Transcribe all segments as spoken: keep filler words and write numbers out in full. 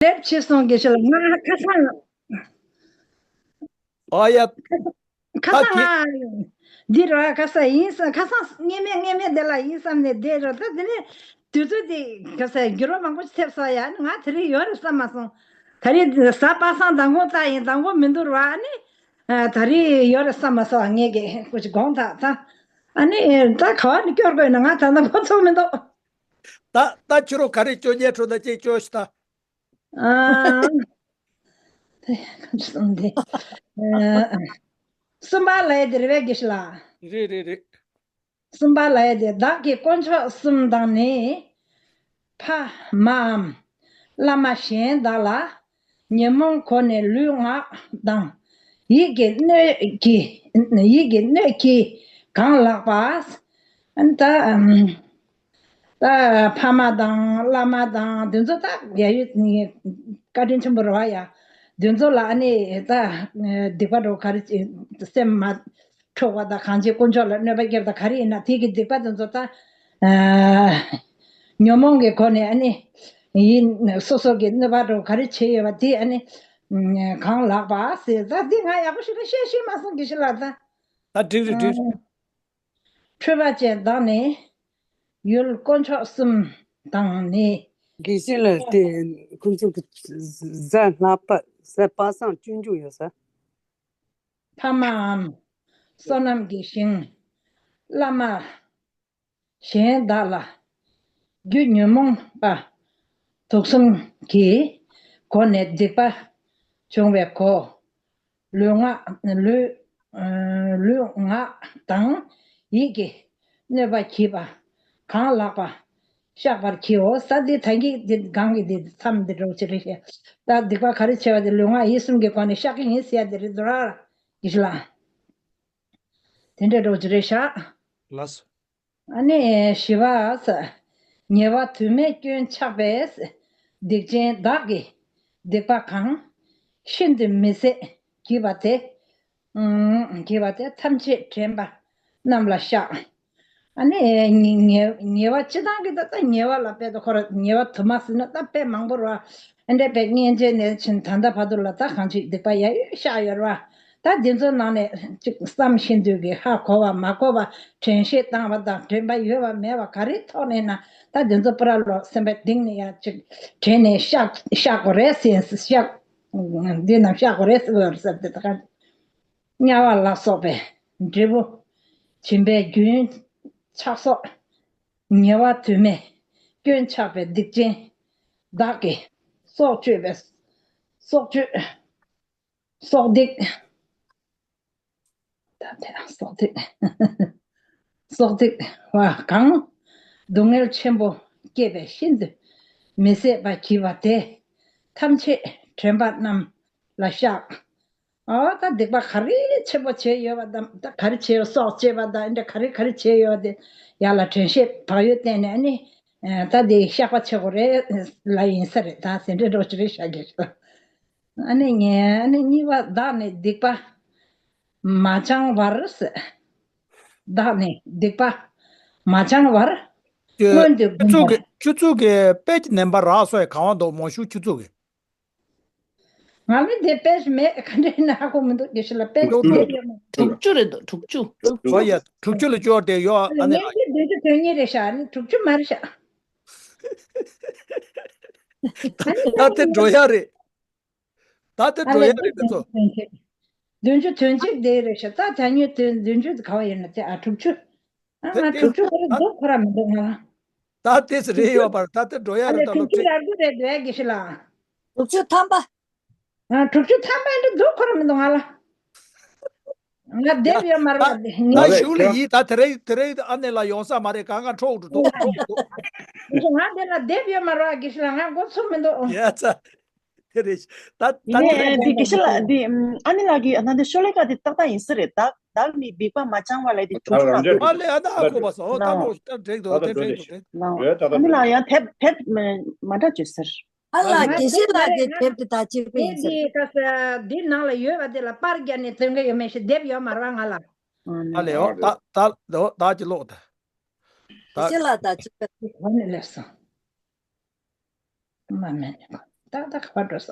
ལེབ་ཆེ་སོང་གི་ཤི་ལ་ང་ཁ་སང་། ཨ་ཡ། ཁ་སང་ང་འདི་ར་ཁ་སང་ཡིན་བསམ། ཁ་སང་ངེས་མེད་ངེས་མེད་དེ་ལ་ཡིན་བསམ་ནས་བསྡད་ར། ད་དེ་ནས་དུས་ཚོད་དེ་ཁ་སང་འགྱུར་བ་མང་པོ་ཞིག་ཐེབས་སོང་ཡ། ང་དེ་རིང་ཡོད་རེད་བསམ་མ་སོང་། ད་རེས་གཟའ་པ་སངས་མདང་དགོང་ད་ཡིན། མདང་དགོང་མི་འདུག་ར། ཨ་ནི་ད་རེས་ཡོད་རེད་བསམ་མ་སོང་། ངས་ཀྱི་ཁོ་ཅིག་དགོངས་དག་ད། ཨ་ནི་ད་ག་བ་ནས་སྐྱོར་དགོས་ན་ང་ད་ལྟ་ཁོ་ཚོ་མི་འདུག་ད་ད་ཕྱི་རུ་ག་རེ་སྐྱོར་ཉལ་འཕྲོ་ད་ཅིག་སྐྱོར་ཤི་ད། ཨ། གསུམ་པ་ལ་ཡ་དེ་རེད་པས་དགེ་བཤེས་ལགས། རེད་རེད་རེད། གསུམ་པ་ལ་ཡ་དེ། བདག་གིས་དཀོན་མཆོག་གསུམ་དང་ནི། ཕ་མའམ་བླ་མ་གཞན་དག་ལ་ཉོན་མོངས་གོ་ནས་ལུས་ངག་དང་ཡིད་ཀྱི་སྣོད་ཀྱིས་ཡིད་ཀྱི་སྣོད་ཀྱིས་གང་ལགས་པ། ད་ད་ཕ་མ་དང་བླ་མ་དང་དེ་ཚོ་ད་ཡ་ཡོད་བཀའ་དྲིན་ཆེན་པོ་རེད་བ་ཡ། དེ་ཚོ་ལ་ཨ་ནི་ད་སྡིག་པ་འགྲོ་ག་རེ་སེམས་མ་འཁྲུགས་པ་དང་གང་བྱེད་དཀོན་མཆོག་ལ་གནོད་པ་བསྐྱལ་བ་དང་ག་རེ་ཡིན་ན་དེ་གི་སྡིག་པ་དེ་ཚོ་ད་ཉོན་མོངས་ཀྱི་སྒོ་ནས་ཨ་ནི་ཡིན་སོ་སོ་གི་གནོད་པ་འགྲོ་ག་རེ་བྱས་ཡོད་པ་དེ་ཨ་ནི་གང་ལགས་པ་ཟེར། ད་འདི་ང་ཡག་པོ་ཞིག་ལ་བཤད་ཤེས་མ་སོང་དགེ་བཤེས་ལགས་ད། ད་འགྲིག་རེད་འགྲིག་རེད། འཁྲུལ་པ་ཅན་བདག་ནི་ཡུལ་དཀོན་མཆོག་གསུམ་དང་ནི། དགེ་བཤེས་ལགས་དེ་ཁོང་ཚོ་གི་གཟའ་ལྷག་པ་གཟའ་པ་སངས་སྤྱོད་འཇུག་ཡོད་ས། ཕ་མའམ་བསོད་ནམས་ཀྱི་ཞིང་། བླ་མ་གཞན་དག་ལ་རྒྱུ་ཉོན་མོངས་པ་དུག་གསུམ་གྱི་སྒོ་ནས་སྡིག་པ་བྱུང་བའི་གོ། ལུས་ངག་ལུས་ལུས་ངག་དང་ཡིད་ཀྱི་གནོད་པ་བགྱིས་པ་གང་ལགས་པ་བཤགས་པར་བགྱིའོ། ས་འདི་ད་གིན་འདི་གང་གི་འདི་མཚམས་འདི་འགྲོ་ཅི་རེད་ཤེ། ད་སྡིག་པ་ག་རེ་བྱས་པ་དེ་ལུས་ངག་ཡིད་གསུམ་གྱི་སྒོ་ནས་བཤགས་ཀྱི་ཡིན་ཟེར་ཡ་དེ་རེད་འདུག་ར། ཡིད་ལ་དེ་འདྲ་འགྲོ་ཅི་རེད་ཤག་ལགས་སོ། ཨ་ནི་བཞི་པ། ཉེ་བ་དུ་མས་སྐྱོན་ཆགས་པས་སྡིག་ཅན་བདག་གིས་སྡིག་པ་གང་ཤིན་ཏུ་མི་བཟད་བགྱིས་པ་དེ། བགྱིས་པ་དེ་ཐམས་ཅད་དྲན་པ་རྣམས་ལ་བཤགས། ཨ་ནི་ཉེ་ཉེ་བ་སྤྱི་བཏང་གི་ད་ལྟ་ཉེ་བ་ལ་དཔེ་ད་ཁོ་ར་ཉེ་བ་དུ་མ་ཟེར་ན་ད་དཔེ་མང་པོ་ར། ཨ་འདྲས་པའི་སྔན་ཆད་ནས་ཕྱིན་ད་ལྟ་བར་དུ་ལ་ད་གང་ཅིག་སྡིག་པ་ཡ་ཡོད་བཤགས་ཡོད་ར། ད་འདི་ཚོ་ནང་ནས་ཅིག་བསམ་ཤེས་འདོད་ཀྱི་ཧ་གོ་བ་མ་གོ་བ་དྲན་ཤེས་བཏང་བ་དང་དྲན་པ་ཡོད་པ་མེད་པ་ག་རེ་ཐོག་ནས་ན་ད་འདི་ཚོ་པུ་ར་ལོག་སེམས་པའི་གཏིང་ནས་ཡ་ཅིག་དྲན་ནས་བཤགས་བཤགས་དགོས་རེད་ཟེར་བཤགས། འདི་རྣམས་བཤགས་དགོས་རེད་ཟེར་བ་ཟེར་དེ་ད་ག་དམྱལ་བ་ལ་སོགས་པའི་འབྲས་བུ་སྦྱིན་པའི་རྒྱུན་ཆགས་སོགས་ཉེ་བ་དུ་མས་སྐྱོན་ཆགས་པའི་སྡིག་ཅན་བདག་གིས་སྲོག་གཅོད་པའི་སྲོག་གཅོད། སྲོག་སྡིག་ད་དེ་སྲོག་སྡིག་སྲོག་སྡིག་པ་གང་སྡུག་བསྔལ་ཆེན་པོ་བསྐྱེད་པས་ཤིན་ཏུ་མི་བཟད་པ་བགྱིས་པ་དེ་ཐམས་ཅད་དྲན་པ་རྣམས་ལ་བཤགས། ཨོ་ད་སྡིག་པ་ག་རེ་ཆེན་པོ་བྱས་ཡོད་པ་དང་ད་ག་རེ་བྱས་ཡོད་སྲོག་བཅད་པ་དང་འདྲ་ག་རེ་ག་རེ་བྱས་ཡོད་དེ་ཡར་ལ་དྲན་ཤེས་བག་ཡོད་བསྟན་ནས་ཨ་ནི་ད་དེ་བཤགས་པ་བྱེད་དགོས་རེད་ལ་ཡིན་ས་རེད་ད་ཟེར་འདྲ་འགྲོ་ཅི་རེད་བཤགས་རྒྱུ། ཨ་ནི་ངས་ཨ་ནི་གཉིས་པ་བདག་ནི་སྡིག་པ་མ་བྱང་བར་ཟེར། བདག་ནི་སྡིག་པ་མ་བྱང་བར་སྔོན་དུ་ཁྱོད་ཚོ་གི་ཁྱོད་ཚོ་གི་དཔེ་ཀྱི་ནན་པ་རག་སོང་ཡ་གང་བ་འདུག་མོ་ཤུ་ཁྱོད་ཚོ་གི་ང་ལ་འདི་དཔེ་མེད་ག་འདྲ་ཡིན་ན་ཧ་གོ་མི་འདུག་དགེ་བཤེས་ལགས་དཔེ་ཅིག་དེབ་ཡོད་མ། དྲུག་ཅུ་རེད་འདུག་དྲུག་ཅུ། ཨོ་ཡ་དྲུག་ཅུ་ལ་སྐྱོར་དེ་ཡོད་ཨ་ནི་ངས་ཀྱི་བདུན་ཅུ་དོན་གཉིས་རེད་ཤག་ཨ་ནི་དྲུག་ཅུ་མ་རེད་ཤག་ད་དེ་འགྲོ་ཡ་རེད། ད་དེ་འགྲོ་ཡ་རེད་དེ་ཚོ། བདུན་ཅུ་དོན་གཅིག་དེ་རེད་ཤག་ད་ད་ཉོས་དེ་བདུན་ཅུ་ག་བ་ཡིན་ན་དེ་ཨ་དྲུག་ཅུ། ཨ་ང་དྲུག་ཅུ་ཁོ་རང་འདུག་ཁོ་རང་མི་འདུག་ང་ལ། ད་དེ་ཟེར་རེད་ཡོད་པར་ད་དེ་འགྲོ་ཡ་ཨ་རེད་ལས་ད་ལོ་དྲུག་ཅུ་ཁྲི། རག་གི་རེད་འདུག་ཨ་དགེ་བཤེས་ལགས། དྲུག་ཅུ་ཐམ་པ། ཨ་དྲུག་ཅུ་ཐམ་པ་འདི་འདུག་ཁོ་རང་མི་འདུག་ང་ལ། ང་དེབ་ཡོད་མ་རེད་པ་དེ་ད་ངས། ཞུ་ལ་ཡིས་ད་དེ་རེད་དེ་རེད་ཨ་ནེ་ལ་ཡོང་ས་མ་རེད་གང་ང་འཕྲོག་འགྲོ་འདུག་འཕྲོག་འགྲོ་འདུག་ང་དེ་ལ་དེབ་ཡོད་མ་རེད་པ་དགེ་བཤེས་ལགས་ང་མགོ་ཚོད་མི་འདུག་ཡ་ཚ། དེ་རེད། ད་ད་ཡིན་ནའི་དེ་རེད། འདི་དགེ་བཤེས་ལགས་འདི་ཨ་ནེ་ལགས་ཀྱི་ཨ་ན་འདི་ཤོ་ལོ་ཀ་འདི་ཏག་ཏག་ཡིན་ས་རེད། བདག་བདག་ནི་སྡིག་པ་མ་བྱང་བ་ལས་འདི་དྲུག་ཅུ་ལ་འདུག་ཨ་ལས་ཨ་ན་ཨ་ཁོ་པ་སོ་ད་ལོ་ད་འགྲིག་འདུག་དེ་འགྲིག་འདུག་དེ། ཨ་ནེ་ལགས་ཡང་དེབ་དེབ་མ་འདྲ་བརྗོད་ཟེར། ཨ་ལ་དགེ་བཤེས་ལགས་ཀྱི་དེབ་དེ་ད་གཅིག་པུ་ཡིན་ཟེར། དེབ་འདི་ནང་ལ་ཡོད་པ་དེ་ལ་པར་རྒྱབ་ནས་འདོན་གི་ཡོད་མེད་ཤེས་དེབ་ཡོད་མ་རེད་པ་ང་ལ། ཨ་ལས་ཨོ་ད་ད་ད་ད་ཅི་ལོག་ད། དགེ་བཤེས་ལགས་ད་གཅིག་པུ། ག་ནས་སླེབས་སོང་། མ་མེད་ནས། ད་ད་ག་པར་འགྲོ་ས།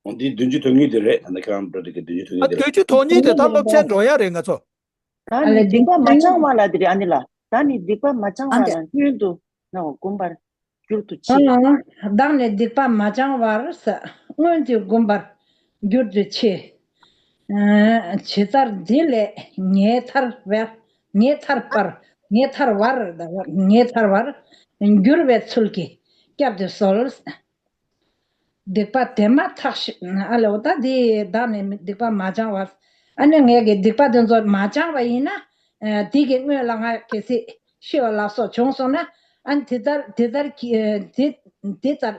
འོ་འདི་བདུན་ཅུ་དོན་གཉིས་དེ་རེད། ད་ནི་ཁྱེད་རང་འགྲོ་དེ་གི་བདུན་ཅུ་དོན་གཉིས་དེ་རེད། བདུན་ཅུ་དོན་གཉིས་དེ་ད་སློབ་ཚན་འགྲོ་ཡ་རེད་ང་ཚོ། ད་ནི་སྡིག་པ་མ་བྱང་བ་ལ་དེ་རེད། ཨ་ནི་ལ་ད་ནི་སྡིག་པ་མ་བྱང་བ་ལ་སྔོན་དུ་ནའོ་བསྒོམ་པར་འགྱུར་དུ་མཆི། ཨང་། བདག་ནི་སྡིག་པ་མ་བྱང་བར་ཟེར། སྔོན་དུ་བསྒོམ་པར་འགྱུར་དུ་མཆི། ཇི་ལྟར་འདི་ལས་ངེས་ཐར་བར། ངེས་ཐར་པར། ངེས་ཐར་བར། ངེས་ཐར་བར་འགྱུར་བའི་ཚུལ་གྱིས་བསྐྱབ་སྟེ་གསོལ། སྡིག་པ་དེ་མ་ཐག་ཤི། ཨ་ལེ། འོ་ད་དེ་བདག་ནི་སྡིག་པ་མ་བྱང་བར། ཨ་ནི་ངས་ཀྱི་སྡིག་པ་དེ་ཚོ་མ་བྱང་བ་ཡིན་ན། ཨ་དེ་གི་སྔོན་ལ་ང་གལ་སྲིད་ཤི་བ་ལ་སོགས་བྱུང་སོང་ན། ཨ་ནི་དེ་ལྟར་དེ་ལྟར་གྱི་དེ་དེ་ལྟར་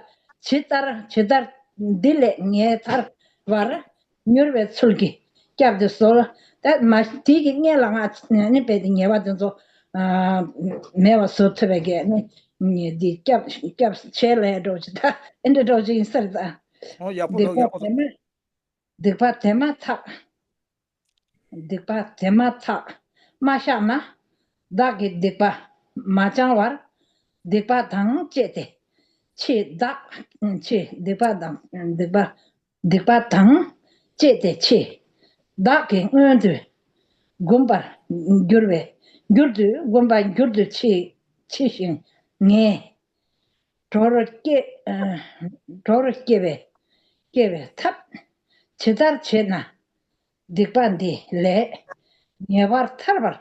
ཇི་ལྟར་ཇི་ལྟར་འདི་ལས་ངེས་ཐར་བར་མྱུར་བའི་ཚུལ་གྱིས་བསྐྱབ་སྟེ་གསོལ། ད་མ་དེ་གི་སྔོན་ལ་ང་ནི་དཔེ་དེ་ཉེས་པ་དེ་ཚོ་མེད་པ་བཟོ་ཐུབ་པའི་གི་ནི་འདི་སྐྱབས་སྐྱབས་ཆེ་ལས་འགྲོ་ཅི། ད་ཨེ་འདྲ་འགྲོ་ཅི་ཡིན་ས་རེད་ད། ཨོ་ཡག་པོ་འདུག་ཡག་པོ་འདུག་སྡིག་པ་དེ་མ་སྡིག་པ་དེ་མ་ཐག་སྡིག་པ་དེ་མ་ཐག་མ་བཤགས་ན། བདག་གི་སྡིག་པ་མ་བྱང་བར། སྡིག་པ་དང་བཅས་ཏེ་མཆི། བདག་མཆི། སྡིག་པ་དང་སྡིག་པ་སྡིག་པ་དང་བཅས་ཏེ་མཆི། བདག་གིས་སྔོན་དུ་བསྒོམ་པར་འགྱུར་བའི་འགྱུར་དུ་བསྒོམ་པར་འགྱུར་དུ་མཆི་མཆི་ཞིང་ངེས། གྲོགས་སྐྱེ་གྲོགས་སྐྱེ་བའི་སྐྱེ་བའི་ཐབས། ཇི་ལྟར་བྱས་ན་སྡིག་པ་འདི་ལས་ངེས་པར་ཐར་བར་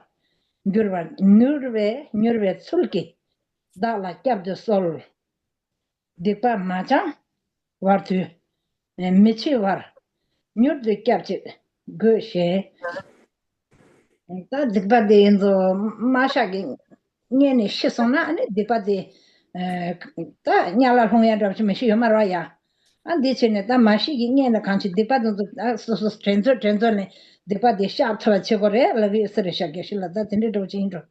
འགྱུར་བར་མྱུར་བའི་མྱུར་བའི་ཚུལ་གྱིས་བདག་ལ་བསྐྱབ་སྟེ་གསོལ། སྡིག་པ་མ་བྱང་བར་དུ་མི་འཆི་བར་མྱུར་དུ་སྐྱབས་གཅིག་དགོས་ཞེས། ད་སྡིག་པ་དེ་ཡིན་ཙང་མ་བཤགས་ཀྱི་སྔོན་ནས་ཤི་སོང་ན་ཨ་ནི་སྡིག་པ་དེ་ད་དམྱལ་བར་ལྷུང་ཡ་འདྲ་པོ་ཅིག་མི་ཤི་ཡོད་མ་རེད་པ་ཡ། ཨ་འདི་བྱས་ནས་ད་མ་ཤི་གི་སྔོན་ལ་གང་ཅི་སྡིག་པ་དེ་ཚོ་ཨ་སོ་སོ་དྲན་ཚོད་དྲན་ཚོད་ནས་སྡིག་པ་དེ་བཤགས་ཐུབ་པ་བྱེད་དགོས་རེད་ལབ་ཀྱི་ཡོད་ས་རེད་ཤག་དགེ་བཤེས་ལགས། ད་དེ་འདྲའི་འདྲ་པོ་ཅིག་ཡིན་འགྲོ།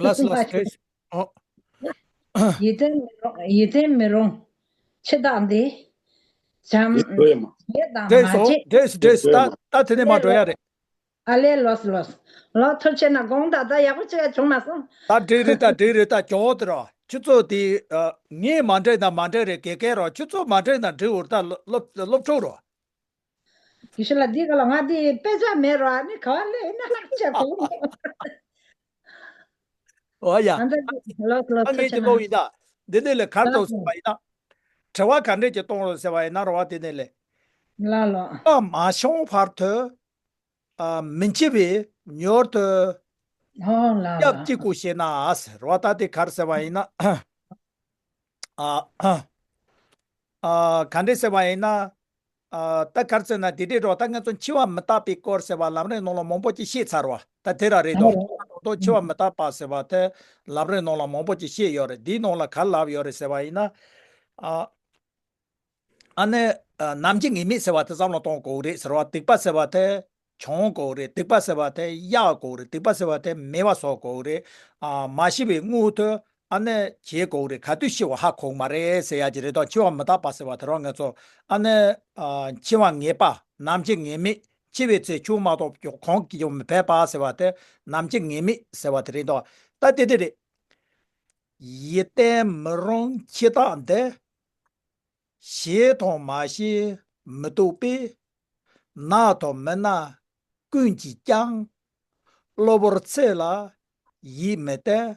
ལགས་སོ་ལགས་སོ། ཨོ། ཡིད་བརྟན་མི་རུང་ཡིད་བརྟན་མི་རུང་འཆི་བདག་འདི། བྱམས། འདི་འགྲོ་ཡ་མ། ཞེ་སྡང་འགྲིག་མ་སོང་བྱེད། འགྲིག་འགྲིག། ད་ད་དེ་ནས་མ་འགྲོ་ཡ་རེད། ཨ་ལས། ལོས་ལོས། ལོ་ཐུབ་ཆེ་ན་དགོངས་དག་ད་ཡག་པོ་ཅིག་བྱུང་མ་སོང་། ད་འགྲིག་རེད། ད་འགྲིག་རེད། ད་ཇོ་བོ་དེ་ར་ཁྱོད་ཚོ་དེ་ངས་མ་འགྲིག་ན་མ་འགྲིག་རེད། དགེ་རྒན་ར་ཁྱོད་ཚོ་མ་འགྲིག་ན་འགྲིག་འོར་ད་སློབ་སློབ་ཕྲུག་ར། ཡེ་ཤེས་ལགས་འདི་ག་ལ་ང་འདི་དཔེ་ཆ་མེད་ར་ནི་ག་བ་ལས་ན་ལག་ཆ་གོ། ཨོ་ཡ། ཨ་འདི་ལོ་ལོ་ད་ངས་ཀྱི་ལོ་ཡིན་ད། འདི་ནས་ལས་གར་ལོ་ཏོ་ཟེར་བ་ཡིན་ན། དྲི་བ་ག་འདྲས་ཀྱི་གཏོང་རོགས་ཟེར་བ་ཡིན་ན་ར་བ་དེ་ནས་ལས། ལ་ལོ། ཨ་མ་ཤོང་བར་དུ། ཨ་མི་འཆི་བའི་མྱུར་དུ། ཨོ་ལ་ལ། སྐྱབས་གཅིག་དགོས་ཞེ་ན་ཟེར་བ་ད་དེ་གར་ཟེར་བ་ཡིན་ན། ཨ་ཨ་ཨ་ག་འདྲས་ཟེར་བ་ཡིན་ན། ཨ་ད་གར་ཟེར་ན་དེ་འདྲས་རོ། ད་ང་ཚོ་འཆི་བ་མི་རྟག་པའི་སྐོར་ཟེར་བ་ལམ་རིམ་ནང་ལ་མང་པོ་ཅིག་བཤད་ཚར་བ་ད་དེ་ར་རེད་དོ། ད་འཆི་བ་མི་རྟག་པ་ཟེར་བ་དེ་ལམ་རིམ་ནང་ལ་མང་པོ་ཅིག་བཤད་ཡོད་རེད། དེའི་ནང་ལ་ག་ལབ་ཡོད་རེད་ཟེར་བ་ཡིན་ན། ཨ་ཨ་ནི་ཨ་ནམ་འཆི་ངེས་མེད་ཟེར་བ་དེ་བསམ་བློ་གཏོང་དགོས་རེད་ཟེར་བ། སྡིག་པ་ཟེར་བ་དེ་བྱང་དགོས་རེད། སྡིག་པ་ཟེར་བ་དེ་གཡོལ་དགོས་རེད། སྡིག་པ་ཟེར་བ་དེ་མེད་པ་བཟོ་དགོས་རེད། ཨ་མ་ཤི་བའི་སྔོན་དུ་ཨ་ནི་བྱེད་དགོས་རེད། ག་དུས་ཤི་བ་ཧ་གོ་གི་མ་རེད་ཟེར་ཡ་ཅིག་རེད་དོ། འཆི་བ་མི་རྟག་པ་ཟེར་བ་དེ་རང་ང་ཚོ་ཨ་ནི་ཨ་འཆི་བ་ངེས་པ། ནམ་འཆི་ངེས་མེད། འཆི་བའི་ཚེ་ཆུང་མ་གཏོགས་གོང་གི་ཡོང་མི་ཕོད་པ་ཟེར་བ་དེ་ནམ་འཆི་ངེས་མེད་ཟེར་བ་དེ་རེད་དོ། ད་དེ་དེ་རེད། ཡིད་བརྟན་མི་རུང་འཆི་རྟགས་འདི། ཞེ་དང་མ་ཞེ་མི་རྟོག་པས། ན་དང་མི་ན་ཀུན་གྱིས་ཀྱང་། གློ་བུར་ཚེ་ལ་ཡིད་མི་བརྟན།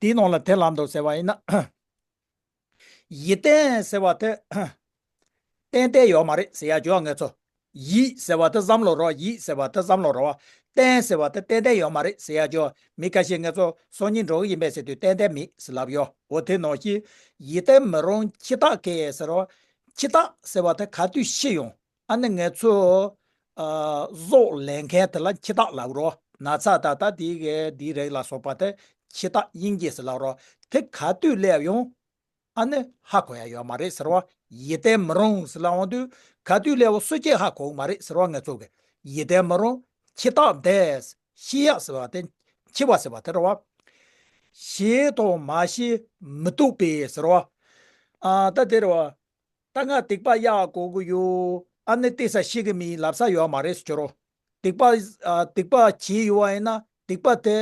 དེའི་ནང་ལ་དེ་ལབ་འདུག་ཟེར་བ་ཡིན་ན། ཡིད་བརྟན་ཟེར་བ་དེ་ཏན་ཏན་ཡོད་མ་རེད་ཟེར་ཡ་ཅིག་ཡོད། ང་ཚོ་ཡིད་ཟེར་བ་དེ་བསམ་བློ་རོ། ཡིད་ཟེར་བ་དེ་བསམ་བློ་རོ། བརྟན་ཟེར་བ་དེ་ཏན་ཏན་ཡོད་མ་རེད་ཟེར་ཡ་ཅིག་ཡོད། མི་ཁ་ཤས་ང་ཚོ་སང་ཉིན་འགྲོ་གི་ཡིན་པས་ཟེར་དུས་ཏན་ཏན་མེད་ཟེར་ལབ་ཡོད། འོ་དེ་ནང་བཞིན་ཡིད་བརྟན་མི་རུང་འཆི་རྟགས་ཀྱིས་ཟེར་རོ། འཆི་རྟགས་ཟེར་བ་དེ་ག་དུས་ཤི་ཡོང་། ཨ་ནི་ང་ཚོ་ཨ་གཟུགས་ལེན་མཁན་དེ་ལ་འཆི་རྟགས་ལབ་རོ། ན་ཚ་ད་ལྟ་དེའི་གི་དེའི་རིགས་ལ་སོགས་པ་དེ་འཆི་རྟགས་དབྱིན་སྐད་ཟེར་ལབ་རོ། དེ་ག་དུས་སླེབས་ཡོང་། ཨ་ནི་ཧ་གོ་ཡ་ཡོད་མ་རེད་ཟེར་བ། ཡིད་བརྟན་མི་རུང་ཟེར་ལབ་ཡོང་དུས་ག་དུས་སླེབས་པ་སུ་གཅིག་ཧ་གོ་གི་མ་རེད་ཟེར་བ། ང་ཚོ་གི་ཡིད་བརྟན་མི་རུང་འཆི་རྟགས་འདས། ཤི་ཡ་ཟེར་བ་དེ་འཆི་བ་ཟེར་བ་དེ་རེད་བ། ཞེ་དང་མ་ཞེ་མི་རྟོག་པས་ཟེར་བ། ཨ་ད་དེ་རེད་བ། ད་ང་སྡིག་པ་གཡོལ་དགོས་ཀྱི་ཡོད། ཨ་ནི་ཏོག་ཙམ་ཤི་གི་མིན་ལབ་ས་ཡོད་མ་རེད་ཟེར་རོ། སྡིག་པ་ཨ་སྡིག་པ་བྱས་ཡོད་པ་ཡིན་ན་སྡིག་པ་དེ་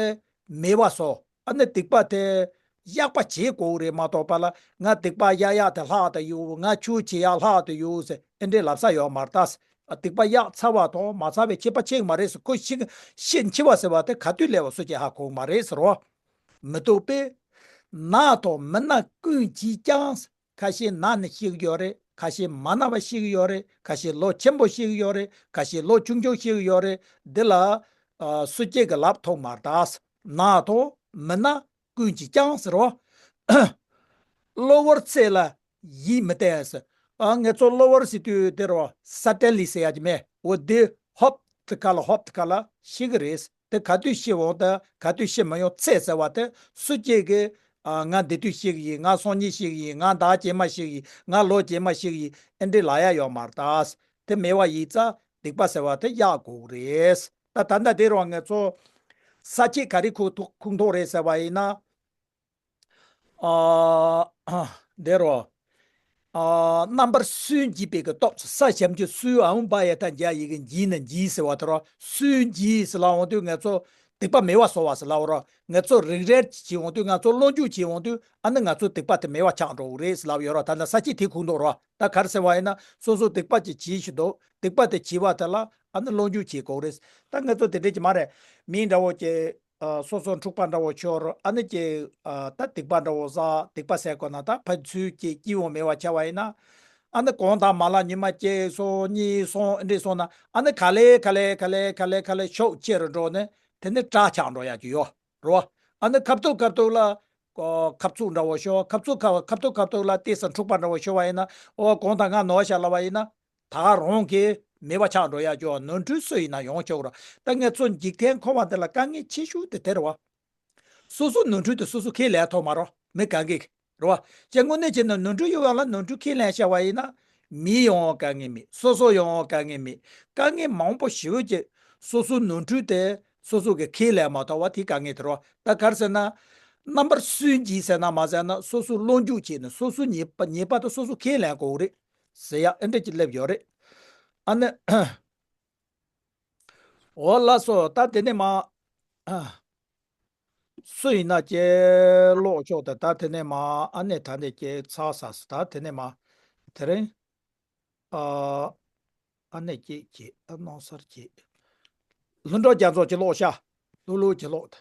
མེད་པ་བཟོ། ཨ་ནི་སྡིག་པ་དེ་ གཡག་པ་བྱེད་དགོས་རེད་མ་གཏོགས་པ་ལ། ང་སྡིག་པ་གཡར་ཡག་དེ་ལྷག་དེ་ཡོད། ང་ཆོས་བྱེད་ཡག་ལྷག་དེ་ཡོད་ཟེར་ཨེ་འདྲའི་ལབ་ས་ཡོད་མ་རེད་ད། སྡིག་པ་གཡར་ཚར་བ་དང་མ་ཚར་བའི་ཁྱད་པར་ཕྱེ་གི་མ་རེད་ཟེར། ཁོ་ཤི་ཤི་འཆི་བ་ཟེར་བ་དེ་ག་དུས་སླེབས་པ་སུ་གཅིག་ཧ་གོ་གི་མ་རེད་ཟེར་རོ། མི་རྟོག་པས། ན་དང་མི་ན་ཀུན་གྱིས་ཀྱང་། ཁ་ཤས་ན་ནས་ཤི་གི་ཡོད་རེད། ཁ་ཤས་མ་ན་བ་ཤི་གི་ཡོད་རེད། ཁ་ཤས་ལོ་ཆེན་པོ་ཤི་གི་ཡོད་རེད། ཁ་ཤས་ལོ་ཆུང་ཆུང་ཤི་གི་ཡོད་རེད། འདི་ལ་ཨ་སུ་གཅིག་གིས་ལབ་ཐུབ་མ་རེད་ད། ན་དང་མི་ན་ཀུན་གྱིས་ཀྱང་ཟེར་རོ། གློ་བུར་ཚེ་ལ་ཡིད་མི་གཏད་ཟེར། ཨ་ངེད་ཚོ་གློ་བུར་ཟེར་དུས་དེ་རོ། སཱ་ཌན་ལི་ཟེར་ཡ་ཅིག་མེད། འོ་དེ་ཧོབ་དེ་ག་ལ་ཧོབ་དེ་ག་ལ་ཤི་གི་རེད། དེ་ག་དུས་ཤི་འོང་དང་ག་དུས་ཤི་མི་ཡོང་ཚེ་ཟེར་བ་དེ་སུ་གཅིག་གིས་ཨ་ང་འདི་དུས་ཤི་གི་ཡིན། ང་སང་ཉིན་ཤི་གི་ཡིན། ང་ཟླ་རྗེས་མ་ཤི་གི་ཡིན། ང་ལོ་རྗེས་མ་ཤི་གི་ཡིན། ཨེ་འདྲའི་ལབ་ཡ་ཡོད་མ་རེད་ད། དེ་མེད་པ་ཡིན་ཙང་སྡིག་པ་ཟེར་བ་དེ་གཡར་དགོས་རེད། ད་ད་ལྟ་དེ་རོ་ངེད་ཚོ་ས་བཅད་ག་རེ་ཁུག་ཐུག་ཁུག་ཐུག་རེད་ཟེར་བ་ཡིན་ན། ཨ། འདི་རོ། ཨ། རྣམ་པར་སུན་འབྱིན་པའི་གི་སྟོབས་སུ་ས་ཞབས་ཀྱུ་སུ་འམ་བ་ཡ་བཏགས་འཇ་ཡི་གེ་འབྱིན་ནི་འབྱིན་ཟེར་བ་དེ་རོ། སུན་འབྱིན་ཟེར་ལབ་འོང་དུས་ང་ཚོ་སྡིག་པ་མེད་པ་བཟོ་བ་ཟེར་ལབ་རོ། ང་ཚོ་རིག་རལ་བྱེད་འོང་དུས་ང་ཚོ་བློ་འཇུག་བྱེད་འོང་དུས་ཨ་ནི་ང་ཚོ་སྡིག་པ་དེ་མེད་པ་ཆགས་འགྲོ་གི་རེད་ཟེར་ལབ་ཡོད་རོ། ད་ལྟ་ས་བཅད་དེ་ཁུག་འདུག་རོ། ད་ག་རེ་ཟེར་བ་ཡིན་ན་སོ་སོ་སྡིག་པ་ཅིག་བྱེད་བཞིན་འདུག་སྡིག་པ་དེ་བྱེད་པ་དེ་ལ་ཨ་ནི་བློ་འཇུག་བྱེད་དགོས་རེད། ད་ང་ཚོ་དེ་འདྲས་ཀྱི་མ་རེད། མི་འདྲ་བོ་ཅིག་ཨ་སོ་སོ་འཁྲུག་པ་འདྲ་བོ་ཤོར། ཨ་ནི་ཀྱི་ཨ་ད་སྡིག་པ་འདྲ་བོ་བསགས། སྡིག་པ་ཟེར་དགོས་ན་ད་ཕན་ཚུན་གྱི་སྐྱིད་པོ་མེད་པ་ཆགས་པ་ཡིན་ན། ཨ་ནི་གང་ལྟར་མ་ལ་ཉི་མ་གཅིག་སོང་གཉིས་སོང་ཨེ་འདྲས་སོང་ན་ཨ་ནི་ག་ལེ་ག་ལེ་ག་ལེ་ག་ལེ་ག་ལེ་ཤུགས་ཆེ་རུ་འགྲོ་ནས་དེ་ནི་དྲག་ཆགས་འགྲོ་ཡག་ཅིག་ཡོད་རོ། ཨ་ནི་ཁ་ཐུག་ཁ་ཐུག་ལ་ཨོ་ཁ་བཙུགས་འདྲ་བོ་ཤོར། ཁ་བཙུགས་ཁ་ཁ་ཐུག་ཁ་ཐུག་ལ་ཏོག་ཙམ་འཁྲུག་པ་འདྲ་བོ་ཤོར་བ་ཡིན་ན། ཨོ་གང་ལྟར་ང་ནོར་བཞག་ལབ་པ་ཡིན་ན། ད་རང་གི་མེད་པ་ཆགས་འགྲོ་ཡ་ཅོ། ནོར་འཁྲུལ་སུ་ཡིན་ན་ཡོང་ཆོག་ར། ད་ང་ཚོ་འཇིག་རྟེན་འཁོར་བ་འདི་ལ་དཀའ་ངལ་ཆེ་ཤོས་དེ་དེ་རེད་བ། སོ་སོ་ནོར་འཁྲུལ་དེ་སོ་སོ་ཁས་ལེན་ཐུབ་མ་རོ། མི་གང་གིས་རེད་བ། ཅེ་དངོས་གནས་བྱས་ན་ནོར་འཁྲུལ་ཡོད་པ་ལ་ནོར་འཁྲུལ་ཁས་ལེན་བྱ་བ་ཡིན་ན། མི་ཡོང་བ་དཀའ་ངལ་མེད། སོ་སོ་ཡོང་བ་དཀའ་ངལ་མེད། དཀའ་ངལ་མང་པོ་ཞེ་པོ་ཅིག་སོ་སོ་ནོར་འཁྲུལ་དེ་སོ་སོ་གིས་ཁས་ལེན་མ་ཐུབ་པ་དེ་དཀའ་ངལ་དེ་རེད་བ། ད་ག་རེ་ཟེར་ན། རྣམ་པར་སུན་འབྱིན་ཟེར་ན་མ་ཟེར་ན་སོ་སོ་བློ་འཇུག་བྱས་ནས་སོ་སོ་ཉེས་པ་ཉེས་པ་དེ་སོ་སོ་ཁས་ལེན་དགོས་རེད། ཟེར་ཡ་ཨེ་འདྲ་ཅིག་སླེབས་ཡོད་རེད། ཨ་ནི། འོ་ལགས་སོ། ད་དེ་ནས་མ། སུ་ཡིན་ན་ཅེ་ཀློག་ཆོག་ད། ད་དེ་ནས་མ་ཨ་ནེ་ད་ནས་ཅེ་ཚར་ས་སུ་ད་དེ་ནས་མ། དེ་རིང་། ཨ། ཨ་ནེ་ཅེ་ཅེ་ཨ་ནོ་སར་ཅེ། ལྷུན་གྲུབ་རྒྱ་མཚོ་ཅེ་ཀློག་ཤག་ལྷུག་ལྷུག་ཅེ་ཀློག་ད།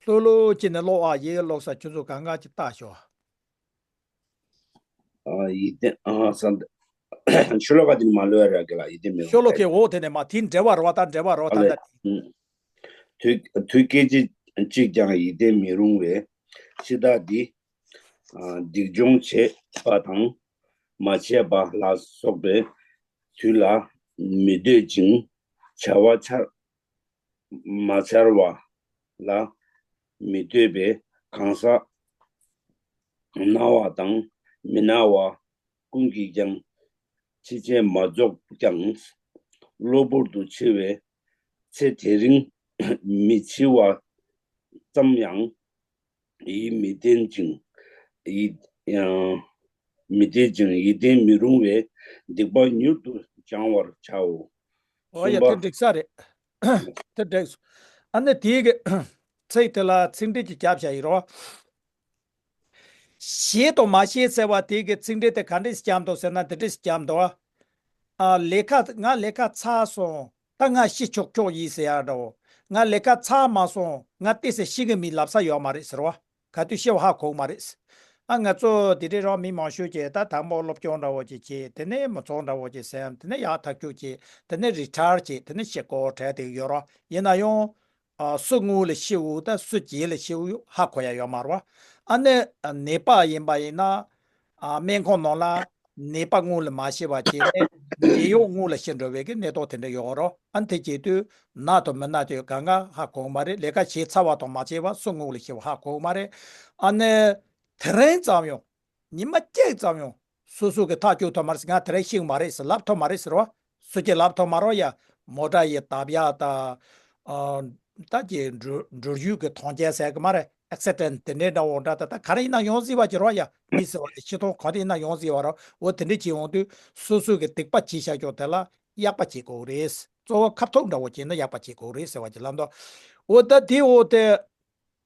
ལྷུག་ལྷུག་ཅིག་ནས་ཀློག་ཨ། ཡིག་ཀློག་ས་ཁྱོད་ཚོ་གང་ག་ཅིག་ལྟ་ཤོག་ཨ། ཡིད་བརྟན་ཨ་ས་འདི། ཤོ་ལོ་ཀ་འདི་མ་ལོས་ར་གི་ལ་ཡིད་བརྟན་མི་རུང་། ཤོ་ལོ་ཀའི་འོག་དེ་ནས་མ་དེ་འགྲེལ་བ་རོ། ད་འགྲེལ་བ་རོ་ད་ཨ་ལེ། ད། ཨུམ། དུས་དུས་སྐད་ཅིག་གཅིག་ཀྱང་ཡིད་བརྟན་མི་རུང་བའི་འཆི་བདག་འདི། ཨ། སྡིག་སྦྱོང་བྱེད་པ་དང་མ་བྱས་པ་ལ་སོགས་པའི་དུས་ལ་མི་སྡོད་ཅིང་བྱ་བ་ཆར། མ་ཚར་བ་ལ་མི་ལྟོས་པའི་གང་ཟག་ན་བ་དང་མི་ན་བ་ཀུན་གྱིས་ཀྱང་འཆི་བྱེད་མ་རྫོགས་ཀྱང་གློ་བུར་དུ་འཆི་བའི་ཚེ་དེ་རིང་མི་འཆི་བ་ཙམ་ཡང་ཡིད་མི་བརྟན་ཅིང་ཡིད་ཡང་མི་བརྟན་ཅིང་ཡིད་བརྟན་མི་རུང་བའི་སྡིག་པ་མྱུར་དུ་བྱང་བར་བྱའོ། ཨོ་ཡ། གསུམ་པ། དེ་འགྲིག་ས་རེད། དེ་འགྲིག་སོང་། ཨ་ནི་དེའི་གི་ཚིག་དེ་ལ་ཚིག་འགྲེལ་གྱི་རྒྱབ་བཞག་ཡིན་རོ། ཤེས་དང་མ་ཤེས་ཟེར་བ་དེའི་གི་ཚིག་འགྲེལ་དེ་ག་འདྲས་སེ་བརྒྱབ་འདུག་ཟེར་ན་འདི་འདྲས་སེ་བརྒྱབ་འདུག་ཨ། ལས་ཀ་ང་ལས་ཀ་ཚར་སོང་། ད་ང་ཤི་ཆོག་ཆོག་ཡིན་ཟེར་ཡ་འདྲ་བོ། ང་ལས་ཀ་ཚར་མ་སོང་། ང་ཏོག་ཙམ་ཤི་གི་མིན་ལབ་ས་ཡོད་མ་རེད་ཟེར་བ། ག་དུས་ཤི་བ་ཧ་གོ་གི་མ་རེད། ཨ། ང་ཚོ་དེ་འདྲའི་རང་མི་མང་ཤོས་ཀྱིས་ད་དང་པོ་སློབ་སྦྱོང་འདྲ་བོ་ཅིག་བྱེད། དེ་ནས་མི་ཚོགས་འདྲ་བོ་ཅིག་ཟིན། དེ་ནས་ཡག་ཐག་ཆོད་བྱེད། དེ་ནས་རི་ཊ་ཡར་བྱེད། དེ་ནས་ཤི་དགོས་བྲལ་དེ་ཡོད་རོ། ཡིན་ན་ཡང་། ཨ། སུ་སྔོན་ལ་ཤི་འུ་ད་སུ་རྗེས་ལ་ཤི་འུ་ཧ་གོ་ཡ་ཡོད་མ་རེད་བ། ཨ་ནི་ནད་པ་ཡིན་པ་ཡིན་ན། ཨ། སྨན་ཁང་ནང་ལ་ནད་པ་སྔོན་ལ་མ་ཤི་བ་བྱས་ནས་ནད་གཡོག་སྔོན་ལ་ཤི་འགྲོ་བའི་གི་གནས་སྟངས་དེ་འདྲ་ཡོད་རོ། ཨ་ནི་དེ་བྱེད་དུས་ན་དང་མི་ན་དེ་གང་ག་ཧ་གོ་གི་མ་རེད། ལས་ཀ་བྱས་ཚར་བ་དང་མ་བྱས་པ་སུ་སྔོན་ལ་ཤི་བ་ཧ་གོ་གི་མ་རེད། ཨ་ནི་དེ་རིང་ཙམ་ཡང་ཉི་མ་གཅིག་ཙམ་ཡང་སོ་སོ་གི་ཐག་གཅོད་ཐུབ་མ་རེད། ང་དེ་རིང་ཤི་གི་མ་རེད་ཟེར་ལབ་ཐུབ་མ་རེད་ཟེར་བ། སུ་གཅིག་ལབ་ཐུབ་མ་རེད་ཡ། མོ་ཊ་ཡི་བརྡབ་ཡ་ད། ཨ། ད་ཀྱི་འགྲུལ་འགྲུལ་བཞུད་ཀྱི་མཐོང་རྐྱེན་ཟེར་གི་མ་རེད། ཨེག་སི་ཌེན་ཊི་དེ་འདྲའི་འདྲ་བོ་འདྲ། ད་ད་ག་རེ་ཡིན་ན་ཡོང་སྲིད་པ་ཅིག་རེད་ཡ། མི་ཟེར་བ་རེད། ཤི་སྟངས་ག་རེ་ཡིན་ན་ཡོང་སྲིད་པ་རེད། འོ་དེ་འདྲ་བྱེད་འོང་དུས་སོ་སོ་གི་སྡིག་པ་བྱས་བཞག་ཀྱོག་དེ་ལ་གཡག་པ་བྱེད་དགོས་རེད། གཙོ་བོ་ཁ་ཐུག་འདྲ་བོ་བྱས་ན་གཡག་པ་བྱེད་དགོས་རེད་ཟེར་བ་ཅིག་ལབ་འདུག་འོ་ད་དེ་འོ་དེ།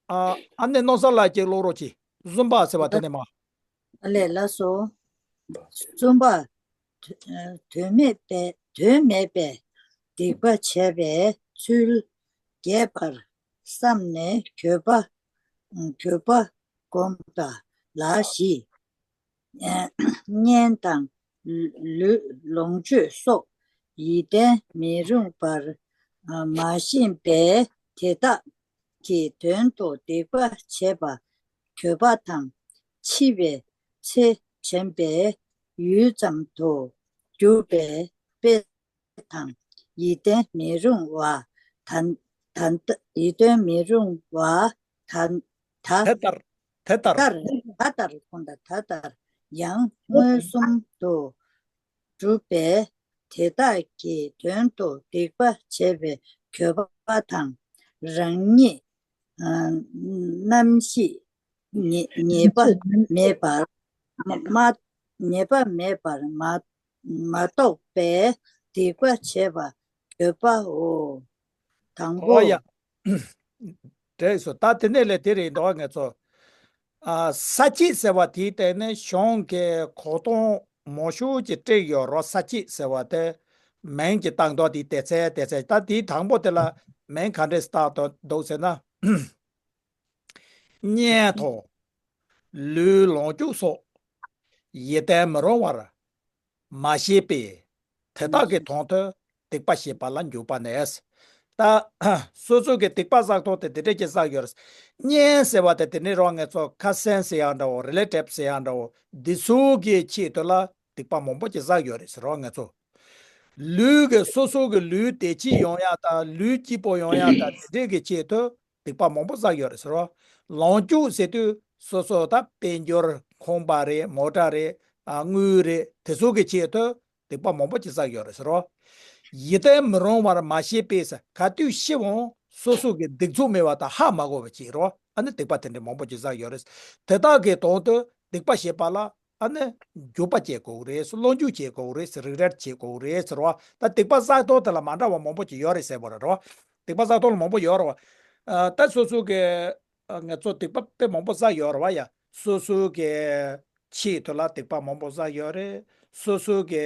ཨ་ཨ་ནི་མནོ་བསམ་ལ་ཅིག་ཀློག་རོགས་གྱིས། བཙུན་པ་ཟེར་བ་དེ་ནི་མ། ཨ་ལས་ལགས་སོ། བཙུན་པ། དོན་མེད་པའི་དོན་མེད་པའི་སྡིག་པ་བྱས་པའི་ཚུལ་རྒྱས་པར་བསམས་ནས་འགྱོད་པ། འགྱོད་པ་སྒོམ་པ་ལ་བཞི། གཉེན་དང་ལུས་ལོངས་སྤྱོད་སོགས་ཡིད་བརྟན་མི་རུང་བར་མ་ཤེས་པས། དེ་དག་གི་དོན་དུ་སྡིག་པ་བྱེད་པ་འགྱོད་པ་དང་། འཆི་བའི་ཚེ་དྲན་པའི་ཡུད་ཙམ་དུ་གྱུར་པའི་དཔེ་དང་། ཡིད་བརྟན་མི་རུང་བ་ད་ད་ཡིད་བརྟན་མི་རུང་བ་ད་ད་དེ་ལྟར། དེ་ལྟར། ལྟར་ད་ལྟར་ཁོང་ད་ད་ལྟར་ཡང་མངོན་སུམ་དུ་གྲུབ་པས། དེ་དག་གི་དོན་དུ་སྡིག་པ་བྱེད་པའི་འགྱོད་པ་དང་། རང་ཉིད་རྣམ་ཤེས་ཉེས་ཉེས་པ་མེད་པར་མ་མ་ཉེས་པ་མེད་པར་མ་མ་རྟོགས་པས་སྡིག་པ་བྱེད་པ་འགྱོད་པའོ། དང་པོ། ཨོ་ཡ། འགྲིག་སོང་། ད་དེ་ནས་ལས་དེ་རེད་འདུག་ངེད་ཚོ། ཨ་ས་བཅད་ཟེར་བ་དེའི་སྟེང་ནས་གཞུང་གི་གོ་དོན་མང་ཤོས་ཀྱི་སྤྲད་ཡོད་རོ། ས་བཅད་ཟེར་བ་དེ་མིང་གི་བཏགས་འདུག་དེའི་དེ་ཚེ་དེ་ཚེ། ད་དེའི་དང་པོ་དེ་ལ་མིང་ག་འདྲས་བཏགས་འདུག་ཟེར་ན། གཉེན་དང་ལུས་ལོངས་སྤྱོད་སོགས་ཡིད་བརྟན་མི་རུང་བར་མ་ཤེས་པས། དེ་དག་གི་དོན་དུ་སྡིག་པ་བྱེད་པ་ལ་འཇུག་པ་ནས། ད་སོ་སོ་གི་སྡིག་པ་བསགས་སྟངས་དེ་དེ་འདྲས་ཀྱི་བསགས་ཡོད་རེད། གཉེན་ཟེར་བ་དེ་དེ་ནི་རང་ངེད་ཚོ་ཁ་སེང་ཟེར་ཡང་འདྲ་བོ། རི་ལེ་ཊིབ་ཟེར་ཡང་འདྲ་བོ། འདི་ཚོ་གི་ཆེད་དུ་ལ་སྡིག་པ་མང་པོ་ཅིག་བསགས་ཡོད་རེད་ཟེར་རོ་ངེད་ཚོ། ལུས་ཀྱི་སོ་སོ་གི་ལུས་བདེ་སྐྱིད་ཡོང་ཡག་དང་། ལུས་སྐྱིད་པོ་ཡོང་ཡག་དང་། དེ་འདྲས་ཀྱི་ཆེད་དུ་སྡིག་པ་མང་པོ་བསགས་ཡོད་རེད་ཟེར་རོ། ལོངས་སྤྱོད་ཟེར་དུས་སོ་སོ་ད་དཔལ་འབྱོར་ཁང་པ་རེད། མོ་ཊ་རེད། ཨ་དངུལ་རེད། དེ་ཚོ་གི་ཆེད་དུ་སྡིག་པ་མང་པོ་ཅིག་བསགས་ཡོད་རེད་ཟེར་རོ། ཡིད་བརྟན་མི་རུང་བར་མ་ཤེས་པས། ག་དུས་ཤི་འོང་སོ་སོ་གི་སྡིག་ཚུགས་མེད་པ་དང་ཧ་མ་གོ་བ་ཅིག་རོ། ཨ་ནི་སྡིག་པ་དེ་འདྲས་མང་པོ་ཅིག་བསགས་ཡོད་རེད། དེ་དག་གི་དོན་དུ་སྡིག་པ་བྱེད་པ་ལ་ཨ་ནི་འཇུག་པ་བྱེད་དགོས་རེད། བློ་འཇུག་བྱེད་དགོས་རེད། རིག་རལ་བྱེད་དགོས་རེད་ཟེར་བ། ད་སྡིག་པ་བསགས་སྟངས་དེ་ལ་མ་འདྲ་བ་མང་པོ་ཅིག་ཡོད་རེད་ཟེར་བ་རེད་རོ། སྡིག་པ་བསགས་སྟངས་ལ་མང་པོ་ཡོད་རེད་བ། ཨ་ད་སོ་སོ་གི་ཨ་ང་ཚོ་སྡིག་པ་དཔེ་མང་པོ་བསགས་ཡོད་རེད་བ་ཡ། སོ་སོ་གི་ཆེད་དུ་ལ་སྡིག་པ་མང་པོ་བསགས་ཡོད་རེད། སོ་སོ་གི་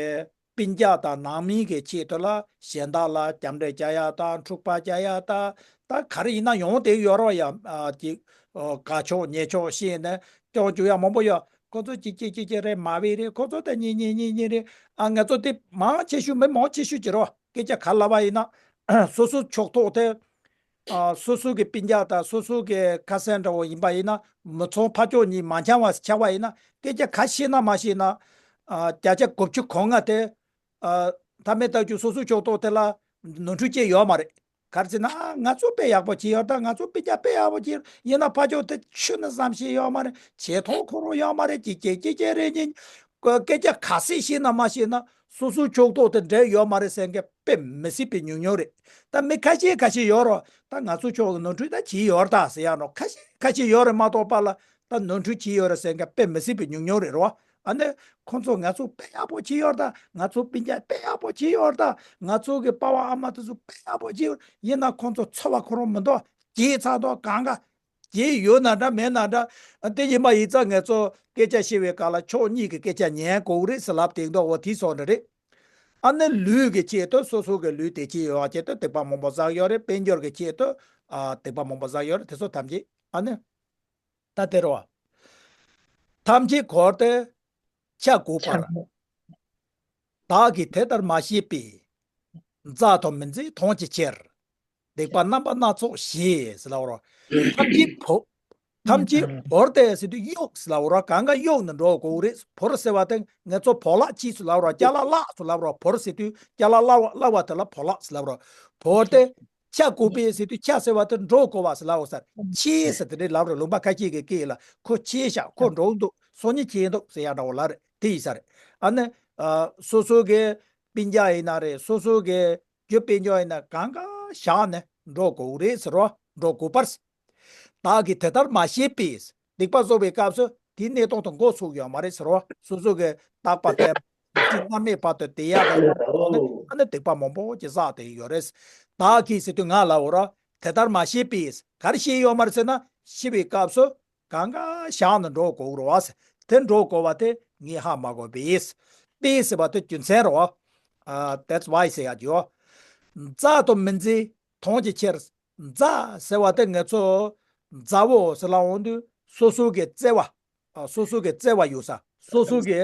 སྤུན་ཀྱག་དང་ནང་མི་གི་ཆེད་དུ་ལ་གཞན་དག་ལ་རྒྱབ་འདྲེ་རྒྱག་ཡག་དང་། འཁྲུག་པ་རྒྱག་ཡག་དང་། ད་ག་རེ་ཡིན་ན་ཡོང་བསྡད་ཡོད་རེད་བ་ཡ། ཨ་ཅིག་ཨོ་དགའ་ཕྱོགས་ཉེས་ཕྱོགས་ཤེས་ནས་སྐྱོན་བརྗོད་ཡག་མང་པོ་ཡོད། ཁོ་ཚོ་ཅིག་ཅིག་ཅིག་ཅིག་རེད། མ་བི་རེད། ཁོ་ཚོ་ད་གཉིས་གཉིས་གཉིས་གཉིས་རེད། ཨ་ང་ཚོ་དེ་མང་ཆེ་ཤོས་མི་མང་ཆེ་ཤོས་ཀྱི་རོ། སྐད་ཆ་ག་ལབ་པ་ཡིན་ན་སོ་སོ་ཕྱོགས་གཏོགས་དེ། ཨ་སོ་སོ་གི་སྤུན་ཀྱག་དང་སོ་སོ་གི་ཁ་སང་འདྲ་བོ་ཡིན་པ་ཡིན་ན། མི་ཚང་ཕར་ཕྱོགས་གཉིས་མ་འཆམ་པ་ཆགས་པ་ཡིན་ན། སྐད་ཆ་ག་བཤད་ན་མ་བཤད་ན། ཨ་བརྒྱ་ཆ་དགུ་བཅུ་གོ་ལྔ་དེ། ཨ་ཐ་མའི་ལྟ་རྒྱུ་སོ་སོ་ཕྱོགས་གཏོགས་དེ་ལ་ནོར་འཁྲུལ་ཅི་ཡོད་མ་རེད། ག་རེ་ཟེར་ན། ཨ་ང་ཚོ་དཔེ་ཡག་པོ་བྱས་ཡོད་ད། ང་ཚོ་སྤུན་ཀྱག་དཔེ་ཡག་པོ་བྱས་ཡོད། ཡིན་ན་ཕར་ཕྱོགས་དེ་ཆུ་ནི་བསམ་ཤེས་ཡོད་མ་རེད། བྱེད་ཐོག་ཁོ་རང་ཡོད་མ་རེད། ཅིག་ཅིག་ཅིག་ཅིག་རེད། ཉིན་སྐད་ཆ་ག་ཚོད་བཤད་ན་མ་བཤད་ན་སོ་སོ་ཕྱོགས་གཏོགས་དེ་འདྲ་ཡོད་མ་རེད་ཟེར་མཁན་དཔེ་མི་སྲིད་པའི་ཉུང་ཉུང་རེད། ད་མི་ཁ་ཤས་ཁ་ཤས་ཡོད་རེད་བ། ད་ང་ཚོ་ཕྱོགས་ཀྱི་ནོར་འཁྲུལ་ད་བྱས་ཡོད་ད་ཟེར་ཡག་ནོ། ཁ་ཤས་ཁ་ཤས་ཡོད་རེད་མ་གཏོགས་པ་ལ་ད་ནོར་འཁྲུལ་བྱས་ཡོད་རེད་ཟེར་མཁན་དཔེ་མི་སྲིད་པའི་ཉུང་ཉུང་རེད་རོ། ཨ་ནི་ཁོང་ཚོ་ང་ཚོ་དཔེ་ཡག་པོ་བྱས་ཡོད་ད། ང་ཚོ་སྤུན་ཀྱག་དཔེ་ཡག་པོ་བྱས་ཡོད་ད། ང་ཚོ་གི་པ་ཕ་ཨ་མ་དེ་ཚོ་དཔེ་ཡག་པོ་བྱས་ཡོད། ཡིན་ན་ཁོང་ཚོ་འཚོ་བ་ཁོ་རང་མི་འདུག་བརྗེད་ཚར་འདུག་གང་ག་བརྗེད་ཡོད་ན་འདྲ་མེད་ན་འདྲ། དེ་ཡིན་པ་ཡིན་ཙང་ངེད་ཚོ་སྐད་ཆ་བཤད་པའི་སྐབས་ལ་ཕྱོགས་གཉིས་ཀྱི་སྐད་ཆ་ཉན་དགོས་རེད་ཟེར་ལབ་དེ་འདུག་འོ་དེ་སོགས་འདྲ་རེད། ཨ་ནི་ལུས་ཀྱི་ཆེད་དུ་སོ་སོ་གི་ལུས་བདེ་སྐྱིད་ཡོང་བ་ཆེད་དུ་སྡིག་པ་མང་པོ་བསགས་ཡོད་རེད། དཔལ་འབྱོར་གྱི་ཆེད་དུ་ཨ་སྡིག་པ་མང་པོ་བསགས་ཡོད་རེད། དེ་ཚོ་ཐམས་ཅད་ཨ་ནི་ད་དེ་རེད་བ། ཐམས་ཅད་འཁོར་ཏེ་ཆ་དགུ་པར། བདག་གིས་དེ་ལྟར་མ་ཤེས་པས། མཛའ་དང་མི་མཛའི་དོན་གྱི་ཕྱིར། སྡིག་པ་རྣམ་པ་སྣ་ཚོགས་བྱས་ཟེར་ལབ་རོ། ཐམས་ཅད་བོར། ཐམས་ཅད་བོར་ཏེ་ཟེར་དུས་གཡུག་ཟེར་ལབ་རོ། གང་ག་གཡུག་ནས་འགྲོ་དགོས་རེད། བོར་ཟེར་བ་དེ་ངེད་ཚོ་བོར་བརླག་བྱས་ཟེར་ལབ་རོ། ཅ་ལག་བརླག་ཟེར་ལབ་རོ། བོར་ཟེར་དུས་ཅ་ལག་བརླག་བ་བརླག་བ་དེ་ལ་བོར་བརླག་ཟེར་ལབ་རོ། བོར་ཏེ། ཆ་དགུ་པས་ཟེར་དུས་ཆ་ཟེར་བ་དེ་འགྲོ་དགོས་པ་ཟེར་ལབ་རོ་ཟེར། ཆས་ཟེར་དེ་འདྲའི་ལབ་རོ། ལུང་པ་ཁ་ཤས་ཀྱིས་སྐད་ལ་ཁོ་ཆས་ཤག་ཁོ་འགྲོ་འདུག་སང་ཉིན་ཆས་འདུག་ཟེར་ཡག་འདྲ་བོ་ལབ་རེད། དེ་ཡིན་ས་རེད། ཨ་ནི། ཨ་སོ་སོ་གི་སྤུན་ཀྱག་ཡིན་ན་རེད། སོ་སོ་གི་རྒྱུ་དཔལ་འབྱོར་ཡིན་ན་གང་ག་བཞག་ནས་འགྲོ་དགོས་རེད་ཟེར་རོ། འགྲོ་དགོས་པར། བདག་གིས་དེ་ལྟར་མ་ཤེས་པས། སྡིག་པ་གསོག་པའི་སྐབས་སུ་དེའི་གནས་སྟངས་དང་མགོ་ཚོས་ཡོད་མ་རེད་ཟེར་རོ། སོ་སོ་གི་རྟག་པ་དེ་ཚེ་སྔ་མའི་བར་དུ་དེ་ཡག་དང་ཡག་ནི་ཨ་ནི་སྡིག་པ་མང་པོ་ཅིག་བསགས་བསྡད་ཡོད་རེད། བདག་གིས་ཟེར་དུས་ང་ལབ་རོ། དེ་ལྟར་མ་ཤེས་པས། ག་རེ་ཤེས་ཡོད་མ་རེད་ཟེར་ན། ཤི་བའི་སྐབས་སུ་གང་ག་བཞག་ནས་འགྲོ་དགོས་རེད་བ། དེ་འགྲོ་དགོས་པ་དེ་ངས་ཧ་མ་གོ་བས། པས་ཟེར་བ་དེ་རྒྱུ་མཚན་རེད་བ། ཨ། That's why ཟེར་ཡ་ཅིག་ཡོད། མཛའ་དང་མི་མཛའི་དོན་གྱི་ཕྱིར། མཛའ་ཟེར་བ་དེ་ངེད་ཚོ་མཛའ་བོ་ཟེར་ལབ་ཡོང་དུས་སོ་སོ་གི་བརྩེ་བ། ཨ། སོ་སོ་གི་བརྩེ་བ་ཡོད་ས། སོ་སོ་གི་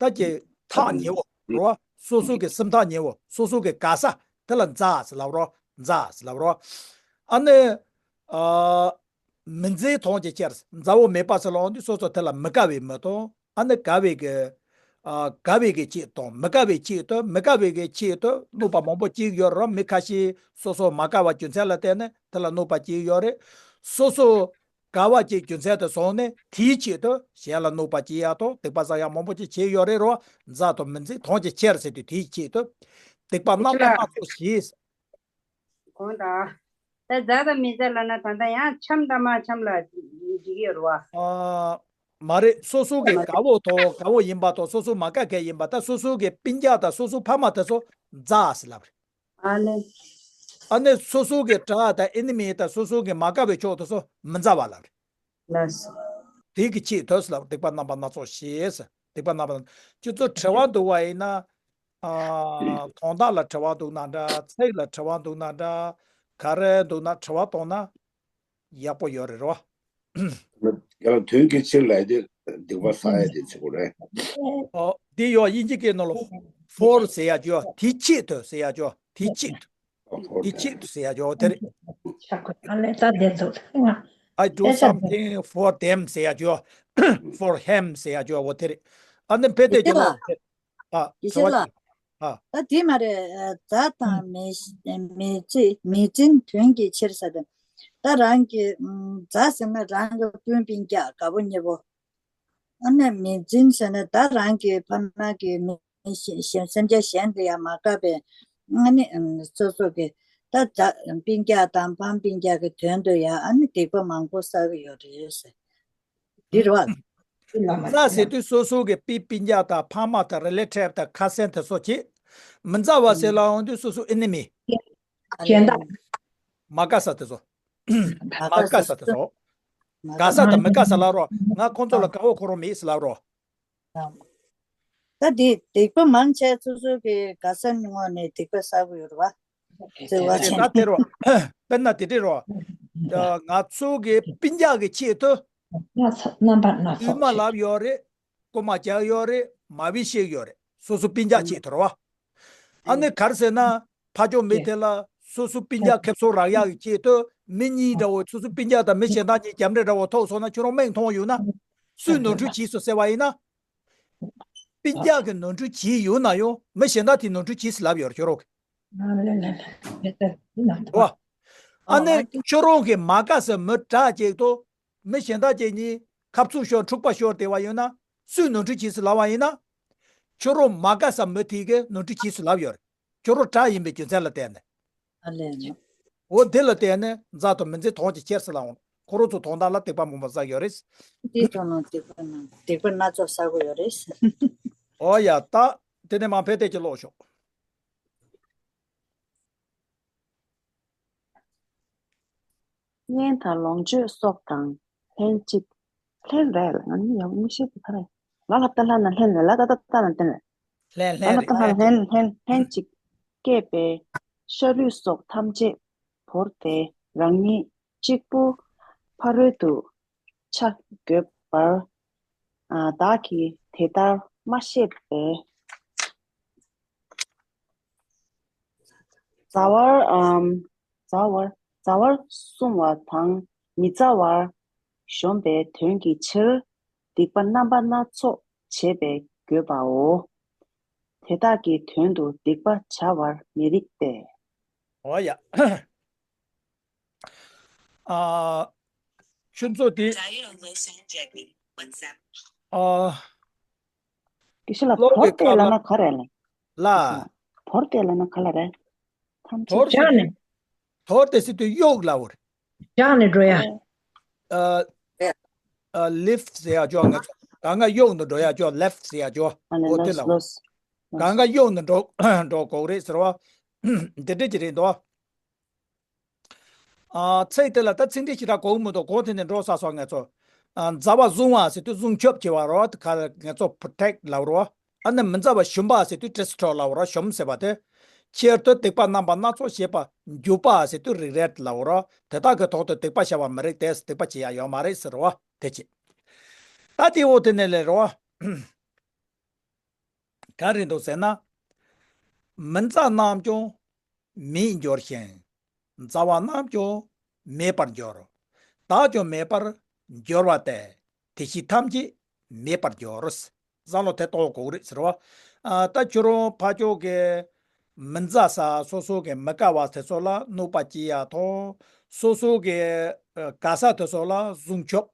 ད་ཀྱི་ཐག་ཉེ་བོ་རོ། སོ་སོ་གི་སེམས་ཐག་ཉེ་བོ། སོ་སོ་གི་དགའ་ས་དེ་ལ་མཛའ་ཟེར་ལབ་རོ། མཛའ་ཟེར་ལབ་རོ། ཨ་ནི། ཨ། མི་མཛའི་དོན་གྱི་ཕྱིར། མཛའ་བོ་མེད་པ་ཟེར་ལབ་ཡོང་དུས་སོ་སོ་དེ་ལ་མི་དགའ་བའི་མི་དང་། ཨ་ནི་དགའ་བའི་གི། ཨ། དགའ་བའི་གི་ཆེད་དུ། མི་དགའ་བའི་ཆེད་དུ། མི་དགའ་བའི་གི་ཆེད་དུ་གནོད་པ་མང་པོ་སྐྱེལ་གྱི་ཡོད་རེད། མི་ཁ་ཤས་སོ་སོ་མ་དགའ་བ་རྒྱུ་མཚན་ལ་བརྟེན་ནས་དེ་ལ་གནོད་པ་སྐྱེལ་གྱི་ཡོད་རེད། སོ་སོ་དགའ་བ་ཅིག་རྒྱུ་མཚན་དུ་བཟུང་ནས་དེའི་ཆེད་དུ་གཞན་ལ་གནོད་པ་སྐྱེལ་ཡག་དང་སྡིག་པ་བསགས་ཡག་མང་པོ་ཅིག་བྱེད་ཀྱི་ཡོད་རེད་རོ། མཛའ་དང་མི་མཛའི་དོན་གྱི་ཕྱིར་ཟེར་དུས་དེའི་ཆེད་དུ་སྡིག་པ་རྣམ་པ་སྣ་ཚོགས་བྱས། གོང་དང་། ད་མཛའ་དང་མི་མཛའ་ལབ་ན་ད་ལྟ་ཡང་འཆམ་དང་མ་འཆམ་ལ་འགྲིག་གི་ཡོད་རེད་བ། ཨ། མ་རེད། སོ་སོ་གི་དགའ་བོ་དང་དགའ་བོ་ཡིན་པ་དང་སོ་སོ་མ་དགའ་མཁན་ཡིན་པ། ད་སོ་སོ་གི་སྤུན་ཀྱག་དང་སོ་སོ་ཕ་མ་དེ་ཚོ་མཛའ་ཟེར་ལབ་རེད། ཨ་ལེ། ཨ་ནི་སོ་སོ་གི་དགྲ་དང་ཨེ་ནི་མི་དང་སོ་སོ་གི་མ་དགའ་བའི་ཕྱོགས་དེ་ཚོ་མི་མཛའ་བ་ལབ་རེད། ལགས་སོ། དེ་གི་ཆེད་དུ་ཟེར་ལབ། སྡིག་པ་རྣམ་པ་སྣ་ཚོགས་ཞེས་ཟེར། སྡིག་པ་རྣམ་པ་སྣ། ཁྱོད་ཚོ་དྲི་བ་འདུག་པ་ཡིན་ན། ཨ། དོན་དག་ལ་དྲི་བ་འདུག་ན་འདྲ། ཚིག་ལ་དྲི་བ་འདུག་ན་འདྲ། ག་རེ་འདུག་ན་དྲི་བ་གཏོང་ན་ཡག་པོ་ཡོད་རེད་རོ། ཡང་དོན་གྱི་ཕྱིར་ལབ་དེ་སྡིག་པ་བསགས་ཡ་དེ་ཚིག་གོ་རེད། ཨོ། དེ་ཡོད། དབྱིན་ཇི་སྐད་ནང་ལ་for ཟེར་ཡ་ཅོ། དེའི་ཆེད་དུ་ཟེར་ཡ་ཅོ། དེའི་ཆེད་དུ། དེའི་ཆེད་དུ་ཟེར་ཡ་ཅོ་དེ་རེད། ཆག་གོ་ཨ་ལས་ད་བདེ་འདུག I do something for them ཟེར་ཡ་ཅོ། For him ཟེར་ཡ་ཅོ་འོ་དེ་རེད། ཨ་ནི་ཕེ་དེ་ཅོ་ལོ། ཨ། དེ་ཆེད་ལ། ཨ། དེ་མ་རེད། མཛའ་དང་མི་མི་བརྩི་མི་འཛིན་དོན་གྱི་ཕྱིར་ཟེར་ཏེ། ད་རང་གི་མཛའ་ཟེར་ན་རང་གི་སྤུན་སྤུན་ཀྱག་དགའ་བོ་ཉེ་བོ། ཨ་ནི་མི་འཛིན་ཟེར་ན་ད་རང་གི་ཕ་མ་གི་མི་གཞན་སེམས་ཅན་གཞན་དུ་ཡང་མ་དགའ་བའི། ཨ་ནི་སོ་སོ་གི་ད་མཛའ་སྤུན་ཀྱག་དང་ཕ་མ་སྤུན་ཀྱག་གི་དོན་དུ་ཡང་ཨ་ནི་སྡིག་པ་མང་པོ་བསགས་ཀྱི་ཡོད་རེད་ཟེར། འདི་རེད་བ། མཛའ་ཟེར་དུས་སོ་སོ་གི་སྤུན་སྤུན་ཀྱག་དང་ཕ་མ་དང་relative དང་cousin དེ་ཚོ་བྱེད། མི་མཛའ་བ་ཟེར་ལབ་ཡོང་དུས་སོ་སོ་enemy། གཞན་དག་མ་དགའ་ས་དེ་ཚོ། མ་དགའ་ས་དེ་ཚོ། དགའ་ས་དང་མི་དགའ་ས་ལབ་རོགས། ང་ཁོང་ཚོ་ལ་དགའ་བོ་ཁོ་རང་མེད་ཟེར་ལབ་རོགས། ད་འདི་སྡིག་པ་མང་ཆེ་སོ་སོ་གི་དགའ་སའི་ངོས་ནས་སྡིག་པ་བསགས་ཀྱི་ཡོད་རེད་བ། བརྩེ་བ་ཆེན། ད་དེ་རོ། དཔེར་ན་དེ་འདྲ་རོ། ང་ཚོ་གི་སྤུན་ཀྱག་གི་ཆེད་དུ། རྣམ་པ་སྣ་ཚོགས་ཡུལ་མ་ལབ་ཡོད་རེད། རྐུ་མ་རྒྱག་ཡོད་རེད། མ་བི་ཤེས་ཡོད་རེད། སོ་སོ་སྤུན་ཀྱག་ཆེད་དུ་རོ། ཨ་ནི་ག་རེ་ཟེར་ན། ཕ་ཇོ་མི་དེ་ལ་སོ་སོ་སྤུན་ཀྱག་ཁེབས་སོ་རག་ཡག་གི་ཆེད་དུ་མི་གཉིས་འདྲ་བོ་སོ་སོ་སྤུན་ཀྱག་དང་མི་གཞན་དག་གཉིས་རྒྱབ་འདྲེ་འདྲ་བོ་ཐོག་སོང་ན་ཁྱོད་རང་མིག་མཐོང་ཡོད་ན། སུས་ནོར་འཁྲུལ་བྱས་སོང་ཟེར་བ་ཡིན་ན། སྤུན་ཀྱག་གི་ནོར་འཁྲུལ་བྱས་ཡོད་ན་ཡང་མི་གཞན་དག་དེས་ནོར་འཁྲུལ་བྱས་ཟེར་ལབ་ཡོད་རེད་ཁྱོད་རང་གི། ཨ་ནི་ཁྱོད་རང་གི་མ་དགའ་ས་མི་དྲག་ཅིག་དང་མི་གཞན་དག་ཅིག་གཉིས་ཁ་མཆུ་ཤོར་འཁྲུག་པ་ཤོར་བསྡད་པ་ཡོད་ན། སུས་ནོར་འཁྲུལ་བྱས་ཟེར་ལབ་པ་ཡིན་ན། ཁྱོད་རང་མ་དགའ་ས་མི་དེ་གིས་ནོར་འཁྲུལ་བྱས་ཟེར་ལབ་ཡོད་རེད། ཁྱོད་རང་དགྲ་ཡིན་པའི་རྒྱུ་མཚན་ལ་བརྟེན་ནས། ཨ་ལས་ནོ། འོ་དེ་ལ་བརྟེན་ནས་མཛའ་དང་མི་མཛའི་དོན་གྱི་ཕྱིར་ཟེར་ལབ་འོང་། ཁོ་རང་ཚོ་དོན་དག་ལ་སྡིག་པ་མང་པོ་བསགས་ཡོད་རེད། དེའི་དོན་ལ་སྡིག་པ་སྣ་སྡིག་པ་སྣ་ཚོགས་བསགས་ཀྱི་ཡོད་རེད། འོ་ཡ་ད། དེ་ནས་མ་ཕེ་དེ་ཅི་ཀློག་ཤོག་སྙན་དང་ལོངས་སྤྱོད་སོགས་དང་ལྷན་ཅིག་ལྷན་རེད་ལ་ང་ནི་ཡག་མི་ཤེས་པ་ག་རེ། ལ་ལ་ཏ་ལ་ན་ལྷན་རེད་ལ་ཏ་ཏ་ཏ་ན་ཏན་རེད། ལྷན་ལྷན་ལ་ལ་རེད། ཏ་ལ་ལྷན་ལྷན་ལྷན་ཅིག་སྐྱེས་པའི་ཤ་རུས་སོགས་ཐམས་ཅད་བོར་ཏེ་རང་ཉིད་གཅིག་པུ་ཕ་རོལ་ཏུ་ཆ་དགོས་པར་བདག་གིས་དེ་ལྟར་མ་ཤེས་པས། མཛའ་བར་ཨམ། མཛའ་བར་མཛའ་བར་བསྲུང་བ་དང་མི་མཛའ་བར་གཞོམ་པའི་དོན་གྱི་ཕྱིར་སྡིག་པ་རྣམ་པ་སྣ་ཚོགས་བྱེད་པའི་དགོས་པའོ། དེ་དག་གི་དོན་དུ་སྡིག་པ་བྱ་བར་མི་རིགས་ཏེ། འོ་ཡ། ཨ། ཁྱོད་ཚོ་དེ། ཨ། དེ་ཤི་ལ་བོར་ཏེ་ལ་ན་ག་རེ་ལ། ལ། བོར་ཏེ་ལ་ན་ག་ལ་རེད། ཐམས་ཅད་བོར་ཏེ། བོར་ཏེ་ཟེར་དུས་གཡུག་ལབ་པ་རེད། བཞག་ནས་འགྲོ་ཡ། ཨ། ཨ། ལིཕ་ཟེར་ཡ་ཅོ་ང་ཚོ་གང་ག་གཡུག་ནས་འགྲོ་ཡ་ཅོ་ལེཕ་ཟེར་ཡ་ཅོ། ཨ་ནི་འོ་དེ་ལ་ལོས་ལོས། གང་ག་གཡུག་ནས་འགྲོ་འགྲོ་དགོས་རེད་ཟེར་བ། འདི་འདྲ་ཅིག་རེད་འདུག་ཨ་ཚིག་དེ་ལ་ད་ཚིག་འགྲེལ་ཞིག་རག་གོ་གི་མི་འདུག་གོ་དེ་ནས་འགྲོ་ས་སོགས་ངེད་ཚོ། ཨ་མཛའ་བ་བཟུང་བ་ཟེར་དུས་བཟུང་སྐྱོབ་བྱེད་པ་རོ། ད་ག་ངེད་ཚོ་པྲོ་ཊེག་ལབ་རོ། ཨ་ནི་མི་མཛའ་བ་ཞུམ་པ་ཟེར་དུས་ཌི་སི་ཊྲོ་ཡ་ལབ་རོ། ཞུམ་ཟེར་བ་དེ། ཕྱིར་དུ་སྡིག་པ་རྣམ་པ་སྣ་ཚོགས་བྱེད་པ་འཇུག་པ་ཟེར་དུས་རི་གྲེ་ཊི་ལབ་རོ། དེ་དག་གི་ཐོག་ཏུ་སྡིག་པ་བྱ་བ་མི་རིགས་ཏེ། སྡིག་པ་བྱེད་ཡ་ཡོད་མ་རེད་ཟེར་རོ། དེ་བྱེད། ད་དེ་འོ་དེ་ནས་ལས་རོ། ག་རེ་འདུག་ཟེར་ན། མི་མཛའ་རྣམས་ཀྱང་མེད་འགྱུར་ཞིང་། མཛའ་བ་རྣམས་ཀྱང་མེད་པར་འགྱུར། བདག་ཀྱང་མེད་པར་འགྱུར་བ་སྟེ། དེ་བཞིན་ཐམས་ཅད་མེད་པར་འགྱུར། བསམ་བློ་དེ་གཏོང་དགོས་རེད་ཟེར་བ། ཨ་ད་ཁྱོད་རང་ཕ་ཕྱོགས་ཀྱི་མི་མཛའ་ས་སོ་སོ་གི་མི་དགའ་བ་དེ་ཚོ་ལ་གནོད་པ་སྐྱེལ་ཡ་དང་། སོ་སོ་གི་ཨ་དགའ་ས་དེ་ཚོ་ལ་བཟུང་སྐྱོབ།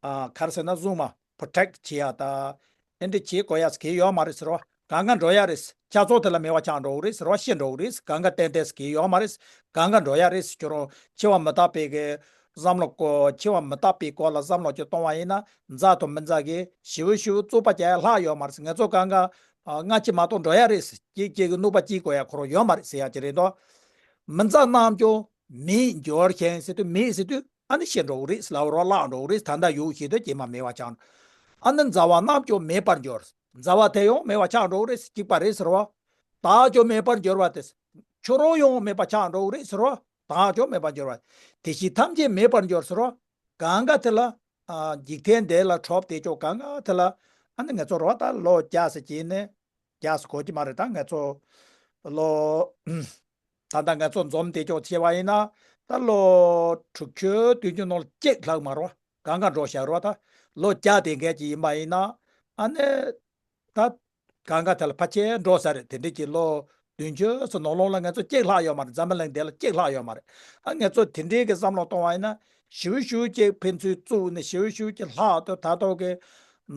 ཨ་ག་རེ་ཟེར་ན་བཟུང་མ་པྲོ་ཊེག་བྱེད་ཡ་ད། ཨེ་འདྲ་བྱེད་དགོས་ཡ་ཟེར་གྱི་ཡོད་མ་རེད་ཟེར་བ། གང་ག་འགྲོ་ཡ་རེད། ཁྱ་ཚོགས་དེ་ལ་མེད་པ་ཆགས་འགྲོ་གི་རེད་ཟེར་བ། ཤི་འགྲོ་གི་རེད། གང་ག་ཏན་ཏན་ཟེར་གྱི་ཡོད་མ་རེད། གང་ག་འགྲོ་ཡ་རེད། ཁྱོད་རང་འཆི་བ་མི་རྟག་པའི་གི་བསམ་བློ་ཀོ། འཆི་བ་མི་རྟག་པའི་སྐོར་ལ་བསམ་བློ་ཅིག་གཏོང་བ་ཡིན་ན། མཛའ་དང་མི་མཛའ་གི་ཞེ་པོ་ཞེ་པོ་རྩོད་པ་རྒྱག་ཡ་ལྷག་ཡོད་མ་རེད། ང་ཚོ་གང་ག་ཨ་སྔ་ཕྱི་མ་གཏོགས་འགྲོ་ཡ་རེད། གཅིག་གཅིག་གི་གནོད་པ་སྐྱེལ་དགོས་ཡ་ཁོ་རང་ཡོད་མ་རེད་ཟེར་ཡ་ཅིག་རེད་དོ། མི་མཛའ་རྣམས་ཀྱང་མེད་འགྱུར་ཞིང་ཟེར་དུས། མེད་ཟེར་དུས་ཨ་ནི་ཤི་འགྲོ་གི་རེད་ལབ་རོ། བརླག་འགྲོ་གི་རེད། ད་ལྟ་ཡོད་བཞིན་དུ་རྗེས་མ་མེད་པ་ཆགས། ཨ་ནི་མཛའ་བ་རྣམས་ཀྱང་མེད་པར་འགྱུར། མཛའ་བ་དེ་ཡང་མེད་པ་ཆགས་འགྲོ་གི་རེད། གཅིག་པ་རེད་ཟེར་བ། བདག་ཀྱང་མེད་པར་འགྱུར་བ་སྟེ། ཁྱོད་རང་ཡང་མེད་པ་ཆགས་འགྲོ་གི་རེད་ཟེར་བ། བདག་ཀྱང་མེད་པར་འགྱུར་བ། དེ་བཞིན་ཐམས་ཅད་མེད་པར་འགྱུར་ཟེར་བ། གང་ག་དེ་ལ་ཨ་འཇིག་རྟེན་འདི་ལ་གྲོགས་དེ་ཅོག་གང་ག་དེ་ལ། ཨ་ནི་ང་ཚོ་རོ་ད་ལོ་བརྒྱ་ཟེར་གྱིན་ནས། རྒྱ་སྐོར་གྱི་མ་རེད། ད་ང་ཚོ་ལོ། ད་ལྟ་ང་ཚོ་འཛོམས་བསྡད་ཀྱོག་བྱས་པ་ཡིན་ན། ད་ལོ་དྲུག་ཅུ་བདུན་ཅུ་ནང་ལ་གཅིག་ལྷག་མ་རོ། གང་ག་འགྲོ་བཞག་རོ། ད་ལོ་བརྒྱ་དེ་འགའ་ཅིག་ཡིན་པ་ཡིན་ན། ཨ་ནི་ད་གང་ག་དེ་ལ་ཕལ་ཆེར་འགྲོ་ས་རེད། དེ་འདྲ་གྱི་ལོ་བདུན་ཅུ་ཙམ་ནང་ལོགས་ལ་ང་ཚོ་གཅིག་ལྷག་ཡོད་མ་རེད། འཛམ་བུ་གླིང་འདི་ལ་གཅིག་ལྷག་ཡོད་མ་རེད། ཨ་ང་ཚོ་དེ་འདྲའི་གི་བསམ་བློ་གཏོང་བ་ཡིན་ན། ཞེ་པོ་ཞེ་པོ་ཅིག་ཕན་ཚུན་བཙུགས་ནས། ཞེ་པོ་ཞེ་པོ་ཅིག་ལྷག་ཏུ་ད་ལྟ་གི་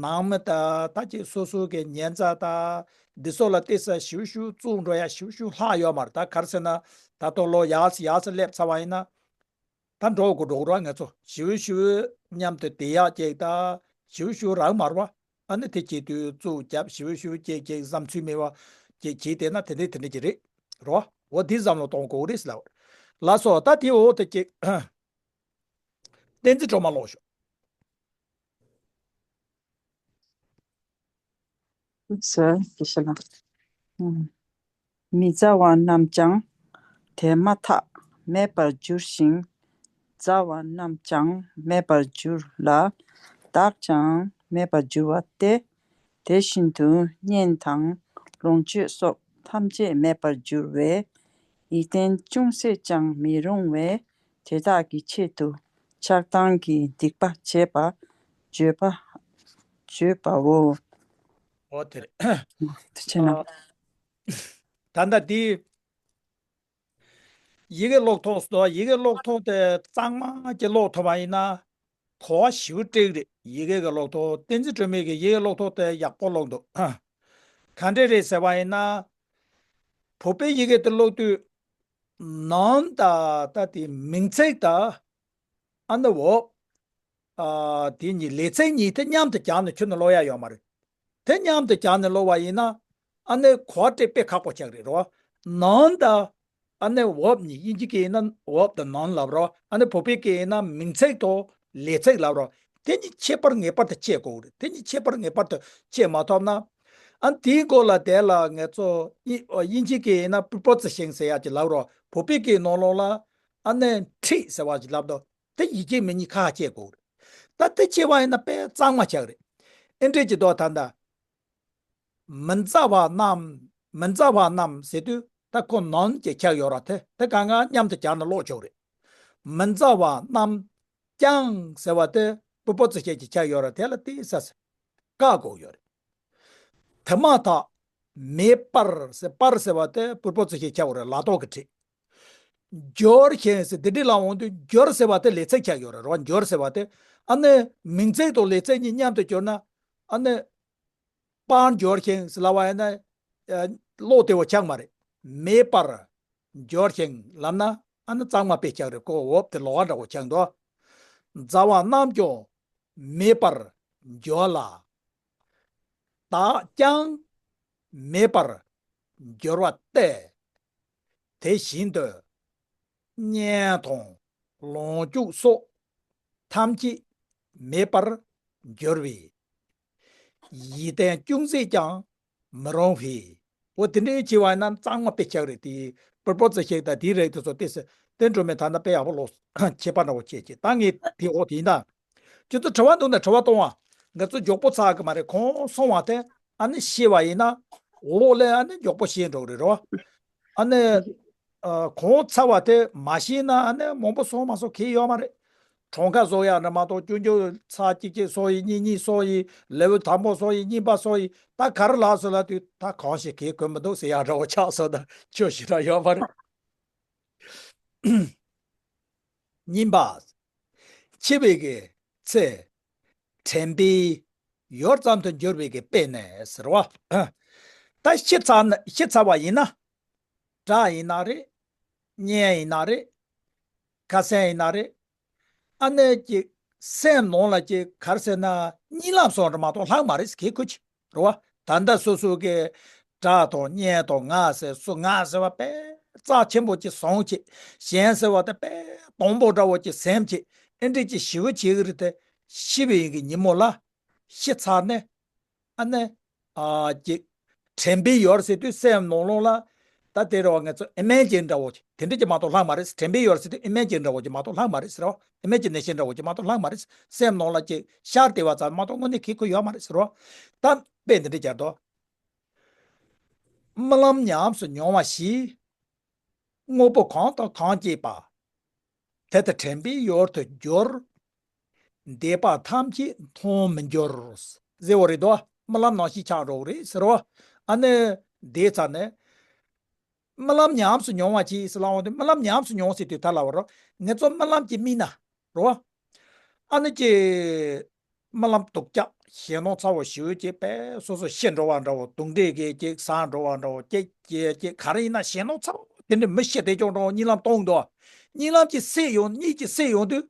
ནང་མི་དང་། ད་ཅིག་སོ་སོ་གི་ཉེ་མཛའ་དང་འདི་ཚོ་ལ་བལྟས་ས་ཞེ་པོ་ཞེ་པོ་བཙུགས་འགྲོ་ཡ་ཞེ་པོ་ཞེ་པོ་ལྷག་ཡོད་མ་རེད། ད་ག་རེ་ཟེར་ན། ད་ལྟ་ལོ་ཡག་སེ་ཡག་སེ་སླེབས་ཚར་བ་ཡིན་ན། ད་འགྲོ་དགོས་འགྲོ་གི་རེད། ང་ཚོ་ཞེ་པོ་ཞེ་པོ་མཉམ་དུ་བསྡད་ཡག་ཅིག་དང་། ཞེ་པོ་ཞེ་པོ་རག་མ་རེད་པ། ཨ་ནི་དེ་བྱེད་དུས་བཙུགས་རྒྱབ་ཞེ་པོ་ཞེ་པོ་ཅིག་ཅིག་བསམ་ཚུལ་མེད་པ་ཅིག་བྱས་བསྡད་ན། དེ་འདྲ་དེ་འདྲ་ཅིག་རེད་རོ། འོ་དེ་བསམ་བློ་གཏོང་དགོས་རེད་ལབ། ལགས་སོ། ད་དེ་འོ་དེ་ཅིག་བསྟན་འཛིན་སྒྲོལ་མ་ཀློག་ཤོག། ཟེར་དེ་ཤེས་ལ། མི་མཛའ་བ་རྣམས་ཀྱང་དེ་མ་ཐག་མེད་པར་འགྱུར་ཞིང་། མཛའ་བ་རྣམས་ཀྱང་མེད་པར་འགྱུར་ལ། བདག་ཀྱང་མེད་པར་འགྱུར་བ་སྟེ། དེ་བཞིན་དུ་གཉེན་དང་ལོངས་སྤྱོད་སོགས་ཐམས་ཅད་མེད་པར་འགྱུར་བས། ཡིད་བརྟན་ཅུང་ཟད་ཀྱང་མི་རུང་བས། དེ་དག་གི་ཆེད་དུ་ཆགས་སྡང་གི་སྡིག་པ་བྱེད་པ་བརྗོད་པ་བརྗོད་པའོ། འོ་དེ་རེད། དེ་བྱས་ན། ཨ། ད་ལྟ་འདི་ཡི་གེ་ཀློག་ཐོག་སོ། ཡི་གེ་ཀློག་ཐོག་དེ་གཙང་མ་ཅིག་ཀློག་ཐུབ་པ་ཡིན་ན། གོ་བ་ཞེ་པོ་སྤྲད་རེད། ཡི་གེ་ཀློག་ཐོག་བསྟན་འཛིན་སྒྲོལ་མའི་གི་ཡི་གེ་ཀློག་ཐོག་དེ་ཡག་པོ་ཀློག་འདུག། ག་འདྲས་རེད་ཟེར་བ་ཡིན་ན། བོད་པའི་ཡི་གེ་དེ་ཀློག་དུས། noun ད་ད་དེ་མིང་ཚིག་དང་། ཨ་ནི་verb། ཨ་དེ་གཉིས་ལས་ཚིག་གཉིས་དེ་མཉམ་དུ་སྦྱར་ནས་ཁྱོན་ནས་ཀློག་ཡ་ཡོད་མ་རེད། དེ་མཉམ་དུ་སྦྱར་ནས་ཀློག་པ་ཡིན་ན། ཨ་ནི་གོ་བ་སྤྲད་དཔེ་ཁག་པོ་ཆགས་རེད་རོ། noun ད་ཨ་ནི་verb གཉིས། དབྱིན་ཇི་སྐད་ཡིན་ན་verb དང་noun ལབ་རོ། ཨ་ནི་བོད་པའི་སྐད་ཡིན་ན་མིང་ཚིག་དང་ལས་ཚིག་ལབ་རོ། དེ་གཉིས་ཁྱད་པར་ངེས་པར་དུ་ཕྱེ་དགོས་རེད། དེ་གཉིས་ཁྱད་པར་ངེས་པར་དུ་ཕྱེ་མ་ཐུབ་ན། ཨ་དེའི་སྐོར་ལ་དེ་ལ་ང་ཚོ་དབྱིན་དབྱིན་ཇི་སྐད་ཡིན་ན་preposition ཟེར་ཡ་ཅིག་ལབ་རོ། བོད་པའི་སྐད་ནང་ལོགས་ལ་ཨ་ནི་trait ཟེར་བ་ཅིག་ལབ་དོ། དེ་ཡིག་ཆ་མི་གཉིས་ཁ་ཁ་ཕྱེ་དགོས་རེད། ད་དེ་ཕྱེ་བ་ཡིན་ན་དཔེ་གཙང་མ་ཆགས་རེད། ཨེ་འདྲས་ཀྱི་དོ་ད་ལྟ། མི་མཛའ་བ་རྣམས། མི་མཛའ་བ་རྣམས་ཟེར་དུས་ད་ཁོ་noun གྱི་ཆགས་ཡོད་ར། དེ་དེ་གང་ག་མཉམ་དུ་སྦྱར་ན་ཀློག་ཆོག་རེད། མི་མཛའ་བ་རྣམས་ཀྱང་ཟེར་བ་དེ་preposition གྱི་ཆགས་ཡོད་ར། དེ་ལ་དེ་ས་ས་བཀག་དགོས་ཡོད་རེད། དེ་མ་ཐག་མེད་པར་ཟེར། པར་ཟེར་བ་དེ་preposition གྱི་ཆགས་ཡོད་རེད། ལ་དོག་གི་ཕྲད། འགྱུར་ཞིང་ཟེར་འདི་འདྲ་ལ་འོང་དུས་འགྱུར་ཟེར་བ་དེ་ལས་ཚིག་ཆགས་ཡོད་རེད་རོ། འགྱུར་ཟེར་བ་དེ་ཨ་ནི་མིང་ཚིག་དང་ལས་ཚིག་གཉིས་མཉམ་དུ་གྱུར་ན། ཨ་ནི་པར་འགྱུར་ཞིང་ཟེར་ལབ་པ་ཡིན་ན། ཨ་ཀློག་བདེ་བོ་ཆགས་མ་རེད། མེད་པར་འགྱུར་ཞིང་ལབ་ན་ཨ་ནི་གཙང་མ་དཔེ་ཆགས་རེད། ཁོ་verb དེ་ལོགས་ཀ་འདྲ་བོ་ཆགས་འདུག། མཛའ་བ་རྣམས་ཀྱང་མེད་པར་འགྱུར་ལ། བདག་ཀྱང་མེད་པར་འགྱུར་བ་སྟེ། དེ་བཞིན་དུ་གཉེན་དང་ ལོངས་སྤྱོད་སོགས་ཐམས་ཅད་མེད་པར་འགྱུར་བས། ཡིད་བརྟན་ཅུང་ཟད་ཀྱང་མི་རུང་བས། འོ་དེ་འདྲའི་བྱས་པ་ཡིན་ན་གཙང་མ་དཔེ་ཆགས་རེད་དེ། པུར་པོ་ཙི་ཤེག་དང་དེའི་རིགས་དེ་ཚོ་ཏོག་ཙམ་དེ་འགྲོ་མེད་ཐ་ན་དཔེ་ཡག་པོ་ལོག་ཁྱད་པར་འདྲ་བོ་བྱས་ཀྱི་ད་ངས་དེ་འོ་དེ་ཡིན་ད། ཁྱོད་ཚོ་དྲི་བ་འདུག་ན་དྲི་བ་གཏོང་བ། ང་ཚོ་མགྱོགས་པོ་ཚར་གི་མ་རེད། གོང་སོང་བ་དེ་ཨ་ནི་ཤེས་པ་ཡིན་ན་འོག་ལས་ཨ་ནི་མགྱོགས་པོ་ཤེས་འགྲོ་གི་རེད་རོ། ཨ་ནི་ཨ་གོང་ཚར་བ་དེ་མ་ཤེས་ན་ཨ་ནི་མང་པོ་སོང་མ་སོང་གི་ཡོད་མ་རེད། གྲངས་ཀ་བཟོ་ཡག་འདྲ་མ་གཏོགས་ཆུང་ཆུང་ཚར་གཅིག་གཅིག་སོང་ཡིན། གཉིས་གཉིས་སོང་ཡིན། ལེ་ཝལ་དང་པོ་སོང་ཡིན། གཉིས་པ་སོང་ཡིན། ད་ག་རེ་ལབ་སོང་ལབ་དུས་ད་གང་ཞིག་གི་གོ་མི་འདུག་ཟེར་ཡག་འདྲ་བོ་ཆགས་སོང་ད་ཁྱོད་ཞིག་ར་ཡོད་མ་རེད། གཉིས་པ། འཆི་བའི་གི་ཚེ། དྲན་པའི་ཡུལ་ཙམ་དུ་འགྱུར་བའི་གི་དཔེ་ནས་ཟེར་བ། ད་ཤི་ཚར་ན་ཤི་ཚར་བ་ཡིན་ན། སྐྲ་ཡིན་ན་རེད། སྙན་ཡིན་ན་རེད། ཁ་སེང་ཡིན་ན་རེད། ཨ་ནི་ཀྱི་སེམས་ནང་ལ་ཀྱི་ག་རེ་ཟེར་ན་གཉིད་ལམ་སོང་རེད་མ་གཏོགས་ལྷག་མ་རེད་ཟེར་གི་ཁུ་ཆི་རེད་བ། ད་ལྟ་སོ་སོ་གི་སྐྲ་དང་སྙན་དང་ངག་ཟེར་སོ་ངག་ཟེར་བ་དཔེ་རྩ་ཆེན་པོ་ཅིག་བཟུང་བྱས། གཞན་ཟེར་བ་དེ་དཔེ་དང་པོ་འདྲ་བོ་ཅིག་སེམས་བྱས། ཨེ་འདྲས་ཅིག་ཞི་བ་བྱེད་གི་རེད་དེ། ཤི་བའི་གི་ཉིན་མོ་ལ། ཤི་ཚར་ནས། ཨ་ནི། ཨ་ཅིག་དྲན་པའི་ཡུལ་ཟེར་དུས་སེམས་ནང་ལོགས་ལ། ད་དེ་རེད་བ། ང་ཚོ་ཨི་མེ་ཇིན་འདྲ་བོ་དེ་འདྲ་ཅིག་མ་གཏོགས་ལྷག་མ་རེད། དྲན་པའི་ཡུལ་ཟེར་དུས་ཨི་མེ་ཇིན་འདྲ་བོ་ཅིག་མ་གཏོགས་ལྷག་མ་རེད་ཟེར་བ། ཨི་མེ་ཇི་ནེ་ཤན་འདྲ་བོ་ཅིག་མ་གཏོགས་ལྷག་མ་རེད། སེམས་ནང་ལ་ཅིག་ཤར་བསྡད་པ་ཙམ་མ་གཏོགས་དངོས་གནས་གི་ཁུ་ཡོད་མ་རེད་ཟེར་བ། ད་དཔེ་འདི་འདྲ་སྦྱར་དོ། རྨི་ལམ་ཉམས་སུ་མྱོང་བ་ཞིག་དངོས་པོ་གང་དང་གང་སྐྱེས་པ། དེ་དག་དྲན་པའི་ཡུལ་དུ་འགྱུར། འདས་པ་ཐམས་ཅད་མཐོང་མི་འགྱུར། ཟེར་བ་རེད་དོ། རྨི་ལམ་ནང་བཞིན་ཆགས་འགྲོ་གི་རེད་ཟེར་བ། ཨ་ནི། དེའི་ཚར་ནས། རྨི་ལམ་ཉམས་སུ་མྱོང་བ་ཅིག་ཟེར་ལབ་འོང་དུས་རྨི་ལམ་ཉམས་སུ་མྱོང་ཟེར་དུས་ད་ལབ་པ་རོ། ངེད་ཚོ་རྨི་ལམ་གྱི་རྨིས་ན་རོ། ཨ་ནི་ཀྱི། རྨི་ལམ་སྡུག་ཅག་ཞེད་སྣང་ཚ་བོ་ཞེ་པོ་ཅིག་དཔེ་སོ་སོ་ཤི་འགྲོ་བ་འདྲ་བོ། དུག་འདྲེ་གིས་ཅིག་ཟ་འགྲོ་བ་འདྲ་བོ། ཅིག་ཅིག་ཅིག་ག་རེ་ཡིན་ན་ཞེད་སྣང་ཚ་བོ་དེ་འདྲ་མི་ཤི་དེ་ཅོག་འདྲ་བོ་གཉིད་ལམ་གཏོང་འདུག་གཉིད་ལམ་གྱི་སད་ཡོང་གཉིད་ཀྱི་སད་ཡོང་དུས།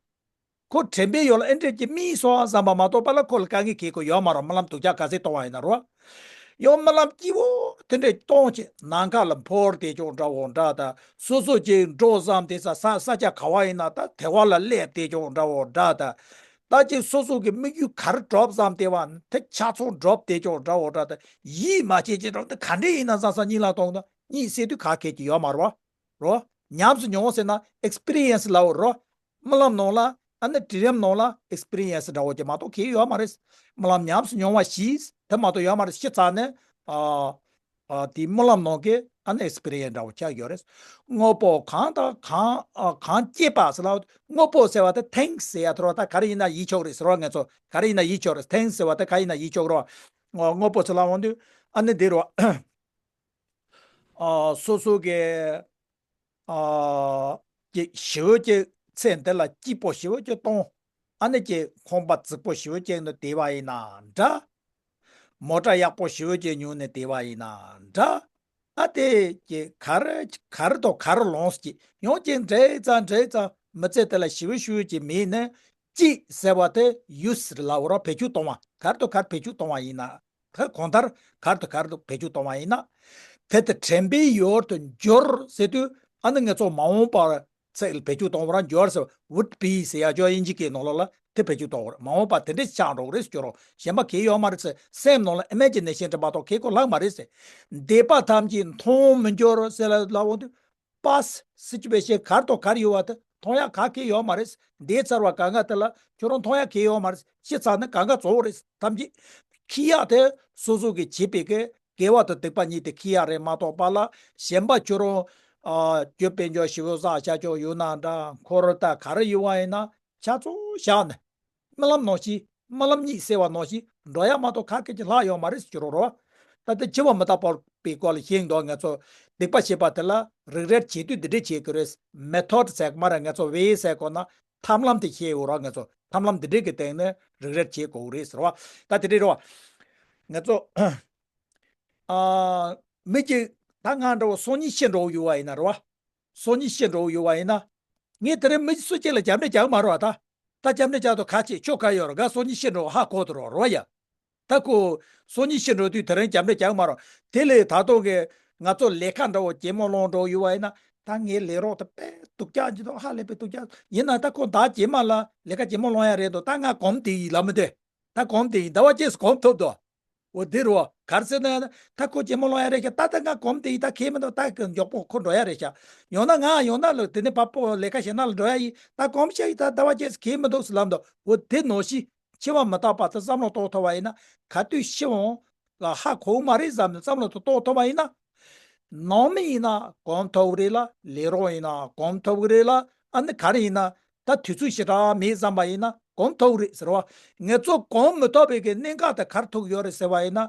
ཁོ་དྲན་པའི་ཡུལ་ལ་ཨེ་འདྲས་ཀྱི་རྨིས་སོང་བསམ་པ་མ་གཏོགས་པ་ལ་ཁོ་ལ་དཀའ་ངལ་གེ་ཁོ་ཡོད་མ་རེད། རྨི་ལམ་སྡུག་ཅག་ག་ཚད་གཏོང་བ་ཡིན་ན་རོ། ཡང་རྨི་ལམ་སྐྱིད་པོ་དེ་འདྲས་གཏོང་བྱས་ནམ་མཁའ་ལ་འཕུར་དེ་ཅོག་འདྲ་བོ་འདྲ་ད། སོ་སོ་ཅིག་འགྲོ་བསམ་དེ་ས་ས་ས་ཆ་ག་བ་ཡིན་ན་ད་དེ་བ་ལ་སླེབས་དེ་ཅོག་འདྲ་བོ་འདྲ་ད། ད་ཅིག་སོ་སོ་གི་དམིགས་ཡུལ་ག་རེ་འགྲུབ་བསམ་དེ་བ་དེ་ཆ་ཚང་འགྲུབ་དེ་ཅོག་འདྲ་བོ་འདྲ་ད། ཡིད་མ་ཆེས་ཅིག་འགྲོ་དེ་ག་འདྲས་ཡིན་ན་བསམ་བསམ་གཉིད་ལམ་གཏོང་ད་གཉིད་སད་དུས་ག་གེ་ཅིག་ཡོད་མ་རེད་བ། རོ། ཉམས་སུ་མྱོང་ཟེར་ན་ཨེགས་པི་རི་ཡན་སི་ལབ་རོ། རྨི་ལམ་ནང་ལ་ཨ་ནི་དྲི་རིམ་ནང་ལ་ཨེགས་པི་རི་ཡན་སི་འདྲ་བོ་ཅིག་མ་གཏོགས་གང་ཡང་ཡོད་མ་རེད། རྨི་ལམ་ཉམས་སུ་མྱོང་བ་ཞིག་དེ་མ་གཏོགས་ཡོད་མ་རེད། ཤི་ཚར་ནས་ཨ་ཨ་དེ་རྨི་ལམ་ནང་གི་ཨ་ནི་ཨེགས་པི་རི་ཡན་སི་འདྲ་བོ་ཆགས་ཡོད་རེད། དངོས་པོ་གང་དང་གང་ཨ་གང་སྐྱེས་པ་ཟེར་ལ། དངོས་པོ་ཟེར་བ་དེ་ཐིང་སི་ཟེར་ཡ་ཐོར་བ་ད་ག་རེ་ཡིན་ན་ཡིད་ཆོག་རེད་ཟེར་བ། ངེད་ཚོ་ག་རེ་ཡིན་ན་ཡིད་ཆོག་རེད། ཐིང་སི་ཟེར་བ་དེ་ག་ཡིན་ན་ཡིད་ཆོག་རོ། དངོས་པོ་ཟེར་ལ་འོང་དུས་ཨ་ནི་འདི་རོ། ཨ་སོ་སོ་གི་ཨ་ཀྱི་ཞི་བའི་ཀྱི་ཚེ་འདི་ལ་སྐྱིད་པོ་ཞི་བའི་ཀྱི་གཏོང་། ཨ་ནི་ཀྱི་ཁང་པ་རྫིག་པོ་ཞི་བའི་ཀྱི་ནི་བསྡད་པ་ཡིན་ན་འདྲ། མོ་ཊ་ཡག་པོ་ཞི་བའི་ཀྱི་ཉོས་ནས་བསྡད་པ་ཡིན་ན་འདྲ། ཨ་དེ་ཀྱི་ག་རེ་ག་རེ་དང་ག་རེ་ལོངས་ཀྱི་ཡང་ཀྱི་འདྲེ་ཙང་འདྲེ་ཙང་མི་ཚེ་དེ་ལ་ཞི་བའི་ཞི་བའི་ཀྱི་མེད་ནས་སྐྱིད་ཟེར་བ་དེ་ཡུས་ལ་འོ་ར་བེད་སྤྱོད་གཏོང་བ། ག་རེ་དང་ག་རེ་བེད་སྤྱོད་གཏོང་བ་ཡིན་ན། ད་གང་ལྟར་གར་དང་གར་དུ་བེད་སྤྱོད་གཏོང་བ་ཡིན་ན། དེ་ལྟར་དྲན་པའི་ཡུལ་དུ་འགྱུར་ཟེར་དུས་ཨ་ནི་ངེད་ཚོ་མ་འོངས་པར་ཚིག་ལ་བེད་སྤྱོད་གཏོང་བ་རང་འགྱུར་ཟེར་would be ཟེར་ཡ་ཅོ་དབྱིན་ཇི་སྐད་ནང་ལོགས་ལ་དེ་བེད་སྤྱོད་གཏོང་བ་རེད། མ་འོངས་པ་དེ་འདྲས་ཆགས་འགྲོ་གི་རེད་ཟེར་གྱི་རོ། གཞན་པ་གལ་ཡོད་མ་རེད་ཟེར། སེམས་ནང་ལ་ཨི་མེ་ཇི་ནེ་ཤན་འདྲ་མ་གཏོགས་གལ་ཁོ་ལྷག་མ་རེད་ཟེར། འདས་པ་ཐམས་ཅད་མཐོང་མི་འགྱུར་ཟེར་ལ་ལབ་འོང་དུས། པཱསི་སི་ཅུ་ཨེ་ཤན་གར་དང་གར་ཡོད་པ་དེ་མཐོང་ཡག་ག་གེ་ཡོད་མ་རེད། འདས་ཚར་བ་གང་ག་དེ་ལ་ཁྱོད་རང་མཐོང་ཡག་གེ་ཡོད་མ་རེད། ཤི་ཚར་ན་གང་ག་གཙོ་བོ་རེད། ཐམས་ཅད་ཁྱི་ཡག་དེ་སོ་སོ་གི་བྱེད་པའི་གི་དགེ་བ་དང་སྡིག་པ་གཉིས་དེ་ཁྱི་ཡག་རེད་མ་གཏོགས་པ་ལ་གཞན་པ་ཁྱོད་རང་ཨ་རྒྱུ་དཔལ་འབྱོར་ཞེ་པོ་བསགས་བཞག་ཆོག་ཡོད་ན་འདྲ། འཁོར་དང་ག་རེ་ཡོད་པ་ཡིན་ན་ཆ་ཚང་བཞག་ནས། རྨི་ལམ་ནང་བཞིན་རྨི་ལམ་གཉིད་སད་པ་ནང་བཞིན་འགྲོ་ཡག་མ་གཏོགས་ག་གེ་ཅིག་ལྷག་ཡོད་མ་རེད་ཟེར་གྱི་རོ་རོ། ད་ལྟ་འཆི་བ་མི་རྟག་པ་པའི་སྐོར་ལ་ཤེས་འདུག་ང་ཚོ་སྡིག་པ་བྱེད་པ་དེ་ལ་རིག་རལ་བྱེད་དུས་འདི་འདྲས་བྱེད་དགོས་རེད། མེ་ཐོ་ཌི་ཟེར་གི་མ་རེད། ང་ཚོ་ཝེ་ཟེར་དགོས་ན་ཐབས་ལམ་དེ་ཤེས་དགོས་རོ། ང་ཚོ་ཐབས་ལམ་འདི་འདྲས་ཀྱི་སྟེང་ནས་རིག་རལ་བྱེད་དགོས་རེད་ཟེར་བ། ད་དེ་འདྲས་རོ། ང་ཚོ་ཨ་མི་གཅིག་ད་ང་འདྲ་བོ་སང་ཉིན་ཤི་འགྲོ་གི་ཡོད་པ་ཡིན་ན་རོ། སང་ཉིན་ཤི་འགྲོ་གི་ཡོད་པ་ཡིན་ན། ངས་དེ་རིང་མི་སུ་གཅིག་ལ་རྒྱབ་འདྲེ་རྒྱག་མ་རོགས་ད། ད་རྒྱབ་འདྲེ་རྒྱག་དུས་ག་ཅིག་ཁྱོད་ག་ཡོད་རོགས། ག་སང་ཉིན་ཤི་འགྲོ་ཧ་གོ་དུ་རོགས་རོ་ཡ། ད་ཁོ་སང་ཉིན་ཤི་འགྲོ་དུས་དེ་རིང་རྒྱབ་འདྲེ་རྒྱག་མ་རོགས། དེ་ལས་ད་དུང་གི་ང་ཚོ་ལས་ཀ་འདྲ་བོ་གད་མོ་སློང་འགྲོ་ཡོད་པ་ཡིན་ན། ད་ངའི་ལས་རོགས་དེ་དཔེ་སྡུག་ཅག་ཅིག་འདུག་ཧ་ལས་པའི་སྡུག་ཅག་ཡིན་ན་ད་ཁོ་ཟླ་རྗེས་མ་ལ་ལས་ཀ་ཇེ་མང་སློང་ཡ་རེད་འདུག་ད་ང་གོམས་དེ་ཡིན་ལབ་མི་འདོད། ད་གོམས་དེ་ཡིན་ཟླ་བ་གཅིག་གོམས་ཐུབ་འདུག་འོ་དེ་རུ་གར་ཟེར་ན་ད་ཁོ་ཇེ་མང་སློང་ཡ་རེད་ཤག་ད་ད་ང་གོམས་དེ་ཡིན་ད་ཁེལ་མི་འདུག་ད་མགྱོགས་པོ་ཁོ་འགྲོ་ཡ་རེད་ཤག་ཡང་ན་ང་ཡང་ན་ལ་དེ་ནས་པ་པོ་ལས་ཀ་བྱེད་ན་ལ་འགྲོ་ཡ་ཡིན་ད་གོམས་ཤག་ཡིན་ད་ཟླ་བ་གཅིག་ཁེལ་མི་འདུག་ཟེར་ལབ་འདུག་འོ་དེ་ནང་བཞིན། འཆི་བ་མི་རྟག་པ་དེ་བསམ་བློ་གཏོང་ཐུབ་པ་ཡིན་ན་ག་དུས་ཤི་འོང་ལ་ཧ་གོ་གི་མ་རེད་བསམ་ནས་བསམ་བློ་དེ་གཏོང་ཐུབ་པ་ཡིན་ན། ནང་མི་ཡིན་ན་གོམས་ཐུབ་ཀྱི་རེད་ལ་ལས་རོགས་ཡིན་ན་གོམས་ཐུབ་ཀྱི་རེད་ལ་ཨ་ནི་ག་རེ་ཡིན་ན་ད་དུས་ཚོད་ཞེ་དྲག་མེད་བསམ་པ་ཡིན་ན་གོམས་ཐུབ་ཀྱི་རེད་ཟེར་བ། ངེད་ཚོ་གོམས་མི་ཐུབ་པའི་གི་གནད་འགག་དེ་ག་རེ་ཐུག་ཡོད་རེད་ཟེར་བ་ཡིན་ན།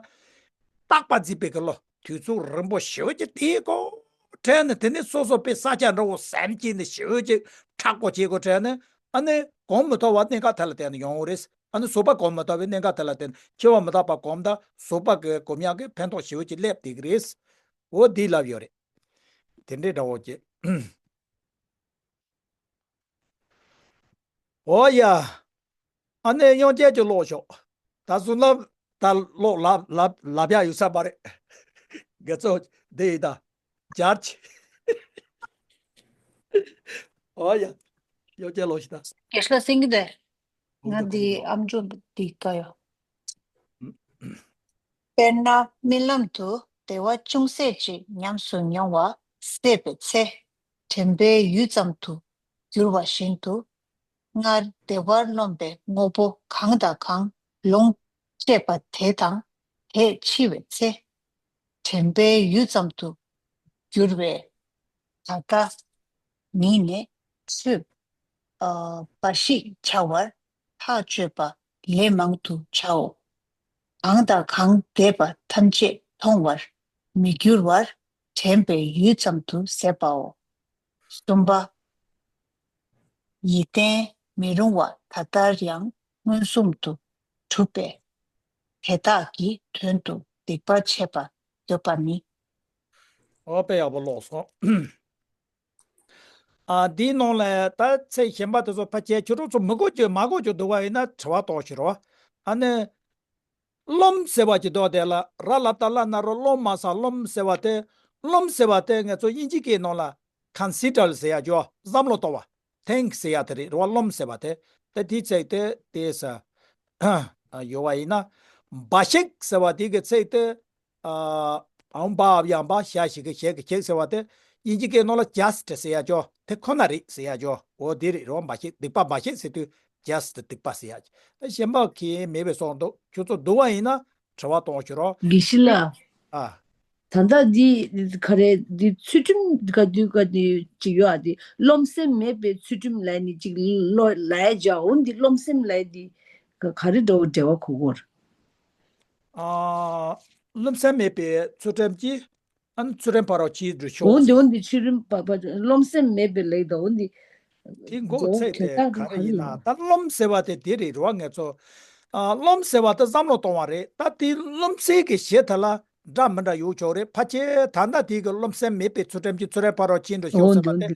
རྟག་པ་འཛིན་པའི་གི་བློ་དུས་ཚོད་རིང་པོ་ཞེ་པོ་ཅིག་དེའི་གོ་དྲན་ནས་དེ་ནས་སོ་སོ་པའི་ས་ཆ་འདྲ་བོ་སེམས་ཀྱིས་ནས་ཞེ་པོ་ཅིག་མཁྲེགས་པོ་བྱེད་དགོས་དྲན་ནས་ཨ་ནི་གོམས་མི་ཐུབ་པ་གནད་འགག་དེ་ལ་བརྟེན་ནས་ཡོང་གི་རེད། ཨ་ནི་གཟུགས་པ་གོམས་མི་ཐུབ་པའི་གནད་འགག་དེ་ལ་བརྟེན་ནས་འཆི་བ་མི་རྟག་པ་གོམས་ད་གཟུགས་པ་གི་གོམས་ཡག་གི་ཕན་ཐོགས་ཞེ་པོ་ཅིག་སླེབས་བསྡད་ཀྱི་རེད། འོ་འདི་ལབ་ཡོད་རེད། དེ་འདྲའི་འདྲ་བོ་ཅིག་འོ་ཡ། ཨ་ནེ་དབྱངས་ཅན་གྱིས་ཀློག་ཤོག་ད་གསུང་ལབ་ད་ཀློག་ལབ་ལབ་ལབ་ཡག་ཡོད་ས་མ་རེད། དགེ་ཚོགས་འདི་ཡིན་ད། སྦྱར་གྱི། འོ་ཡ། དབྱངས་ཅན་ཀློག་ཤིག་ད། དགེ་ལགས་སེང་གེ་དེ། ང་འདི་ཨམ་ཅོག་འདི་དཀའ་ཡོ། དཔེར་ན་རྨི་ལམ་དུ་བདེ་བ་ཅུང་ཟད་ཅིག་ཉམས་སུ་མྱོང་བ་སད་པའི་ཚེ། དྲན་པའི་ཡུད་ཙམ་དུ་འགྱུར་བ་བཞིན་དུ། སྔར་བདེ་བར་རློམ་པའི་དངོས་པོ་གང་དང་གང་ལོངས་སྤྱད་པ་དེ་དང་དེ་འཆི་བའི་ཚེ། དྲན་པའི་ཡུད་ཙམ་དུ་འགྱུར་བའི་ད་ལྟ་ཉིད་ནས་ཆོས་འབའ་ཞིག་བྱ་བར་ཐག་གཅོད་པ་ལན་མང་དུ་བྱའོ། གང་དང་གང་འདས་པ་ཐམས་ཅད་མཐོང་བར་མི་འགྱུར་བར་དྲན་པའི་ཡུད་ཙམ་དུ་ཟད་པའོ། གསུམ་པ། ཡིད་བརྟན་མི་རུང་བ་ད་ལྟར་ཡང་མངོན་སུམ་དུ་གྲུབ་པས། དེ་དག་གི་དོན་དུ་སྡིག་པ་བྱེད་པར་འདོད་པ་ནི། འོ་དཔེ་ཡག་པོ་ཀློག་སོང་། ཨ་འདིའི་ནང་ལ་ད་ཚེ་གཞན་པ་དེ་ཚོ་ཕལ་ཆེར་ཁྱོད་རང་ཚོ་མི་གོ་རྒྱུ་མ་གོ་རྒྱུ་འདུག་པ་ཡིན་ན་དྲི་བ་གཏོང་ཞིག་རོགས། ཨ་ནི། རློམ་ཟེར་བ་ཅིག་འདུག་དེ་ལ་ར་ལ་ཏ་ལ་ན་རོ་རློ་མ་ས་རློམ་ཟེར་བ་དེ། རློམ་ཟེར་བ་དེ་ངེད་ཚོ་དབྱིན་ཇི་སྐད་ནང་ལ་ཁོན་སི་ཌར་ཟེར་ཡ་ཅོ་བསམ་བློ་གཏོང་བ། ཐིང་ཟེར་ཡ་དེ་རེད་རོ་རློམ་ཟེར་བ་དེ། དེ་དེའི་ཚིག་དེ་དེ་ས་ཡོད་བ་ཡིན་ན། འབའ་ཞིག་ཟེར་བ་དེ་གི་ཚིག་དེ། ཨ་འམ་བ་ཡང་བ་ཞ་ཞིག་གི་ཞེ་གི་ཞིག་ཟེར་བ་དེ། དབྱིན་ཇི་སྐད་ནང་ལ་ཇ་སི་ཊི་ཟེར་ཡ་ཅོ་དེ་ཁོ་ན་རེད་ཟེར་ཡ་ཅོ་འོ་དེ་རེད་རོ་འབའ་ཞིག་སྡིག་པ་འབའ་ཞིག་ཟེར་དུས། ཇ་སི་ཊི་སྡིག་པ་ཟེར་ཡ། ད་གཞན་པ་གི་མེད་པའི་སོང་འདུག་ཁྱོད་ཚོ་འདུག་པ་ཡིན་ན་དྲི་བ་གཏོང་ཞུ་རོགས། དགེ་བཤེས་ལགས། ཨ། ད་ལྟ་འདི་ག་རེ་འདི་ཚུལ་ཁྲིམས་ག་དུས་ག་དུས་ཅིག་ཡོད་ཨ། འདི་རློམ་སེམས་མེད་པའི་ཚུལ་ཁྲིམས་ལ་ནི་ཅིག་ལོ་ལ་ཡ་འཇའ་འོ་འདི་རློམ་སེམས་ལ་འདི་ག་ག་རེ་འདྲ་བོ་འབྲེལ་བ་གོ་གོ་ར། ཨ། རློམ་སེམས་མེད་པའི་ཚུལ་ཁྲིམས་ཀྱིས། ཨ་ནི་ཚུལ་ཁྲིམས་ཕ་རོལ་ཕྱིན་དུ་ཤོག་འོན་ཏེ་འོན་ཏེ་ཚུལ་ཁྲིམས་ཕ་ཕ་རློམ་སེམས་མེད་པའི་ལས་དང་འོན་ཏེ། དེ་འགོག་ཚད་དེ་ག་རེ་ཡིན་ན་ད་རློམ་ཟེར་བ་དེ་དེ་རེད་རོ་ངེད་ཚོ། ཨ་རློམ་ཟེར་བ་དེ་བསམ་བློ་གཏོང་བ་རེད། ད་དེ་རློམ་སེམས་ཀྱི་གཞི་དེ་ལ་འདྲ་མི་འདྲ་ཡོད་ཆོག་རེད། ཕལ་ཆེར་ད་ལྟ་དེ་གི་རློམ་སེམས་མེད་པའི་ཚུལ་ཁྲིམས་ཀྱི་ཚུལ་ཁྲིམས་ཕ་རོལ་ཕྱིན་དུ་ཤོག་ཟེར་བ་དེ་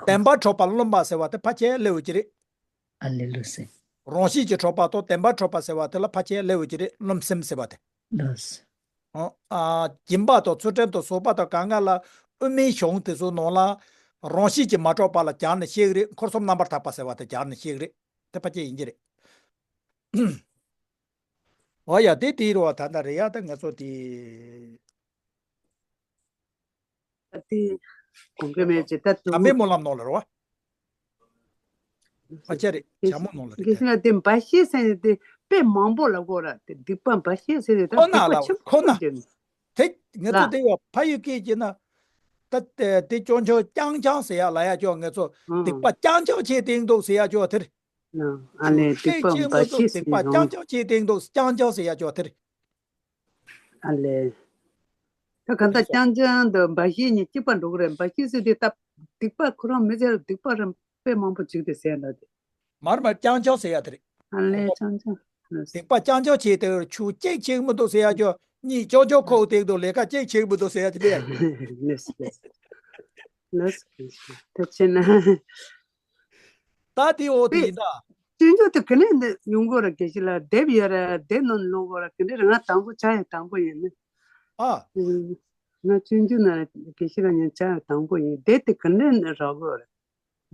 བདེན་པར་གྲུབ་པ་རློམ་པ་ཟེར་བ་དེ་ཕལ་ཆེར་སླེབས་ཡོད་ཀྱི་རེད། ཨ་ལེ་ལུ་སེ། རང་བཞིན་གྱིས་གྲུབ་པ་དང་བདེན་པར་གྲུབ་པ་ཟེར་བ་དེ་ལ་ཕལ་ཆེར་སླེབས་ཡོད་ཀྱི་རེད་རློམ་སེམས་ཟེར་བ་དེ། ལགས། ཨ། སྦྱིན་པ་དང་ཚུལ་ཁྲིམས་དང་བཟོད་པ་དང་གང་ག་ལ་དབུ་མའི་གཞུང་དེ་ཚོའི་ནང་ལ་རང་བཞིན་གྱིས་མ་གྲུབ་པ་ལ་སྦྱར་ནས་བཤད་ཀྱི་རེད། འཁོར་གསུམ་རྣམ་པར་དག་པ་ཟེར་བ་དེ་སྦྱར་ནས་བཤད་ཀྱི་རེད། དེ་ཕལ་ཆེར་ཡིན་གྱི་རེད། འོ་ཡ་དེ་དེའི་རུ་བ་ད་ལྟ་རེད་ཡ། ད་ང་ཚོ་དེ། ད་དེ་དགོངས་ཀྱི་མེད་ཅེས་ད་དུང་། བྱམས་པའི་སྨོན་ལམ་ནང་ལ་རོ། ཨ་ཅེ་རེད་བྱམས་པའི་སྨོན་ལམ་རེད། དེ་ལ་དེ་འབའ་ཞིག་ཟེར་ནས་དེ་དཔེ་མང་པོ་ལབ་དགོས་ར། དེ་སྡིག་པ་འབའ་ཞིག་ཟེར་ནས་ད་ཁོ་ན་སྡིག་པ་ལ་ཆེན་པོ་ཁོ་ན་ཟེར་ནས། དེ་ངེད་ཚོ་ལ་དེ་ཡོད་ཕ་ཡུལ་སྐད་ཀྱི་ན། ད་དེ་དེ་སྐྱོན་ཆོག་རྐྱང་རྐྱང་ཟེར་ཡ་ལ་ཡ་ཅོ་ངེད་ཚོ་སྡིག་པ་རྐྱང་རྐྱང་བྱས་བསྡད་འདུག་ཟེར་ཡ་ཅོ་དེ་རེད། ཨ་ལས་སྡིག་པ་འབའ་ཞིག་ཟེར་ཡོང་། སྡིག་པ་རྐྱང་རྐྱང་བྱས་བསྡད་འདུག་རྐྱང་རྐྱང་ཟེར་ཡ་ཅོ་དེ་རེད། ཨ་ལས། ད་ག་ད་རྐྱང་རྐྱང་དང་འབའ་ཞིག་གཉིས་གཅིག་པ་འགྲོ་གི་རེད། འབའ་ཞིག་ཟེར་དུས་ད་སྡིག་པ་ཁོ་རང་མི་ཟེར་སྡིག་པ་རང་དཔེ་མང་པོ་བྱུག་དེ་ཟེར་འདྲ་དེ། མར་མར་རྐྱང་རྐྱང་ཟེར་ཡ་དེ་རེད། ཨ་ལས་རྐྱང་རྐྱང་། སྡིག་པ་རྐྱང་རྐྱང་བྱས་ཏེ་ཆུ་གཅིག་ཆིག་མི་འདུག་ཟེར་ཡ་ཅོ་གཉིས་ཅོ་ཅོ་ཁོག་སྟེང་དུ་ལས་ཀ་གཅིག་ཆིག་མི་འདུག་ཟེར་ཡ་དེ་རེད། ལགས་ལགས་ལགས་ད་ཕྱིན་ན། ད་དེ་འོ་དེ་ཡིན་ད། སྤྱོད་འཇུག་དེ་ག་ནས་འདི་ཡོང་དགོས་ར། དགེ་བཤེས་ལགས་དེབ་ཡོད་ར། དེབ་ནང་ལོག་དགོས་ར། ག་ནས་རང་དང་པོ་ཆ་ཡང་དང་པོ་ཡིན་ནི། ཨ། ཨུམ། ང་སྤྱོད་འཇུག་ན་དགེ་བཤེས་ལགས་ཉན་ཆ་དང་པོ་ཡིན། དེབ་དེ་ག་འདྲ་ནས་རག་གི་རེད།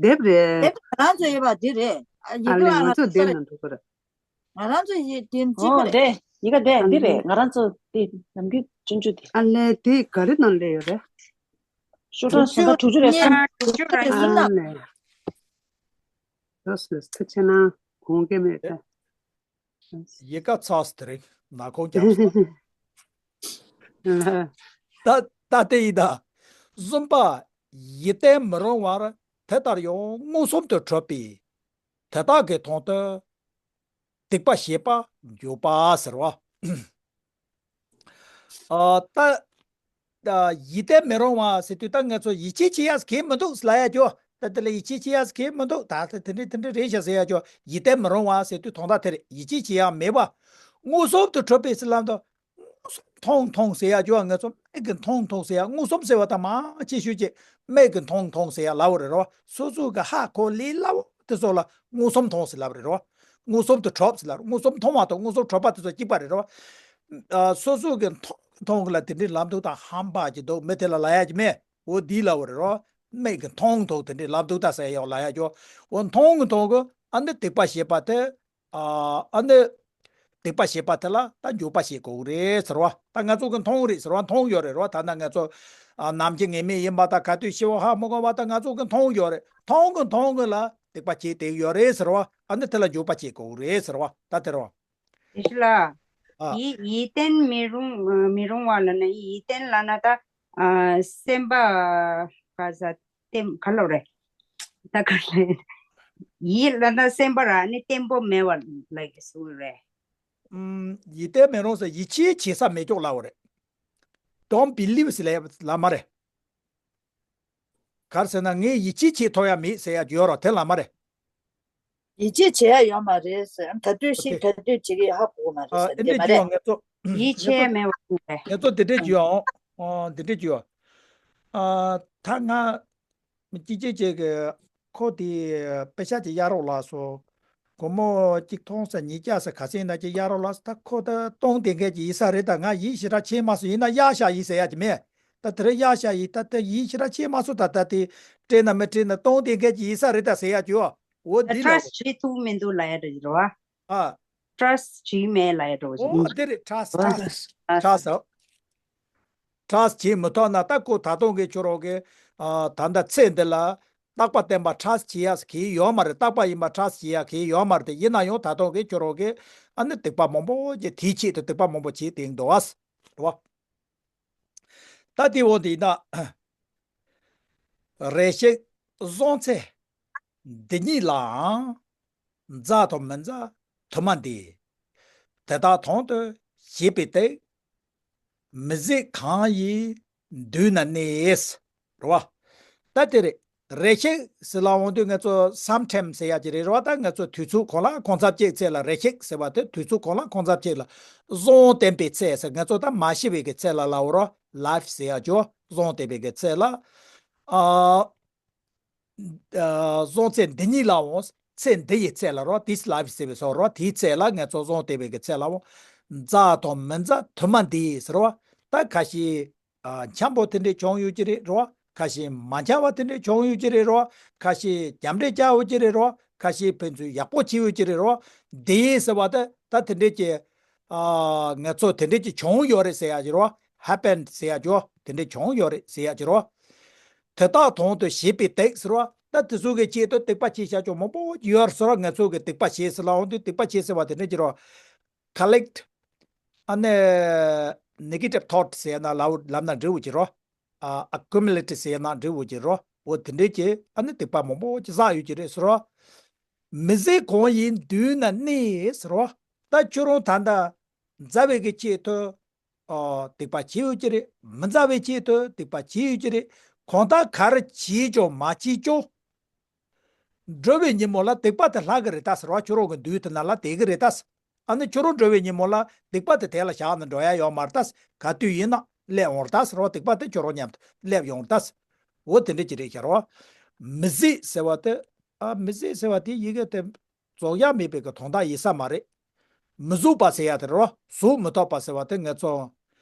དེབ་རེད། དེབ་ང་རང་ཚོ་ཡོད་པ་འདི་རེད། ཨ་ཡི་ཨ་གེ་ལས་ང་ང་ཚོ་ཚོ་དེབ་རེད། ནང་འགྲོ་གི་རེད། ང་རང་ཚོ་ཡི་དེ་གཅིག་པ་ཨོ་རེད། དེ་ཡི་གེ་དེ་ཨ་འདི་ལས་རེད། ང་རང་ཚོ་དེ་ནམ་རྒྱུན་སྤྱོད་འཇུག་དེ། ཨ་ལས་དེ་ག་རེ་ནང་སླེབས་ཡོད་རེད། ཤོག་གྲངས་སུམ་ཁ་དྲུག་ཅུ་རེད་བསམ། དྲུག་ཅུ་རེད་ཡིན་ན། ཨ་ལས། ཡོད་སོ་སོ་ཆེ་ན་གོང་གེ་མེད་ད། ཡི་གེ་ཚགས་སུ་དེ་རིང་ནག་ཁུང་རྒྱབ་སོང་། ད་ད་དེ་ཡིན་ད། གསུམ་པ། ཡིད་བརྟན་མི་རུང་བར་དེ་ལྟར་ཡང་མངོན་སུམ་དུ་གྲུབ་པས། དེ་དག་གི་དོན་དུ་སྡིག་པ་བྱེད་པ་འཇུག་པ་ཟེར་བ། ཨ་ད། ད་ཡིད་བརྟན་མི་རུང་བ་ཟེར་དུས་ད་ང་ཚོ་ཡིད་ཆེས་བྱེད་ཡག་གང་མི་འདུག་ལབ་ཡ་ཅོ། ད་དེ་ལ་ཡིད་ཆེས་བྱེད་ཡག་གང་མི་འདུག་ད་ད་དེ་འདྲ་དེ་འདྲ་རེད་ཤག་ཟེར་ཡ་ཅོ། ཡིད་བརྟན་མི་རུང་བ་ཟེར་དུས་དོན་དག་དེ་རེད། ཡིད་ཆེས་བྱེད་ཡག་མེད་པ། མངོན་སུམ་དུ་གྲུབ་པའི་ཟེར་ལམ་དུ། མཐོང་མཐོང་ཟེར་ཡ་ཅོ། ང་ཚོ་མིག་གིས་མཐོང་མཐོང་ཟེར་ཡ། མངོན་སུམ་ཟེར་བ་དང་མང་ཆེ་ཤོས་ཀྱིས་མིག་གིས་མཐོང་མཐོང་ཟེར་ཡ་ལབ་པ་རེད་རོ། སོ་སོ་གི་ཧ་གོ་ལས་སླ་བོ་དེ་ཚོ་ལ་མངོན་སུམ་མཐོང་ཟེར་ལབ་པ་རེད་རོ། མངོན་སུམ་དུ་གྲུབ་ཟེར་ལབ་རེད། མངོན་སུམ་མཐོང་བ་དང་མངོན་སུམ་གྲུབ་པ་དེ་ཚོ་གཅིག་པ་རེད་རོ། ཨ་སོ་སོ་གི་མཐོང་མཐོང་གི་ལ་དེ་འདྲའི་ལབ་འདུག་དང་ཧམ་པ་ཅིག་འདུག་མི་དེ་ལ་ལབ་ཡ་ཅིག་མེད། འོ་འདི་ལབ་པ་རེད་རོ། མིག་གིས་མཐོང་མཐོང་དེ་འདྲའི་ལབ་འདུག་ད་ཟེར་ཡ་ལབ་ཡ་ཅོ། འོ་མཐོང་གི་མཐོང་གི་ཨ་ནི་སྡིག་པ་བྱེད་པ་དེ། ཨ་ཨ་ནི། སྡིག་པ་བྱེད་པ་དེ་ལ་ད་འཇུག་པ་བྱེད་དགོས་རེད་ཟེར་བ། ད་ང་ཚོ་གི་མཐོང་རེད་ཟེར་བ། མཐོང་ཡོད་རེད་རོ། ད་ནང་ང་ཚོ་ཨ་ནམ་འཆི་ངེས་མེད་ཡིན་པ་དང་ག་དུས་ཤི་བ་ཧ་མི་གོ་བ་ད་ང་ཚོ་གི་མཐོང་ཡོད་རེད། མཐོང་གི་མཐོང་གི་ལ་སྡིག་པ་བྱེད་བསྡད་ཡོད་རེད་ཟེར་བ། ཨ་ནི་དེ་ལ་འཇུག་པ་བྱེད་དགོས་རེད་ཟེར་བ། ད་དེ་རོ། དེ་ཤི་ལ། ཨ་ཡིད་ཡིད་བརྟན་མི་རུང་མི་རུང་བ་ལབ་ན། ཡིད་བརྟན་ལབ་ན་ད་ཨ་སེམས་པ་ག་ས་བརྟན་ག་ལབ་རེད། ད་ག་ལབ་ཡིད་ལབ་ན་སེམས་པ་ར་ནི་བརྟན་པོ་མེད་པ་ལབ་ཀྱི་སུ་རེད། ཨུམ། ཡིད་བརྟན་མི་རུང་ཟེར་ཡིད་ཆེས་བྱེད་ས་མེད་ཀྱོག་ལབ་པ་རེད། Don't believe ཟེར་ལབ་ལབ་མ་རེད། ག་རེ་ཟེར་ན་ངས་ཡིད་ཆེས་བྱེད་ཐུབ་ཡ་མེད་ཟེར་ཡ་ཡོད་རོ། དེ་ལབ་མ་རེད། ཡིད་ཆེས་བྱེད་ཡ་ཡོད་མ་རེད་ཟེར། ད་དུས་ཤིག་ཨོ་ཁེ། ད་དུས་བྱེད་ཀྱི་ཧ་གོ་མ་རེད་ཨ་ཟེར་ཨེ་འདི་འདྲས་མ་རེད། ཅིག་ཡོང་ང་ཚོ། ཡིད་ཆེས་མེད་པ་ཟེར། ང་ཚོ་འདི་འདྲས་ཅིག་ཡོང་། ཨོ་འདི་འདྲས་ཅིག་ཡོང་། ཨ་ད་ང་། ཅི་ཅི་ཅིག་གི་ཁོ་དེ་དཔེ་ཆ་ཅིག་གཡར་རོགས་ལབ་སོང་། སྒོར་མོ་གཅིག་སྟོང་ཟེར་ཉིས་བརྒྱ་ཟེར་ག་ཚད་ཡིན་ན་ཅིག་གཡར་རོགས་ལབ་སོང་། ད་ཁོ་ད་གཏོང་བསྡད་མཁན་ཅིག་ཡིན་ས་རེད། ད་ང་ཡིད་ཞེ་དྲག་ཆེས་མ་སོང་། ཡིན་ན་གཡར་བཞག་ཡིན་ཟེར་ཡ་ཅིག་མེད། ད་དེ་རིང་གཡར་བཞག་ཡིན། ད་ད་ཡིད་ཞེ་དྲག་ཆེས་མ་སོང་། ད་ད་དེ་སྤྲད་ན་མི་སྤྲད་ན་གཏོང་བསྡད་མཁན་ཅིག་ཡིན་ས་རེད་ད་ཟེར་ཡ་ཅིག་འོ་འདི་ལ། Trust བྱེད་ཐུབ་མི་འདུག་ལབ་ཡ་འདྲ་ཅིག་རེད་བ། ཨ། Trust བྱེད་མེད་ལབ་ཡ་འདྲ་ཅིག་འོ་འདི་རེད། Trust Trust Trust Trust བྱེད་མི་ཐུབ་ན་ད་ཁོ་ད་དུང་གི་ཁྱོད་རང་གི་ཨ་ད་ལྟ་ཚེ་འདི་ལ་རྟག་པ་བརྟན་པ་trust བྱེད་ཡ་གི་ཡོད་མ་རེད། རྟག་པ་ཡིན་པ་trust བྱེད་ཡ་གི་ཡོད་མ་རེད། དེ་ཡིན་ན་ཡང་ད་དུང་གི་ཁྱོད་རང་གི་ཨ་ནི་སྡིག་པ་མང་པོ་ཅིག་དེའི་ཆེད་དུ་སྡིག་པ་མང་པོ་བྱེད་དེ་འདུག་བ། རེད་བ། ད་དེ་འོ་དེ་ཡིན་ན། རེ་ཞིག་བཟང་ཚེ་འདི་ཉིད་ལའང་། མཛའ་དང་མི་མཛའ་དུ་མ་འདས། དེ་དག་དོན་དུ་བྱེད་པའི་སྟེགས། མི་བཟད་གང་ཡིན་དུས་ན་གནས། རེད་བ། ད་དེ་རེད། རེ་ཞིག་ཟེར་ལ་འོང་དུས་ང་ཚོ་sometime ཟེར་ཡ་ཅིག་རེད། རེད་བ། ད་ང་ཚོ་དུས་ཚོད་གང་ལ་གང་འཚམ་ཅིག་ཚེ་ལ། རེ་ཞིག་ཟེར་བ་དེ་དུས་ཚོད་གང་ལ་གང་འཚམ་ཅིག་ལ་བཟང་བསྟན་པའི་ཚེ་ཟེར། ང་ཚོ་ད་མ་ཤི་བའི་གི་ཚེ་ལ་ལབ་རོ། Life ཟེར་ཡ་ཅོ། བཟང་བསྟན་པའི་གི་ཚེ་ལ། ཨ། ཨ། བཟང་ཚེ་འདི་ཉིད་ལའང་། ཚེ་འདི་ཡི་ཚེ་ལ་རོ། This life ཟེར་བའི་སོགས་རོ། དེའི་ཚེ་ལ་ང་ཚོ་བཟང་བསྟན་པའི་གི་ཚེ་ལའང་། མཛའ་དང་མི་མཛའ་དུ་མ་འདས་ཟེར་རོ། ད་ཁ་ཤས་ཨ་འཆམ་པོ་དེ་འདྲས་བྱུང་ཡོད་ཀྱི་རེད་རོ། ཁ་ཤས་མ་འཆམ་པ་དེ་འདྲས་བྱུང་ཡོད་ཀྱི་རེད་རོ། ཁ་ཤས་རྒྱབ་འདྲེ་བྱས་ཡོད་ཀྱི་རེད་རོ། ཁ་ཤས་ཕན་ཚུན་ཡག་པོ་བྱས་ཡོད་ཀྱི་རེད་རོ། འདས་ཟེར་བ་ད་ད་དེ་འདྲས་ཀྱི་ཨ་ང་ཚོ་དེ་འདྲས་ཀྱི་བྱུང་ཡོད་རེད་ཟེར་ཡ་ཅིག་རོ། Happened ཟེར་ཡ་ཅོ། དེ་འདྲས་བྱུང་ཡོད་རེད་ཟེར་ཡ་ཅིག་རོ། དེ་དག་དོན་དུ་བྱེད་པའི་སྟེགས་ཟེར་བ། ད་དེ་ཚོ་གི་ཆེད་དུ་སྡིག་པ་བྱས་བཞག་ཅོ་མང་པོ་ཡོད་ཟེར་བ། ང་ཚོ་གི་སྡིག་པ་བྱས་ཟེར་ལ་འོང་དུས་སྡིག་པ་བྱས་ཟེར་བ་དེ་འདྲས་ཀྱི་རོ། Collect ཨ་ནི་negative thought ཟེར་ན་ལབ་ལབ་ན་འགྲིག་གི་རོ། ཨ་accumulate ཟེར་ན་འགྲིག་གི་རོ། འོ་དེ་འདྲས་ཀྱི་ཨ་ནི་སྡིག་པ་མང་པོ་ཅིག་བསགས་ཡོད་ཀྱི་རེད་ཟེར་རོ། མི་བཟད་གང་ཡིན་དུས་ན་གནས་ཟེར་རོ། ད་ཁྱོད་རང་ད་ལྟ་མཛའ་བའི་གི་ཆེད་དུ་ཨ་སྡིག་པ་བྱས་ཡོད་ཀྱི་རེད། མི་མཛའ་བའི་ཆེད་དུ་སྡིག་པ་བྱས་ཡོད་ཀྱི་རེད། གང་ལྟར་ག་རེ་བྱས་ཀྱང་མ་བྱས་ཀྱང་། འགྲོ་བའི་ཉིན་མོ་ལ་སྡིག་པ་དེ་ལྷག་གི་རེད་ད་ཟེར་བ། ཁྱོད་རང་གི་མདུན་དེ་ན་ལ་བསྡད་གི་རེད་ད་ཟེར། ཨ་ནི་ཁྱོད་རང་འགྲོ་བའི་ཉིན་མོ་ལ་སྡིག་པ་དེ་དེ་ལ་བཞག་ནས་འགྲོ་ཡ་ཡོད་མ་རེད་ད་ཟེར། ག་དུས་ཡིན་ན་སླེབས་འོང་རེད་ད་ཟེར་བ། སྡིག་པ་དེ་ཁྱོད་རང་མཉམ་དུ་སླེབས་ཡོང་རེད་ད་ཟེར། འོ་དེ་འདྲ་ཅིག་རེད་ཤག་རོ། མི་བཟད་ཟེར་བ་དེ། ཨ་མི་བཟད་ཟེར་བ་དེ་ཡི་གེ་དེ་རྫོགས་ཡ་མེད་པའི་གི་དོན་དག་ཡིན་ས་མ་རེད། མི་ཟུག་པ་ཟེར་ཡ་དེ་རོ། ཟུག་མི་ཐུབ་པ་ཟེར་བ་དེ་ང་ཚོ་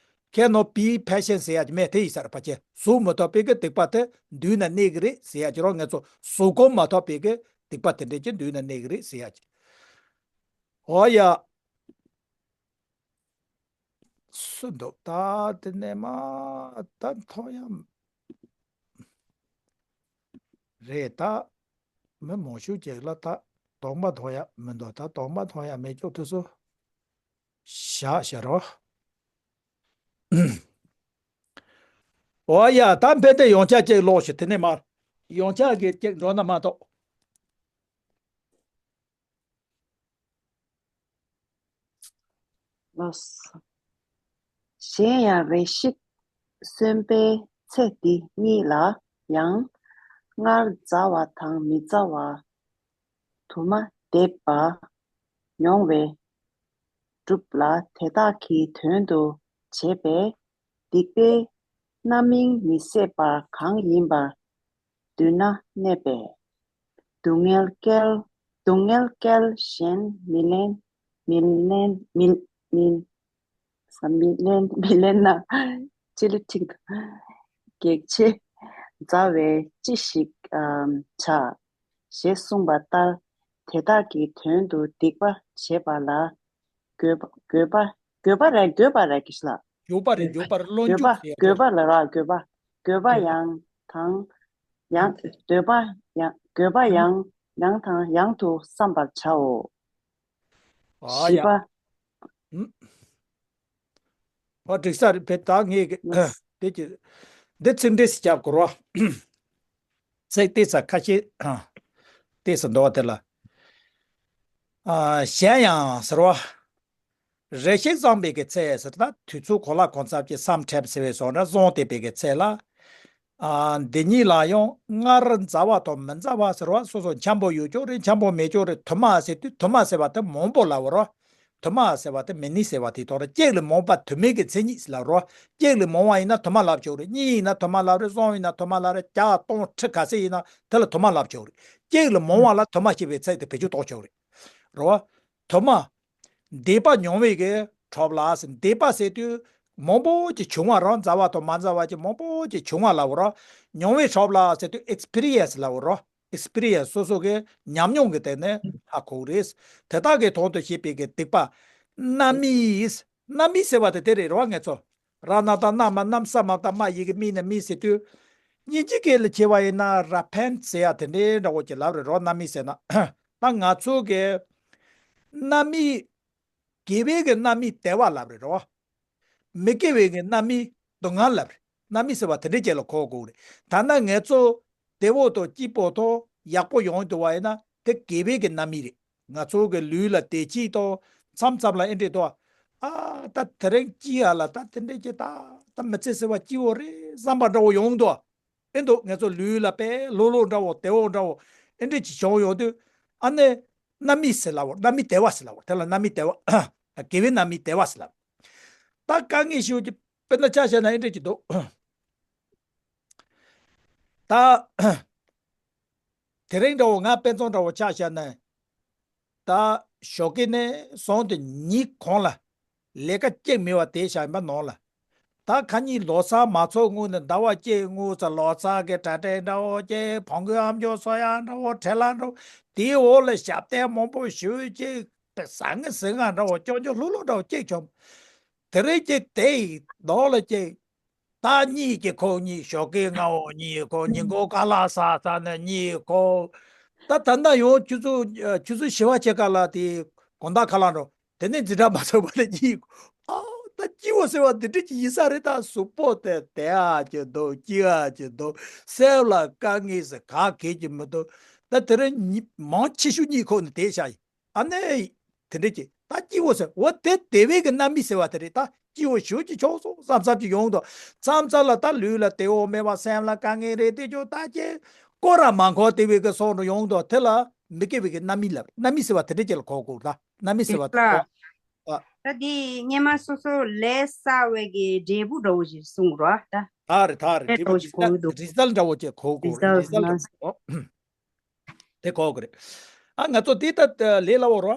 cannot be patient ཟེར་ཡ་གི་མེད་དེ་ཡིན་ས་རེད། ཕལ་ཆེར་གཟུགས་མི་ཐོབ་པའི་གི་སྡིག་པ་དེ་མདུན་ན་གནས་གི་རེད་ཟེར་ཡ་གི་རོ། ང་ཚོ་གཟུགས་ཁམས་མ་ཐོབ་པའི་གི་སྡིག་པ་དེ་འདྲས་ཀྱི་མདུན་ན་གནས་གི་རེད་ཟེར་ཡ་གི། ཨོ་ཡ། སུ་འདུག་ད་དེ་ནས་མ་ད་མཐོང་ཡ་རེད་ད། མི་མང་ཤོས་ཅིག་ལ་ད་གདོང་པ་མཐོང་ཡ་མི་འདུག་ད་གདོང་པ་མཐོང་ཡ་མེད་ཀྱོག་དུས་སུ་བཞག་བཞག་རོགས། ཨོ་ཡ། ད་ཕན་བདེ་ཡོང་ཆ་ཅིག་ཀློག་ཞིག་དེ་ནས་མར་ཡོང་ཆ་གི་ཅིག་འགྲོ་ན་མ་གཏོགས། ལགས་སོ། གཞན་ཡང་རེ་ཞིག་གསོན་པའི་ཚེ་འདི་ཉིད་ལ་ཡང་སྔར་མཛའ་བ་དང་མི་མཛའ་བ་དུ་མ་བསྡེབས་པ་མྱོང་བས་གྲུབ་ལ། དེ་དག་གི་དོན་དུ་བྱས་པའི་སྡིག་པའི་རྣམ་སྨིན་མི་བཟད་པ་གང་ཡིན་པ་མདུན་ན་གནས་པས། སྡུག་བསྔལ་བསྐྱལ། སྡུག་བསྔལ་བསྐྱལ་གཞན་མི་ལེན། མི་ལེན། མི་མི་མི་ལེན། མི་ལེན་ན་ཅི་ལ་ཁྲིག་གེགས་བྱེད་མཛའ་བས་ཅི་ཞིག་ཨམ་བྱ། ཞེས་གསུངས་པ་ལྟར། དེ་དག་གི་དོན་དུ་སྡིག་པ་བྱེད་པ་ལ་དགོས་པ་དགོས་པ་དགོས་པ་རེད། དགོས་པ་རེད་ཀྱི་ལ། དགོས་པ་རེད། དགོས་པ་རེད། བློ་དགོས་པ་འཇུག་ཟེར་དགོས་པ་ལ་ར་དགོས་པ་དགོས་པ་ཡང་དང་ཡང་། འདོད་པ་ཡང་དགོས་པ་ཡང་ཡང་དང་ཡང་དུ་བསམ་པར་བྱའོ། ཨ་ཡ། བཞི་པ། ཨ་འགྲིག་ས་རེད་པས། ད་ངས་ཀྱི་དེ་ཀྱི་འདི་ཚིག་འགྲེལ་ཞིག་རྒྱབ་དགོས་རོ། ཚིག་ཏོག་ཙམ་ཁ་ཤས་ཏོག་ཙམ་འདུག་བ་དེ་ལ། ཨ་གཞན་ཡང་ཟེར་བ། རེ་ཞིག་བསམ་པའི་གི་ཚེ་ཟེར་ད་དུས་ཚོད་གོ་ལ་གོ་འཚམ་གྱི་བསམ་འཕྲལ་ཟེར་བའི་བཟོ་འདྲ་བཟུང་བསྡད་པའི་གི་ཚེ་ལ། ཨ་འདི་གཉིས་ལ་ཡང་སྔར་མཛའ་བ་དང་མི་མཛའ་བ་ཟེར་བ་སོ་སོ་འཆམ་པོ་ཡོད་ཀྱོག་རེད། འཆམ་པོ་མེད་ཀྱོག་རེད། དུ་མ་ཟེར་དུས་དུ་མ་ཟེར་བ་དེ་མང་པོ་ལབ་རོ། དུ་མ་ཟེར་བ་དེ་མི་ནི་ཟེར་བ་དེ་དང་རེད། གཅིག་ལས་མང་བ་དུ་མའི་གི་མཚན་ཉིད་ལབ་རོ། གཅིག་ལས་མང་བ་ཡིན་ན་དུ་མ་ལབ་ཆོག་རེད། གཉིས་ཡིན་ན་དུ་མ་ལབ་རེད། གསུམ་ཡིན་ན་དུ་མ་ལབ་རེད། བརྒྱ་སྟོང་ཁྲི་ག་ཚད་ཡིན་ན་དེ་ལ་དུ་མ་ལབ་ཆོག་རེད། གཅིག་ལས་མང་བ་ལ་དུ་མ་ཞེས་པའི་ཚིག་དེ་བེད་སྤྱོད་གཏོང་ཆོག་རེད། རེད་བ། དུ་མ། འདས་པ་མྱོང་བའི་གི་གྲོགས་ལ་ཟེར། འདས་པ་ཟེར་དུས་མང་པོ་ཅིག་བྱུང་བ་རོ། མཛའ་བ་དང་མ་མཛའ་བ་ཅིག་མང་པོ་ཅིག་བྱུང་བ་ལབ་རོ། མྱོང་བའི་གྲོགས་ལ་ཟེར་དུས་ཨེགས་པི་རི་ཡན་སི་ལབ་རོ། ཨེགས་པི་རི་ཡན་སི་སོ་སོ་གི་ཉམས་མྱོང་གི་སྟེང་ནས་ཧ་གོ་གི་རེད། དེ་དག་གི་དོན་དུ་བྱེད་པའི་གི་སྡིག་པ། རྣམ་སྨིན། རྣམ་སྨིན་ཟེར་བ་དེ་དེ་རེད་རོ། ང་ཚོ་ར་ན་ད་རྣ་མ་རྣམ་ས་མ་ད་མ་ཡི་གེ་སྨིན་ན་སྨིན་ཟེར་དུས། སྙིང་རྗེ་སྐད་ལ་བྱས་པ་ཡིན་ན་ར་ཕན་ཟེར་ཡ་དེ་འདྲའི་འདྲ་བོ་ཅིག་ལབ་རེད་རོ། རྣམ་སྨིན་ཟེར་ན། ད་ང་ཚོ་གི་རྣམ་སྨིན། དགེ་བའི་གི་རྣམ་སྨིན་དལ་བ་ལབ་རེད་རོ། མི་དགེ་བའི་གི་རྣམ་སྨིན་སྡུག་བསྔལ་ལབ་རེད། རྣམ་སྨིན་ཟེར་བ་དེ་འདྲའི་ཅིག་ལ་གོ་དགོས་རེད། ད་ནི་ང་ཚོ་བདེ་བོ་དང་སྐྱིད་པོ་དང་ཡག་པོ་ཡོང་འདུག་བ་ཡིན་ན་དེ་དགེ་བའི་གི་རྣམ་སྨིན་རེད། ང་ཚོ་གི་ལུས་ལ་བདེ་སྐྱིད་དང་མཚམས་མཚམས་ལ་ཨེ་འདྲས་དང་། ཨ་ད་དེ་རིང་སྐྱིད་ཡ་ལ་ད་དེ་འདྲས་ཀྱི་ད་ད་མི་ཚེ་ཟེར་བ་སྐྱིད་བོ་རེད་བསམ་པ་འདྲ་བོ་ཡོང་འདུག་ཨེ་འདུག་ང་ཚོ་ལུས་ལ་དཔེ་ལྷོད་ལྷོད་འདྲ་བོ་བདེ་བོ་འདྲ་བོ་ཨེ་འདྲས་ཅིག་བྱུང་ཡོང་དུས། ཨ་ནི་རྣམ་སྨིན་ཟེར་ལབ་བོ། རྣམ་སྨིན་དལ་བ་ཟེར་ལབ་བོ། དེ་ལ་རྣམ་སྨིན་དལ་བ། དགེ་བའི་རྣམ་སྨིན་དལ་བ་ཟེར་ལབ། ད་དཀའ་ངལ་ཞེ་པོ་ཅིག་དཔེར་ན་ཆ་བཞག་ན་ཨེ་འདྲས་ཅིག་འདུག་ད་དེ་རིང་འདྲ་བོ་ང་དཔེ་མཚོན་འདྲ་བོ་ཆ་བཞག་ན། ད་ཞོགས་ཀས་ནས་བཟུང་སྟེ་ཉིན་གང་ལ་ལས་ཀ་གཅིག་མེད་པ་དེ་བཞག་ཡིན་པ་ནང་ལ། ད་ཁ་ཉིན་ལོ་གསར་མ་ཚོགས་སྔོན་ནས་ཟླ་བ་གཅིག་སྔོན་ཙམ་ལོ་གསར་གི་གྲ་སྒྲིག་འདྲ་བོ་གཅིག་ཕྲུ་གུ་ཨམ་ཅོག་གསོ་ཡག་འདྲ་བོ་ཁྲིད་ལམ་འདྲ་བོ་དེའི་འོག་ལ་ཞབས་བརྟན་མང་པོ་ཞུ་གཅིག་ཟང་ངེ་ཟིང་ངེ་འདྲ་བོ་སྐྱོ་སྐྱོ་ལྷུག་ལྷུག་འདྲ་བོ་གཅིག་བྱུང་། དེ་རིང་གཅིག་དེའི་ནང་ལ་གཅིག་ད་གཉིད་ཀྱི་ཁུག་གཉིད། ཞོགས་ཀའི་སྔ་བོ་གཉིད་ཁུག་ཉིན་གུང་ཁ་ལག་ཟ་ས་ནས་གཉིད་ཁུག་ད་ད་ལྟ་ཡང་ཆུ་ཚོད་ཆུ་ཚོད་བཞི་པ་ཕྱེད་ཀ་ལ་དེ་དགོང་དག་ཁ་ལག་འགྲོ། དེ་ནས་འཛིན་གྲྭ་མ་ཚོགས་པ་ལ་གཉིད་ཁུག་ཨ་ད་སྐྱིད་པོ་ཟེར་བ་འདི་འདྲ་ཅིག་ཡིན་ས་རེད། ད་གཟུགས་པོ་དེ་བདེ་ཨ་ཅིག་འདུག་སྐྱིད་ཨ་ཅིག་འདུག་སེམས་ལ་དཀའ་ངལ་ཟེར་ག་གེ་ཅིག་མི་འདུག་ད་དེ་རིང་ཉི་མང་ཆེ་ཤོས་གཉིད་ཁུག་ནས་བསྡད་བཞག་ཡིན། ཨ་ནི། དེ་འདྲ་ཅིག་ད་སྐྱིད་པོ་ཟེར་འོ་དེ་བདེ་བའི་གི་རྣམ་སྨིན་ཟེར་བ་དེ་རེད། ད་སྐྱིད་པོ་ཞེ་པོ་ཅིག་བྱུང་སོང་བསམ་བསམ་ཅིག་ཡོང་འདུག་མཚམས་མཚམས་ལ་ད་ལུས་ལ་བདེ་བོ་མེད་པ་སེམས་ལ་དཀའ་ངལ་རེད་དེ་ཅོ་ད་ཅེ་སྐོར་ར་མ་འཁོར་བདེ་བའི་གི་སོང་རུ་ཡོང་འདུག་དེ་ལ་མི་དགེ་བའི་གི་རྣམ་སྨིན་ལབ་རྣམ་སྨིན་ཟེར་བ་དེ་འདྲ་ཅིག་ལ་གོ་དགོས། ད་རྣམ་སྨིན་ཟེར་བ་དེ་ལ་གོ་ཨ། ད་དེ་སྔོན་མ་སོ་སོ་ལས་བསགས་པའི་གི་འབྲས་བུ་འདྲ་བོ་ཞིག་གསུང་རོགས་ད། ད་རེད་ད་རེད། དེ་འདྲ་བོ་ཞིག་གོ་གི་འདུག་རི་ཛལ་འདྲ་བོ་ཅིག་གོ་དགོས་རེད། རི་ཛལ་འདྲ་བོ་ཅིག་གོ་དེ་གོ་གི་རེད། ཨ་ང་ཚོ་དེ་ལྟ་ལས་སླ་བོ་རོ།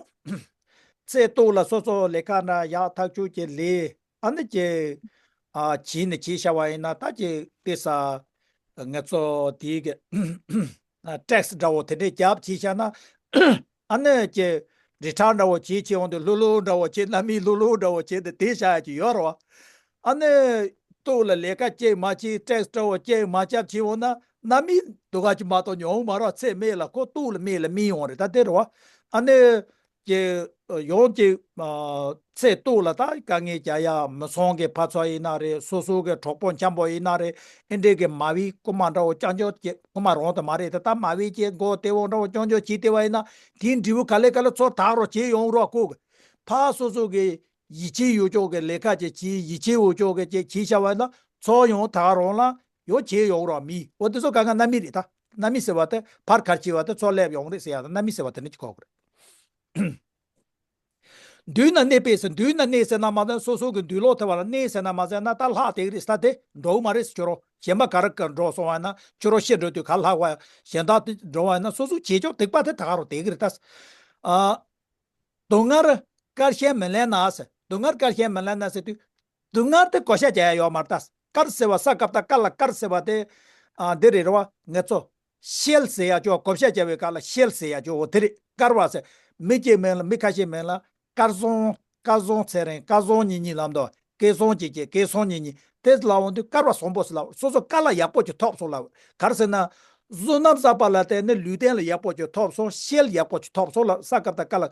ཚེ་སྟོད་ལ་སོ་སོ་ལས་ཀ་འདྲ་ཡག་ཐག་ཆོད་ཀྱི་ལས་ཨ་ནི་ཀྱི། ཨ་བྱས་ནས་བྱས་བཞག་པ་ཡིན་ན། ད་ཅིག་དེ་ས་ང་ཚོ་དེའི་གི་ཊེག་སི་འདྲ་བོ་དེ་འདྲས་རྒྱབ་བྱས་བཞག་ན། ཨ་ནི་ཅིག་རི་ཊར་འདྲ་བོ་བྱས་བྱས་འོང་དུས་ལྷུག་ལྷུག་འདྲ་བོ་བྱས། སྣ་མིན་ལྷུག་ལྷུག་འདྲ་བོ་བྱས་ཏེ་དེ་བཞག་ཡ་ཅིག་ཡོད་རེད་བ། ཨ་ནི་ལྟོ་ལ་ལས་ཀ་གཅིག་མ་བྱས། ཊེག་སི་འདྲ་བོ་གཅིག་མ་རྒྱབ་བྱས་འོང་ན། སྣ་མིན་སྡུག་ག་ཅིག་མ་གཏོགས་ཡོང་མ་རེད། ཚེ་སྨད་ལ་ཁོ་ལྟོ་ལ་སྨད་ལ་སྨིན་ཡོང་རེད། ད་དེ་རེད་བ། ཨ་ནི་ཀྱི་ཡོངས་ཀྱི་ཨ་ཚེ་སྟོད་ལ་ད་དཀའ་ངལ་རྒྱག་ཡ། མི་ཚང་གི་ཕ་ཚོ་ཡིན་ན་རེད། སོ་སོ་གི་གྲོགས་པོ་འཆམ་པོ་ཡིན་ན་རེད། ཨེ་འདྲས་གི་མ་བི་རྐུ་མ་འདྲ་བོ་རྐྱང་རྐྱང་ཅིག་རྐུ་མ་རང་དུ་མ་རེད་དེ། ད་མ་བི་ཅིག་མགོ་བདེ་བོ་འདྲ་བོ་རྐྱང་རྐྱང་བྱས་བསྡད་པ་ཡིན་ན། དེའི་འབྲས་བུ་ག་ལེ་ག་ལེ་ཚུར་དག་རོགས་བྱེད་ཡོང་རོགས་ཁོ་གི། ཕ་སོ་སོ་གི་ཡིད་ཆེས་ཡོད་ཅོག་གི་ལས་ཀ་ཅིག་བྱས། ཡིད་ཆེས་ཡོད་ཅོག་གི་ཅིག་བྱས་བཞག་པ་ཡིན་ན། ཚུར་ཡང་དག་རོགས་ལ་ཡང་བྱེད་ཡོང་རོགས་མི། འོ་དེ་ཚོ་གང་ག་རྣམ་སྨིན་རེད། ད་རྣམ་སྨིན་ཟེར་བ་དེ་ཕར་ག་རེ་བྱས་པ་དེ་ཚུར་སླེབས་ཡོང་རེད་ཟེར་ཡ། ད་རྣམ་སྨིན་ཟེར་བ་དེ་འདྲ་ཅིག་གོ་དགོས་རེད། མདུན་ན་གནས་པས་ཟེར། མདུན་ན་གནས་ཟེར་ན་མ་ཟད། སོ་སོ་གི་མདུན་ལོགས་ཐེ་བ་ལ་གནས་ཟེར་ན་མ་ཟད་ན། ད་ལྷག་བསྡད་ཀྱི་རེད། ད་དེ་འགྲོ་གི་མ་རེད་ཟེར། ཁྱོད་རང་གཞན་པ་ག་རེ་ག་འགྲོ་སོང་བ་ན། ཁྱོད་རང་ཤི་འགྲོ་དུས་ག་ལྷག་པ་གཞན་དག་དེ་འགྲོ་བ་ན། སོ་སོ་བྱེད་ཆོག་སྡིག་པ་དེ་ད་ག་རང་བསྡད་ཀྱི་རེད། ད་ཨ་སྡུག་བསྔལ་དཀར་ཞེན་མི་ལེན་ན་ཟེར། སྡུག་བསྔལ་དཀར་ཞེན་མི་ལེན་ན་ཟེར་དུས། སྡུག་བསྔལ་དེ་བགོ་བཤའ་རྒྱག་ཡ་ཡོད་མ་རེད། ད་དཀར་ཟེར་བ། ས་ཀ་བཏགས་སྐ་ལ་དཀར་ཟེར་བ་དེ། ཨ་འདི་རེད་རེད་བ། ང་ཚོ་ཤེལ་ཟེར་ཡ་ཅོག་བགོ་བཤའ་རྒྱག་པའི་སྐབས་ལ་ཤེལ་ཟེར་ཡ་ཅོག་འོ་དེ་རེད། དཀར་བ་ཟེར། མི་གཅིག་མིང་ལ། མི་ཁ་ཤས་མིང་ལ་དཀར་བཟང་། དཀར་བཟང་ཚེ་རིང་། དཀར་བཟང་ཉི་ཉི་ལབ་འདུག་སྐལ་བཟང་ཅིག་ཅིག་སྐལ་བཟང་ཉི་ཉི། དེ་ལབ་འོང་དུས་དཀར་བ་བཟང་པོ་ཟེར་ལབ། སོ་སོ་སྐ་ལ་ཡག་པོ་ཅིག་ཐོབ་སོང་ལབ། ག་རེ་ཟེར་ན། བསོད་ནམས་བསགས་པ་ལ་བརྟེན་ནས་ལུས་རྟེན་ལ་ཡག་པོ་ཅིག་ཐོབ་སོང་། ཤེལ་ཡག་པོ་ཅིག་ཐོབ་སོང་ལབ། ས་ཀ་བཏགས་སྐ་ལ།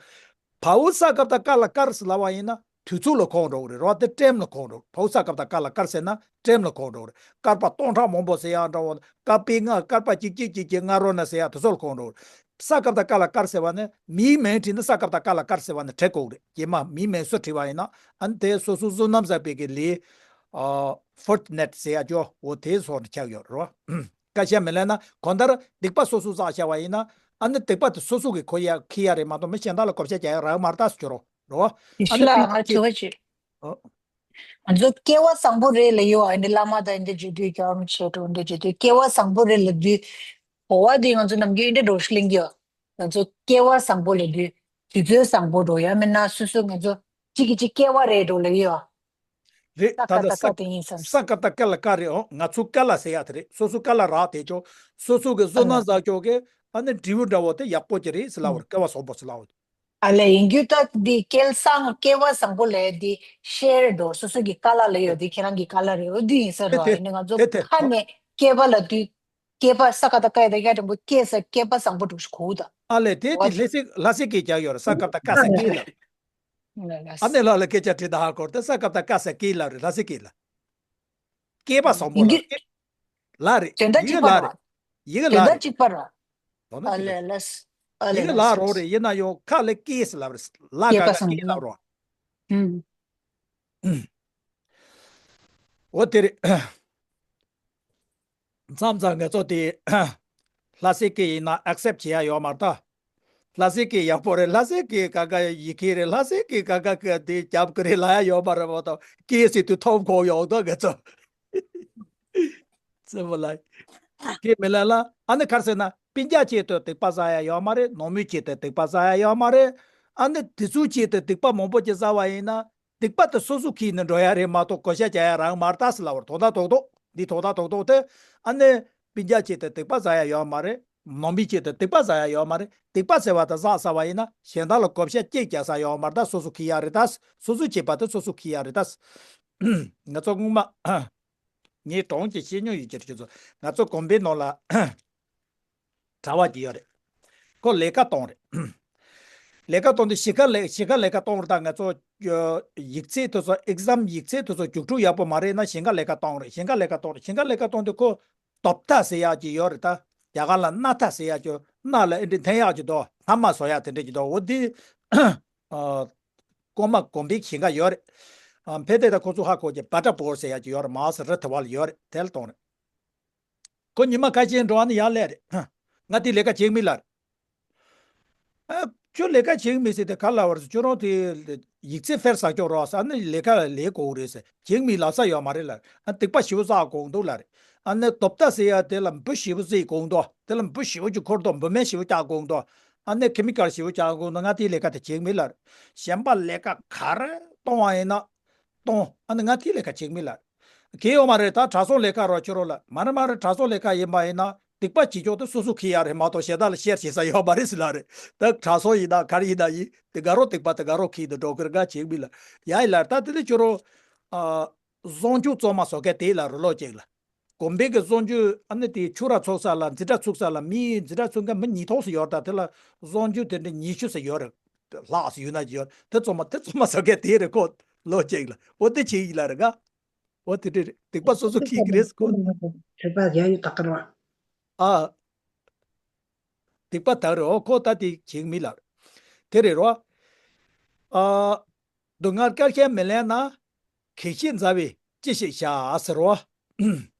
བའོ་ས་ཀ་བཏགས་སྐ་ལ་དཀར་ཟེར་ལབ་པ་ཡིན་ན། དུས་ཚོད་ལ་གོ་འགྲོ་གི་རེད་རོ། དེ་ཊེམ་ལ་གོ་འགྲོ། བའོ་ས་ཀ་བཏགས་སྐ་ལ་དཀར་ཟེར་ན་ཊེམ་ལ་གོ་འགྲོ་གི་རེད། བསྐལ་པ་སྟོང་ཕྲག་མང་པོ་ཟེར་ཡག་འདྲ་བོ། བསྐལ་པའི་སྔ། བསྐལ་པ་གཅིག་གཅིག་གཅིག་གི་སྔ་རོལ་ན་ཟེར་ཡག་དེ་ཚོ་ལ་གོ་འགྲོ་གི་རེད། ས་ཀ་བཏགས་སྐ་ལ་དཀར་ཟེར་བ་ནི་མིའི་མིང་བྲིས་ན་ས་ཀ་བཏགས་སྐ་ལ་དཀར་ཟེར་བ་ནི་བྲི་དགོས་ཀྱི་རེད། རྗེས་མ་མིའི་མིང་སུ་བྲིས་པ་ཡིན་ན། ཨ་ནི་དེ་སོ་སོ་བསོད་ནམས་བསགས་པའི་གི་ལས། ཨ་ཕོར་ཊི་ནེཊ་ཟེར་ཡག་ཅོག་འོ་དེ་སོགས་ནི་ཆགས་ཡོད་རེད་བ། བགོ་བཤའ་མི་ལེན་ན། གང་ལྟར་སྡིག་པ་སོ་སོ་བསགས་བཞག་པ་ཡིན་ན། ཨ་ནི་སྡིག་པ་དེ་སོ་སོ་གིས་འཁུར་ཡ། འཁྱེར་ཡ་རེད་མ་གཏོགས་མི་གཞན་དག་ལ་བགོ་བཤའ་རྒྱག་ཡ་རག་མ་རེད། ད་ཟེར་རྒྱུ་རོ་རོ། ཨ་ནི་ཡེ་ཤུ་ལགས། ང་ལ་དྲི་བ་ཅིག་ཨོ། ང་ཚོ་སྐལ་བ་བཟང་པོ་རེད་ལབ་ཡོད། ཨ་ནི་བླ་མ་དང་འདི་བརྗོད་དུས། སྐྱབས་རྗེ་ཁྲི་འདི་བརྗོད་དུས། སྐལ་བ་བཟང་པོ་རེད་ལབ་དུས། གོ་བ་འདི་ང་ཚོ་ནམ་རྒྱུན་འདི་འདྲ་ཞིག་ལེན་གྱི་ཡོད། ང་ཚོ་སྐལ་བ་བཟང་པོ་ལབ་དུས་དུས་ཚོད་བཟང་པོ་འགྲོ་ཡ་མིན་ན། སོ་སོ་ང་ཚོ་གཅིག་གིས་གཅིག་སྐལ་བ་རེད་འགྲོ་ལབ་ཡོད། རེད། ད་ད་ས་ཀ་བཏགས་སྐ་དེ་ཡིན་བསམ། ས་ཀ་བཏགས་སྐ་ལ་སྐ་རེད། ཨོ། ང་ཚོ་སྐ་ལ་ཟེར་ཡག་དེ་རེད། སོ་སོ་སྐ་ལ་རག་དེ་ཅོག་སོ་སོ་གི་བསོད་ནམས་བསགས་ཅོག་གི་ཨ་ནི་འབྲས་བུ་འདྲ་བོ་དེ་ཡག་པོ་ཅིག་རེད་ཟེར་ལབ་པ་རེད། སྐལ་བ་བཟང་པོ་ཟེར་ལབ་པ་རེད། ཨ་ལས་ཡིན་རྒྱུ་ད་འདི་སྐལ་བཟང་། སྐལ་བ་བཟང་པོ་ལབ་ཡ་འདི་ཤེར་འགྲོ། སོ་སོ་གི་སྐ་ལ་ལབ་ཡོད་དེ་ཁྱེད་རང་གི་སྐ་ལ་རེད། འོ་འདི་ཡིན་ས་རེད། དེ་ཨ་ནི་ང་ཚོ་དེ་དེ་ཁ་ནས་སྐལ་བ་ལབ་དུས་སྐལ་པ། ས་ཀ་བཏགས་སྐ་ཡ་དང་སྐ་འགྲེང་བུ་སྐལ་ཟེར། སྐལ་པ་བཟང་པོ་འགྲོ་ཞིག་གོ་ད། ཨ་ལས་དེ་དེ་ལྷ་སའི་ལྷ་སའི་སྐད་རྒྱག་ཡོད་རེད། ས་ཀ་བཏགས་སྐ་ཟེར་སྐལ་ལབ། ཨ་ནེ་ལགས་ལ་སྐད་ཆ་དྲིས་ད་ཧ་གོ་རེད། ད་ས་ཀ་བཏགས་སྐ་ཟེར་སྐལ་ལབ་རེད། ལྷ་སའི་སྐད་ལ། སྐལ་པ་བཟང་པོ་ལ། ཡིན་གྱི། ལ་རེད། དོན་དག་ཡི་གེ་གཅིག་པ་ལ་རེད། རེད། ཡི་གེ་ལ་དོན་དག་རེད། གཅིག་པ་རེད། དོན་དག་ཨ་གཅིག་ལེ་རེད། ལེ། ཨ་ཡི་ལེ་གེ་ལ་ལེ། རོ་རེད། ཡིན་ན་ཡང་ཁ་ལ་སྐལ་ཟེར་ལབ་རེད། ལ་སྐལ་ག་པ་ག་བཟང་སྐལ་པོ། ལབ་རོ། ཨུམ། འོ་དེ་རེད། མཚམས་མཚམས་ང་ཚོ་དེ་ལྷ་སའི་སྐད་ཡིན་ན་ཨེག་སེབ་བྱེད་ཡ་ཡོད་མ་རེད་ད། ལྷ་སའི་སྐད་ཡག་པོ་རེད། ལྷ་སའི་སྐད་ག་ག་ཡི་གེ་རེད། ལྷ་སའི་སྐད་ག་ག་གི་དེ་རྒྱབ་ཀྱི་རེད་ལབ་ཡ་ཡོད་མ་རེད་མ་གཏོགས། སྐད་ཟེར་དུས་ཐོབ་གོ་ཡོང་ད་ང་ཚོ། ཙི་མོ་ལ། སྐད་མི་ལ་ལ། ཨ་ནི་ག་རེ་ཟེར་ན། སྤུན་ཀྱག་ཆེད་དུ་སྡིག་པ་བསགས་ཡ་ཡོད་མ་རེད། ནང་མི་ཆེད་དུ་སྡིག་པ་བསགས་ཡ་ཡོད་མ་རེད། ཨ་ནི་དེ་ཚོའི་ཆེད་དུ་སྡིག་པ་མང་པོ་ཅིག་བསགས་པ་ཡིན་ན། སྡིག་པ་དེ་སོ་སོ་འཁྱེར་ནས་འགྲོ་ཡ་རེད་མ་གཏོགས་བགོ་བཤའ་རྒྱག་ཡ་རང་མ་རེད་ད་ཟེར་ལབ་པ་རེད། དོན་དག་རྡོག་རྡོག་འདི་དོན་དག་རྡོག་རྡོག་དེ། ཨ་ནི་སྤུན་ཀྱག་ཆེད་དུ་སྡིག་པ་བསགས་ཡ་ཡོད་མ་རེད། ནང་མི་ཆེད་དུ་སྡིག་པ་བསགས་ཡ་ཡོད་མ་རེད། སྡིག་པ་ཟེར་བ་དེ་བསགས་ཚར་བ་ཡིན་ན་གཞན་དག་ལ་བགོ་བཤའ་གཅིག་རྒྱག་ས་ཡོད་མ་རེད་ད། སོ་སོ་འཁྱེར་ཡ་རེད་ད། སོ་སོ་བྱེད་པ་དེ་སོ་སོ་འཁྱེར་ཡ་རེད་ད། ང་ཚོ་སྔོན་མ། ངས་གྲོང་ཁྱེར་བཤད་མྱོང་ཡོད་ཀྱི་རེད། ཁྱོད་ཚོ། ང་ཚོ་དགོན་པའི་ནང་ལ་གྲྭ་པ་ཅིག་ཡོད་རེད། ཁོ་ལས་ཀ་གཏོང་རེད། ལས་ཀ་གཏོང་དུས་གཞིས་ཀ་ལས་གཞིས་ཀ་ལས་ཀ་གཏོང་རེད། ད་ང་ཚོ་ཡིག་ཚད་དེ་ཚོ་ཨེག་ཛམ་ཡིག་ཚད་དེ་ཚོ་རྒྱུགས་སྤྲོད་ཡག་པོ་མ་རེད་ན་གཞིས་ཀ་ལས་ཀ་གཏོང་རེད། གཞིས་ཀ་ལས་ཀ་གཏོང་རེད། གཞིས་ཀ་ལས་ཀ་གཏོང་དུས་ཁོ་དོབ་ཏ་ཟེར་ཡག་ཅིག་ཡོད་རེད་ད། རྒྱ་གར་ལ་སྣ་ཐ་ཟེར་ཡག་ཅིག་སྣ་ལ་ཨེ་འདྲ་འཐེན་ཡག་ཅིག་འདུག་ཐ་མག་བཟོ་ཡག་དེ་འདྲ་ཅིག་འདུག་འོ་དེ། ཨ། རྐུན་མ་དགོན་པའི་གཞིས་ཀ་ཡོད་རེད། ཨ། ཕལ་ཆེར་ད་ཁོ་ཚོ་ཧ་གོ་གི། བ་ཏྲ་བོར་ཟེར་ཡག་ཅིག་ཡོད་རེད། མ་ཟེར་ར་དེ་བ་ལ་ཡོད་རེད། དེ་ལ་གཏོང་རེད། ཁོ་ཉི་མ་ཁ་ཤས་འགྲོ་བ་ནི་ཡར་སླེབས་རེད། ང་དེ་ལས་ཀ་བྱེད་མི་ལ་རེད། ཨ། ཁྱོད་ལས་ཀ་བྱེད་མི་ཟེར་ཏེ་ག་ལ་བར་སུ་ཁྱོད་རང་དེ་ཡིག་ཚད་ཕེར་ཟག་ཀྱོག་རོགས་ཟེར་ནི་ལས་ཀ་ལས་དགོས་རེད་ཟེར། བྱེད་མི་ལབ་ས་ཡོད་མ་རེད་ལ། ཨ། སྡིག་པ་ཞེ་པོ་བསགས་དགོས་འདུག་ལ་རེད། ཨ་ནི་དོབ་ཏ་ཟེར་ཡ་དེ་ལ་འབུ་ཞེ་པོ་བརྫིས་དགོས་འདུག་དེ་ལ་འབུ་ཞེ་པོ་ཅིག་འཁོར་འདུག་འབུ་སྨན་ཞེ་པོ་རྒྱག་དགོས་འདུག་ཨ་ནི་ཁེ་མི་ཀལ་ཞེ་པོ་རྒྱག་དགོས་འདུག་ང་དེའི་ལས་ཀ་དེ་བྱེད་མི་ལ་རེད། གཞན་པ་ལས་ཀ་ག་རེ་གཏོང་བ་ཡིན་ན་གཏོང་། ཨ་ནི་ང་དེའི་ལས་ཀ་བྱེད་མི་ལ་རེད། གལ་ཡོད་མ་རེད། ད་གྲྭ་ཚང་ལས་ཀ་རོགས་ཁྱོད་རོགས་ལ་མ་རེད་མ་རེད། གྲྭ་ཚང་ལས་ཀ་ཡིན་པ་ཡིན་ན་སྡིག་པ་བྱེད་ཕྱོགས་དེ་སོ་སོ་ཁེལ་ཡ་རེད་མ་གཏོགས་གཞན་དག་ལ་ཤེར་བྱེད་ས་ཡོད་མ་རེད་ཟེར་ལ་རེད། ད་གྲྭ་ཚང་ཡིན་ན་ག་རེ་ཡིན་ན་ཡིན་དེ་ག་རོགས་སྡིག་པ་དེ་ག་རོགས་ཁེལ་དུ་འགྲོ་གི་རེད་ག་བྱེད་མི་ལ་ཡ་ཡིན་ལ་ད་དེ་ལས་ཁྱོད་རོགས་བཟང་ཆུ་བཙོ་མ་བཟོ་མཁན་དེ་ལ་རུ་ལོག་ཅིག་ལ། དགོན་པའི་གི་བཟང་ཆུ་ཨ་ནི་དེ་ཆུ་ར་ཚུགས་ས་ལ་འཛིན་གྲྭ་ཚུགས་ས་ལ་མི་འཛིན་གྲྭ་ཚུགས་མཁན་མི་ཉིས་སྟོང་ཙམ་ཡོད་ད་དེ་ལ་བཟང་ཆུ་དེ་འདྲ་ཉི་ཤུ་ཙམ་ཡོད་རེད། ལྷག་ཙམ་ཡོད་ན་ཡོད་དེ་བཙོ་མ་དེ་བཙོ་མ་བཟོ་མཁན་དེ་རེད་ཁོ་ལོ་གཅིག་ལ་འོ་དེ་བྱེད་ཡིན་ལ་རེད་ག་འོ་དེ་འདྲ་རེད་སྡིག་པ་སོ་སོ་ཁེལ་གི་རེད་ཁོ་ཨ་སྡིག་པ་དག་རེད་འོ་ཁོ་ད་དེ་བྱེད་མི་ལ་རེད་དེ་རེད་རོ། ཨ། སྡུག་བསྔལ་དཀའ་ཞེན་མི་ལེན་ན། གེགས་ཞེས་མཛའ་བས་ཅི་ཞིག་བྱ་ཟེར་རོ།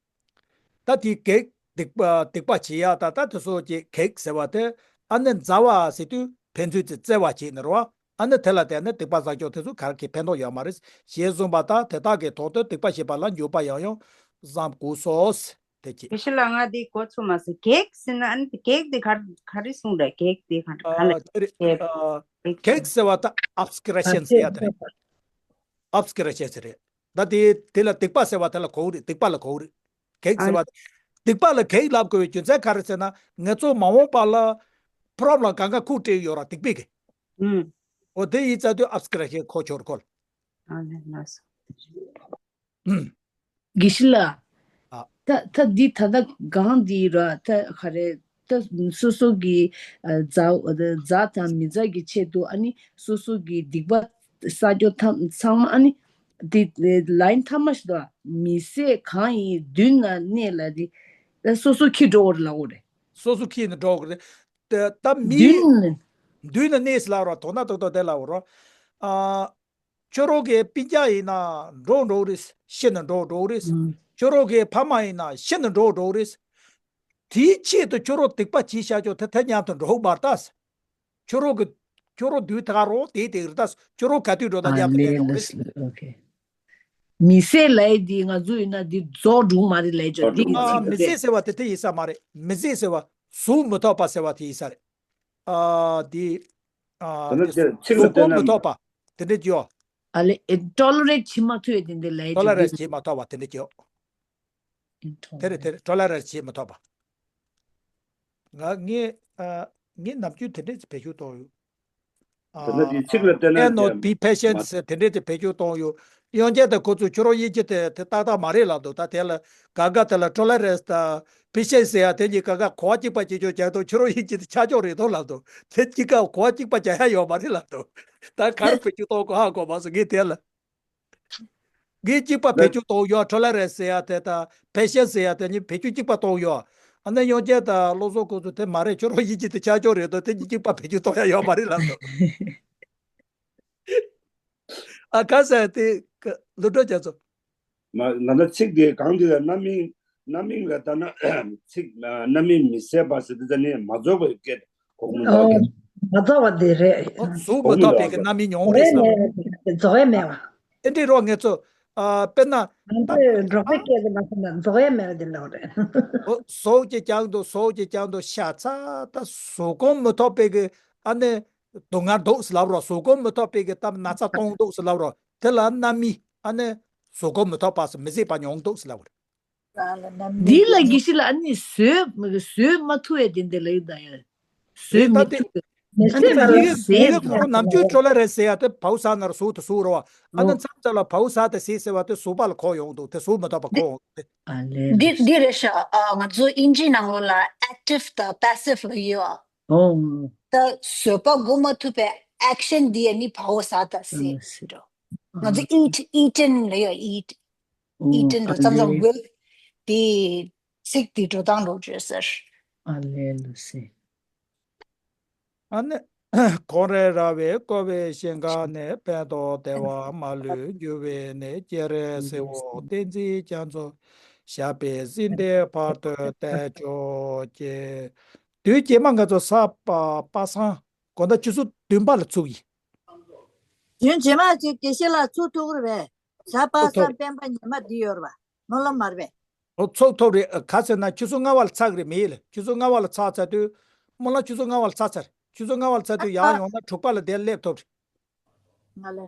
ད་དེའི་གེགས་སྡིག་པ་སྡིག་པ་བྱེད་ཡག་ད་ད་དེ་སོགས་ཀྱི་གེགས་ཟེར་བ་དེ་ཨ་ནི་མཛའ་བ་ཟེར་དུས་ཕན་ཚུན་གྱི་བརྩེ་བ་བྱེད་ནི་རོ། ཨ་ནི་དེ་ལ་བརྟེན་ནས་སྡིག་པ་བསགས་ཀྱང་དེ་ཚོ་ག་རེ་གི་ཕན་ཐོགས་ཡོད་མ་རེད། ཞེས་གསུངས་པ་ལྟར་དེ་དག་གི་དོན་དུ་སྡིག་པ་བྱེད་པ་ལ་འཇུག་པ་ཡང་ཡང་བསམ་དགོས་སོ། དེ་ཅི། དེ་ཤི་ལ་ང་དེ་གོ་ཚོད་མ་སོང་། གེགས་ཟེར་ན་ཨ་ནི་གེགས་དེ་ག་ག་རེ་གསུངས་རེད། གེགས་དེ་ག་ག་ལ་ཨ་དེ་རེད། གེགས་ཨ་གེགས་ཟེར་བ་ད་ཨབ་སི་ཀི་རེ་ཤན་ཟེར་ཡ་དེ་རེད། ཨབ་སི་ཀི་རེ་ཤན་ཟེར་རེད། ད་དེ་དེ་ལ་སྡིག་པ་ཟེར་བ་དེ་ལ་གོ་གི་རེད། སྡིག་པ་ལ་གོ་གི་རེད། གེགས་ཟེར་ཨ་བ་སྡིག་པ་ལ་གེགས་ལབ་དགོས་པའི་རྒྱུ་མཚན་ག་རེ་ཟེར་ན་ང་ཚོ་མ་འོངས་པ་ལ་པོ་རོབ་ལེམ་གང་ག་ཁུག་སྤྲད་ཡོད་ར་སྡིག་པའི་གེགས། ཨུམ། འོ་དེ་ཡིན་ཙང་དུས་ཨབ་སི་ཀི་རེ་ཤན་གོ་ཆོག་གོ་ལ། ཨ་ལེ་ལགས་སོ། དགེ་བཤེས་ལགས། ཨ། ད་ད་འདི་ད་ལྟ་གང་འདི་ར་ད་ག་རེ་ད་སོ་སོ་གི་ཨ་མཛའ་མཛའ་དང་མི་མཛའ་གི་ཆེད་དུ་ཨ་ནི་སོ་སོ་གི་སྡིག་པ་བསགས་རྒྱུ་ཐམས་ཚང་མ་ཨ་ནི་འདི་ལའིན་ཐ་མ་ཞིག་ད་མི་ཟད་གང་ཡིན་མདུན་ན་གནས་ལ་འདི་ད་སོ་སོ་ཁྱི་འགྲོ་བར་ལ་འོ་རེད། སོ་སོ་ཁྱི་ནི་འགྲོ་གི་རེད། ད་ད་མི་མདུན་ན་མདུན་ན་གནས་ལ་ར་དོ་ན་ཏོག་ཏོག་དེ་ལ་འོ་ར་ཨ། ཁྱོད་རང་གི་སྤུན་ཀྱག་ཡིན་ན་འགྲོ་འགྲོ་རེད། ཤི་ན་འགྲོ་འགྲོ་རེད། ཨང་། ཁྱོད་རང་གི་ཕ་མ་ཡིན་ན་ཤི་ན་འགྲོ་འགྲོ་རེད། དེའི་ཆེད་དུ་ཁྱོད་རང་སྡིག་པ་བྱས་བཞག་ཀྱང་དེ་དེ་མཉམ་དུ་འགྲོ་མ་རེད་ད། ཁྱོད་རང་གི་ཁྱོད་རང་དུས་ད་རང་དེ་དེ་རེད་ད། ཁྱོད་རང་ག་དུས་འགྲོ་ད་ཨ་མཉམ་དུ་ལེ་འགྲོ་ལེ་རེད། ལེ་ཨོ་ཁེ། མི་ཟད་ལས་འདི་ང་ཚོ་ཡིན་ན་འདི་རྫོགས་འགྲོ་མ་རེད་ལས་ཀྱང་འདི་ཨ་མི་ཟད་ཟེར་བ་དེ་དེ་ཡིན་ས་མ་རེད། མི་ཟད་ཟེར་བ་གཟུགས་མི་ཐོབ་པ་ཟེར་བ་དེ་ཡིན་ས་རེད། ཨ་དེ་ཨ་དེ་ཚོ་གཟུགས་ཁོག་མི་ཐོབ་པ་དེ་འདྲ་ཅིག་ཡོད། ཨ་ལེ་ཨེ་ཊོ་ལེ་རེཊ་བྱེད་མ་ཐུབ་ཡ་དེ་འདྲ་ལས་ཀྱང་ཊོ་ལེ་རེནྶ་བྱེད་མ་ཐུབ་པ་དེ་འདྲ་ཅིག་ཡོད། དེ་རེད་དེ་རེད། ཊོ་ལེ་རེནྶ་བྱེད་མ་ཐུབ་པ། ང་ངས་ཨ་ངས་ནམ་རྒྱུན་དེ་འདྲ་ཅིག་བེད་སྤྱོད་གཏོང་ཡོད། ཨ་དེ་ནི་དེའི་ཚིག་ལ་བལྟས་ན་cannot be patient ཟེར་དེ་འདྲ་ཅིག་བེད་སྤྱོད་གཏོང་ཡོད། དབྱངས་ཅན་དང་ཁོ་ཚོས་ཁྱོད་རང་དབྱིན་ཇི་དེ་དེ་ཏག་ཏག་མ་རེད་ལབ་འདུག་ད་དེ་ལ་ག་ག་དེ་ལ་ཊོ་ལེ་རེནྶ་དང་པེ་ཤེནྶ་ཟེར་ཡ་དེ་གཉིས་ག་ག་གོ་བ་གཅིག་པ་གཅིག་རྐྱང་རྐྱང་འདུག་ཁྱོད་རང་དབྱིན་ཇི་དེ་ཆ་འཇོག་རེད་འདུག་ལབ་འདུག་དེ་གཉིས་ཀ་གོ་བ་གཅིག་པ་རྒྱག་ཡ་ཡོད་མ་རེད་ལབ་འདུག་ད་ག་རེ་བེད་སྤྱོད་གཏོང་དགོས་ཧ་གོ་མ་སོང་ངས་དེ་ལ། ངས་གཅིག་པ་བེད་སྤྱོད་གཏོང་ཡོད། ཊོ་ལེ་རེནྶ་ཟེར་ཡ་དེ་དང་པེ་ཤེནྶ་ཟེར་ཡ་དེ་གཉིས་བེད་སྤྱོད་གཅིག་པ་གཏོང་ཡོད། ཨ་ནི་དབྱངས་ཅན་དང་བློ་བཟང་ཁོ་ཚོ་དེ་མ་རེད། ཁྱོད་རང་དབྱིན་ཇི་དེ་ཆ་འཇོག་རེད་འདུག་དེ་གཉིས་གཅིག་པ་བེད་སྤྱོད་གཏོང་ཡ་ཡོད་མ་རེད་ལབ་འདུག་ཨ་ཁ་ས་དེ་ཀ་ལུ་འགྲོ་རྒྱ་མཚོ། མ་ད་ལྟ་ཚིག་དེ་གང་དེ་ལ་རྣམ་སྨིན་རྣམ་སྨིན་ལ་ལྟ་ན་ཚིག་རྣམ་སྨིན་མི་ཟད་པ་ཟེར་དེ་ད་ནི་མ་རྫོགས་པའི་སྐད་གོ་མི་འདུག་ཨོ་གས། མ་རྫོགས་པ་དེ་རེད། ཨོ་གཟུགས་མི་ཐོབ་པའི་གི་རྣམ་སྨིན་མྱོང་རེད་ཟེར་བ། རྫོགས་ཡས་མེད་པ། དེ་འདྲའི་རོགས་ངེད་ཚོ་ཨ་དཔེར་ན་ང་ད་ཚོས་འབྲོག་པའི་སྐད་དུ་མ་བྱས་ན་རྫོགས་ཡས་མེད་པ་དེ་ལོག་རེད། ཨོ་གཟུགས་ཀྱི་རྐྱང་དུ་གཟུགས་ཀྱི་རྐྱང་དུ་ཤ་ཚ་ད་གཟུགས་ཀུན་མི་ཐོབ་པའི་གི་ཨ་ནི་སྡུག་བསྔལ་འདུག་ཟེར་ལབ་རོགས། གཟུགས་ཀུན་མི་ཐོབ་པའི་གི་ད་ན་ཚ་གཏོང་འདུག་ཟེར་ལབ་རོགས། དེ་ལ་རྣམ་སྨིན་ཨ་ནི་གཟུགས་ཀུན་མི་ཐོབ་པ་ཟེར་མི་བཟད་པ་མྱོང་འདུག་ཟེར་ལབ་རེད། འདི་ལ་དགེ་བཤེས་ལགས་ཨ་ནི་བཟོད་བཟོད་མ་ཐུབ་པའི་དེ་འདི་ལ་ཡོད་ད་ཡ། བཟོད་མི་ད་དེ་ཐུབ་པའི། མི་ཨ་ནི་ཟད་པ་ལ་ཡི་གེ་ཟད་ཡི་གེ་ཁོ་ནམ་རྒྱུན་ཊོ་ལེ་རེནྶ་ཟེར་ཡ་དེ་བའུ་ཟ་ན་ར་གཟུགས་དེ་གཟུགས་རེད་བ། ཨ་ནི་ཨོ་མཚམས་མཚམས་ལ་བའུ་ཟ་དེ་ཟད་ཟེར་བ་དེ་གཟུགས་པ་ལ་གོ་ཡོང་འདུག་དེ་གཟུགས་མི་ཐོབ་པ་གོ་འདི་ཡོང་འདུག་ཨ་ལེ་འདི་ལེ། འདི་རེད་ཤག་ཨ་ང་ཚོ་དབྱིན་ཇིའི་ནང་ལོགས་ལ་ཨེག་ཊིབ་དང་པེ་སིབ་ལ་ཡོད། ཨོ། ད་བཟོད་པ་སྒོམ་མ་ཐུབ་པའི་ཨེག་ཤན་འདི་ཡ་ནི་བའུ་ཟ་དང་ཟད་འགྲོ། ང་ཚོ་ཨིཊ་ཨིཊན་ལ་ཡོད་ཨིཊ། ཨིཊན་འགྲོ་ཙམ་ཙམ་ཝིལ་དེ་ཚིག་དེ་འགྲོ་སྟངས་འགྲོ་བརྗོད་ཟེར། ཨ་ལེ་ལུ་སི། ཨ་ནི། ཁོང་རེ་ར་བས་བསྐོར་བའི་ཞིང་ཁམས་ནས། ཕན་འདོགས་བདེ་བ་མ་ལུས་འགྱུར་བའི་གནས། སྤྱན་རས་གཟིགས་འོད་བསྟན་འཛིན་རྒྱ་མཚོ། ཞབས་པད་སྲིད་མཐའི་བར་དུ་བརྟན་ཅོག་ཅེས། དུས་རྗེས་མ་ང་ཚོ་གཟའ་པ་པ་སངས་དགོང་དག་ཆུ་ཚོད་བདུན་པ་ལ་ཚུགས་ཡིན། དུས་རྗེས་མ་ཅིག་དགེ་བཤེས་ལགས་ཚུགས་ཐུབ་ཀྱི་རེད་པས། གཟའ་པ་སངས་སྤེན་པ་ཉི་མ་འདི་ཡོད་རེད་པ། སྨོན་ལམ་མ་རེད་པས། ཨོ་ཚུགས་ཐུབ་རེད། ག་ཟེར་ན་ཆུ་ཚོད་ལྔ་པ་ལ་ཚར་གི་རེད་མི་ཡིན་ལ། ཆུ་ཚོད་ལྔ་པ་ལ་ཚར་ཚར་དུས། སྨོན་ལམ་ཆུ་ཚོད་ལྔ་པ་ལ་ཚར་ཚར། ཆུ་ཚོད་ལྔ་པ་ལ་ཚར་དུས་ཡར་ཡོང་ན་དྲུག་པ་ལ་དེར་སླེབས་ཐུབ་རེད། ང་ལ།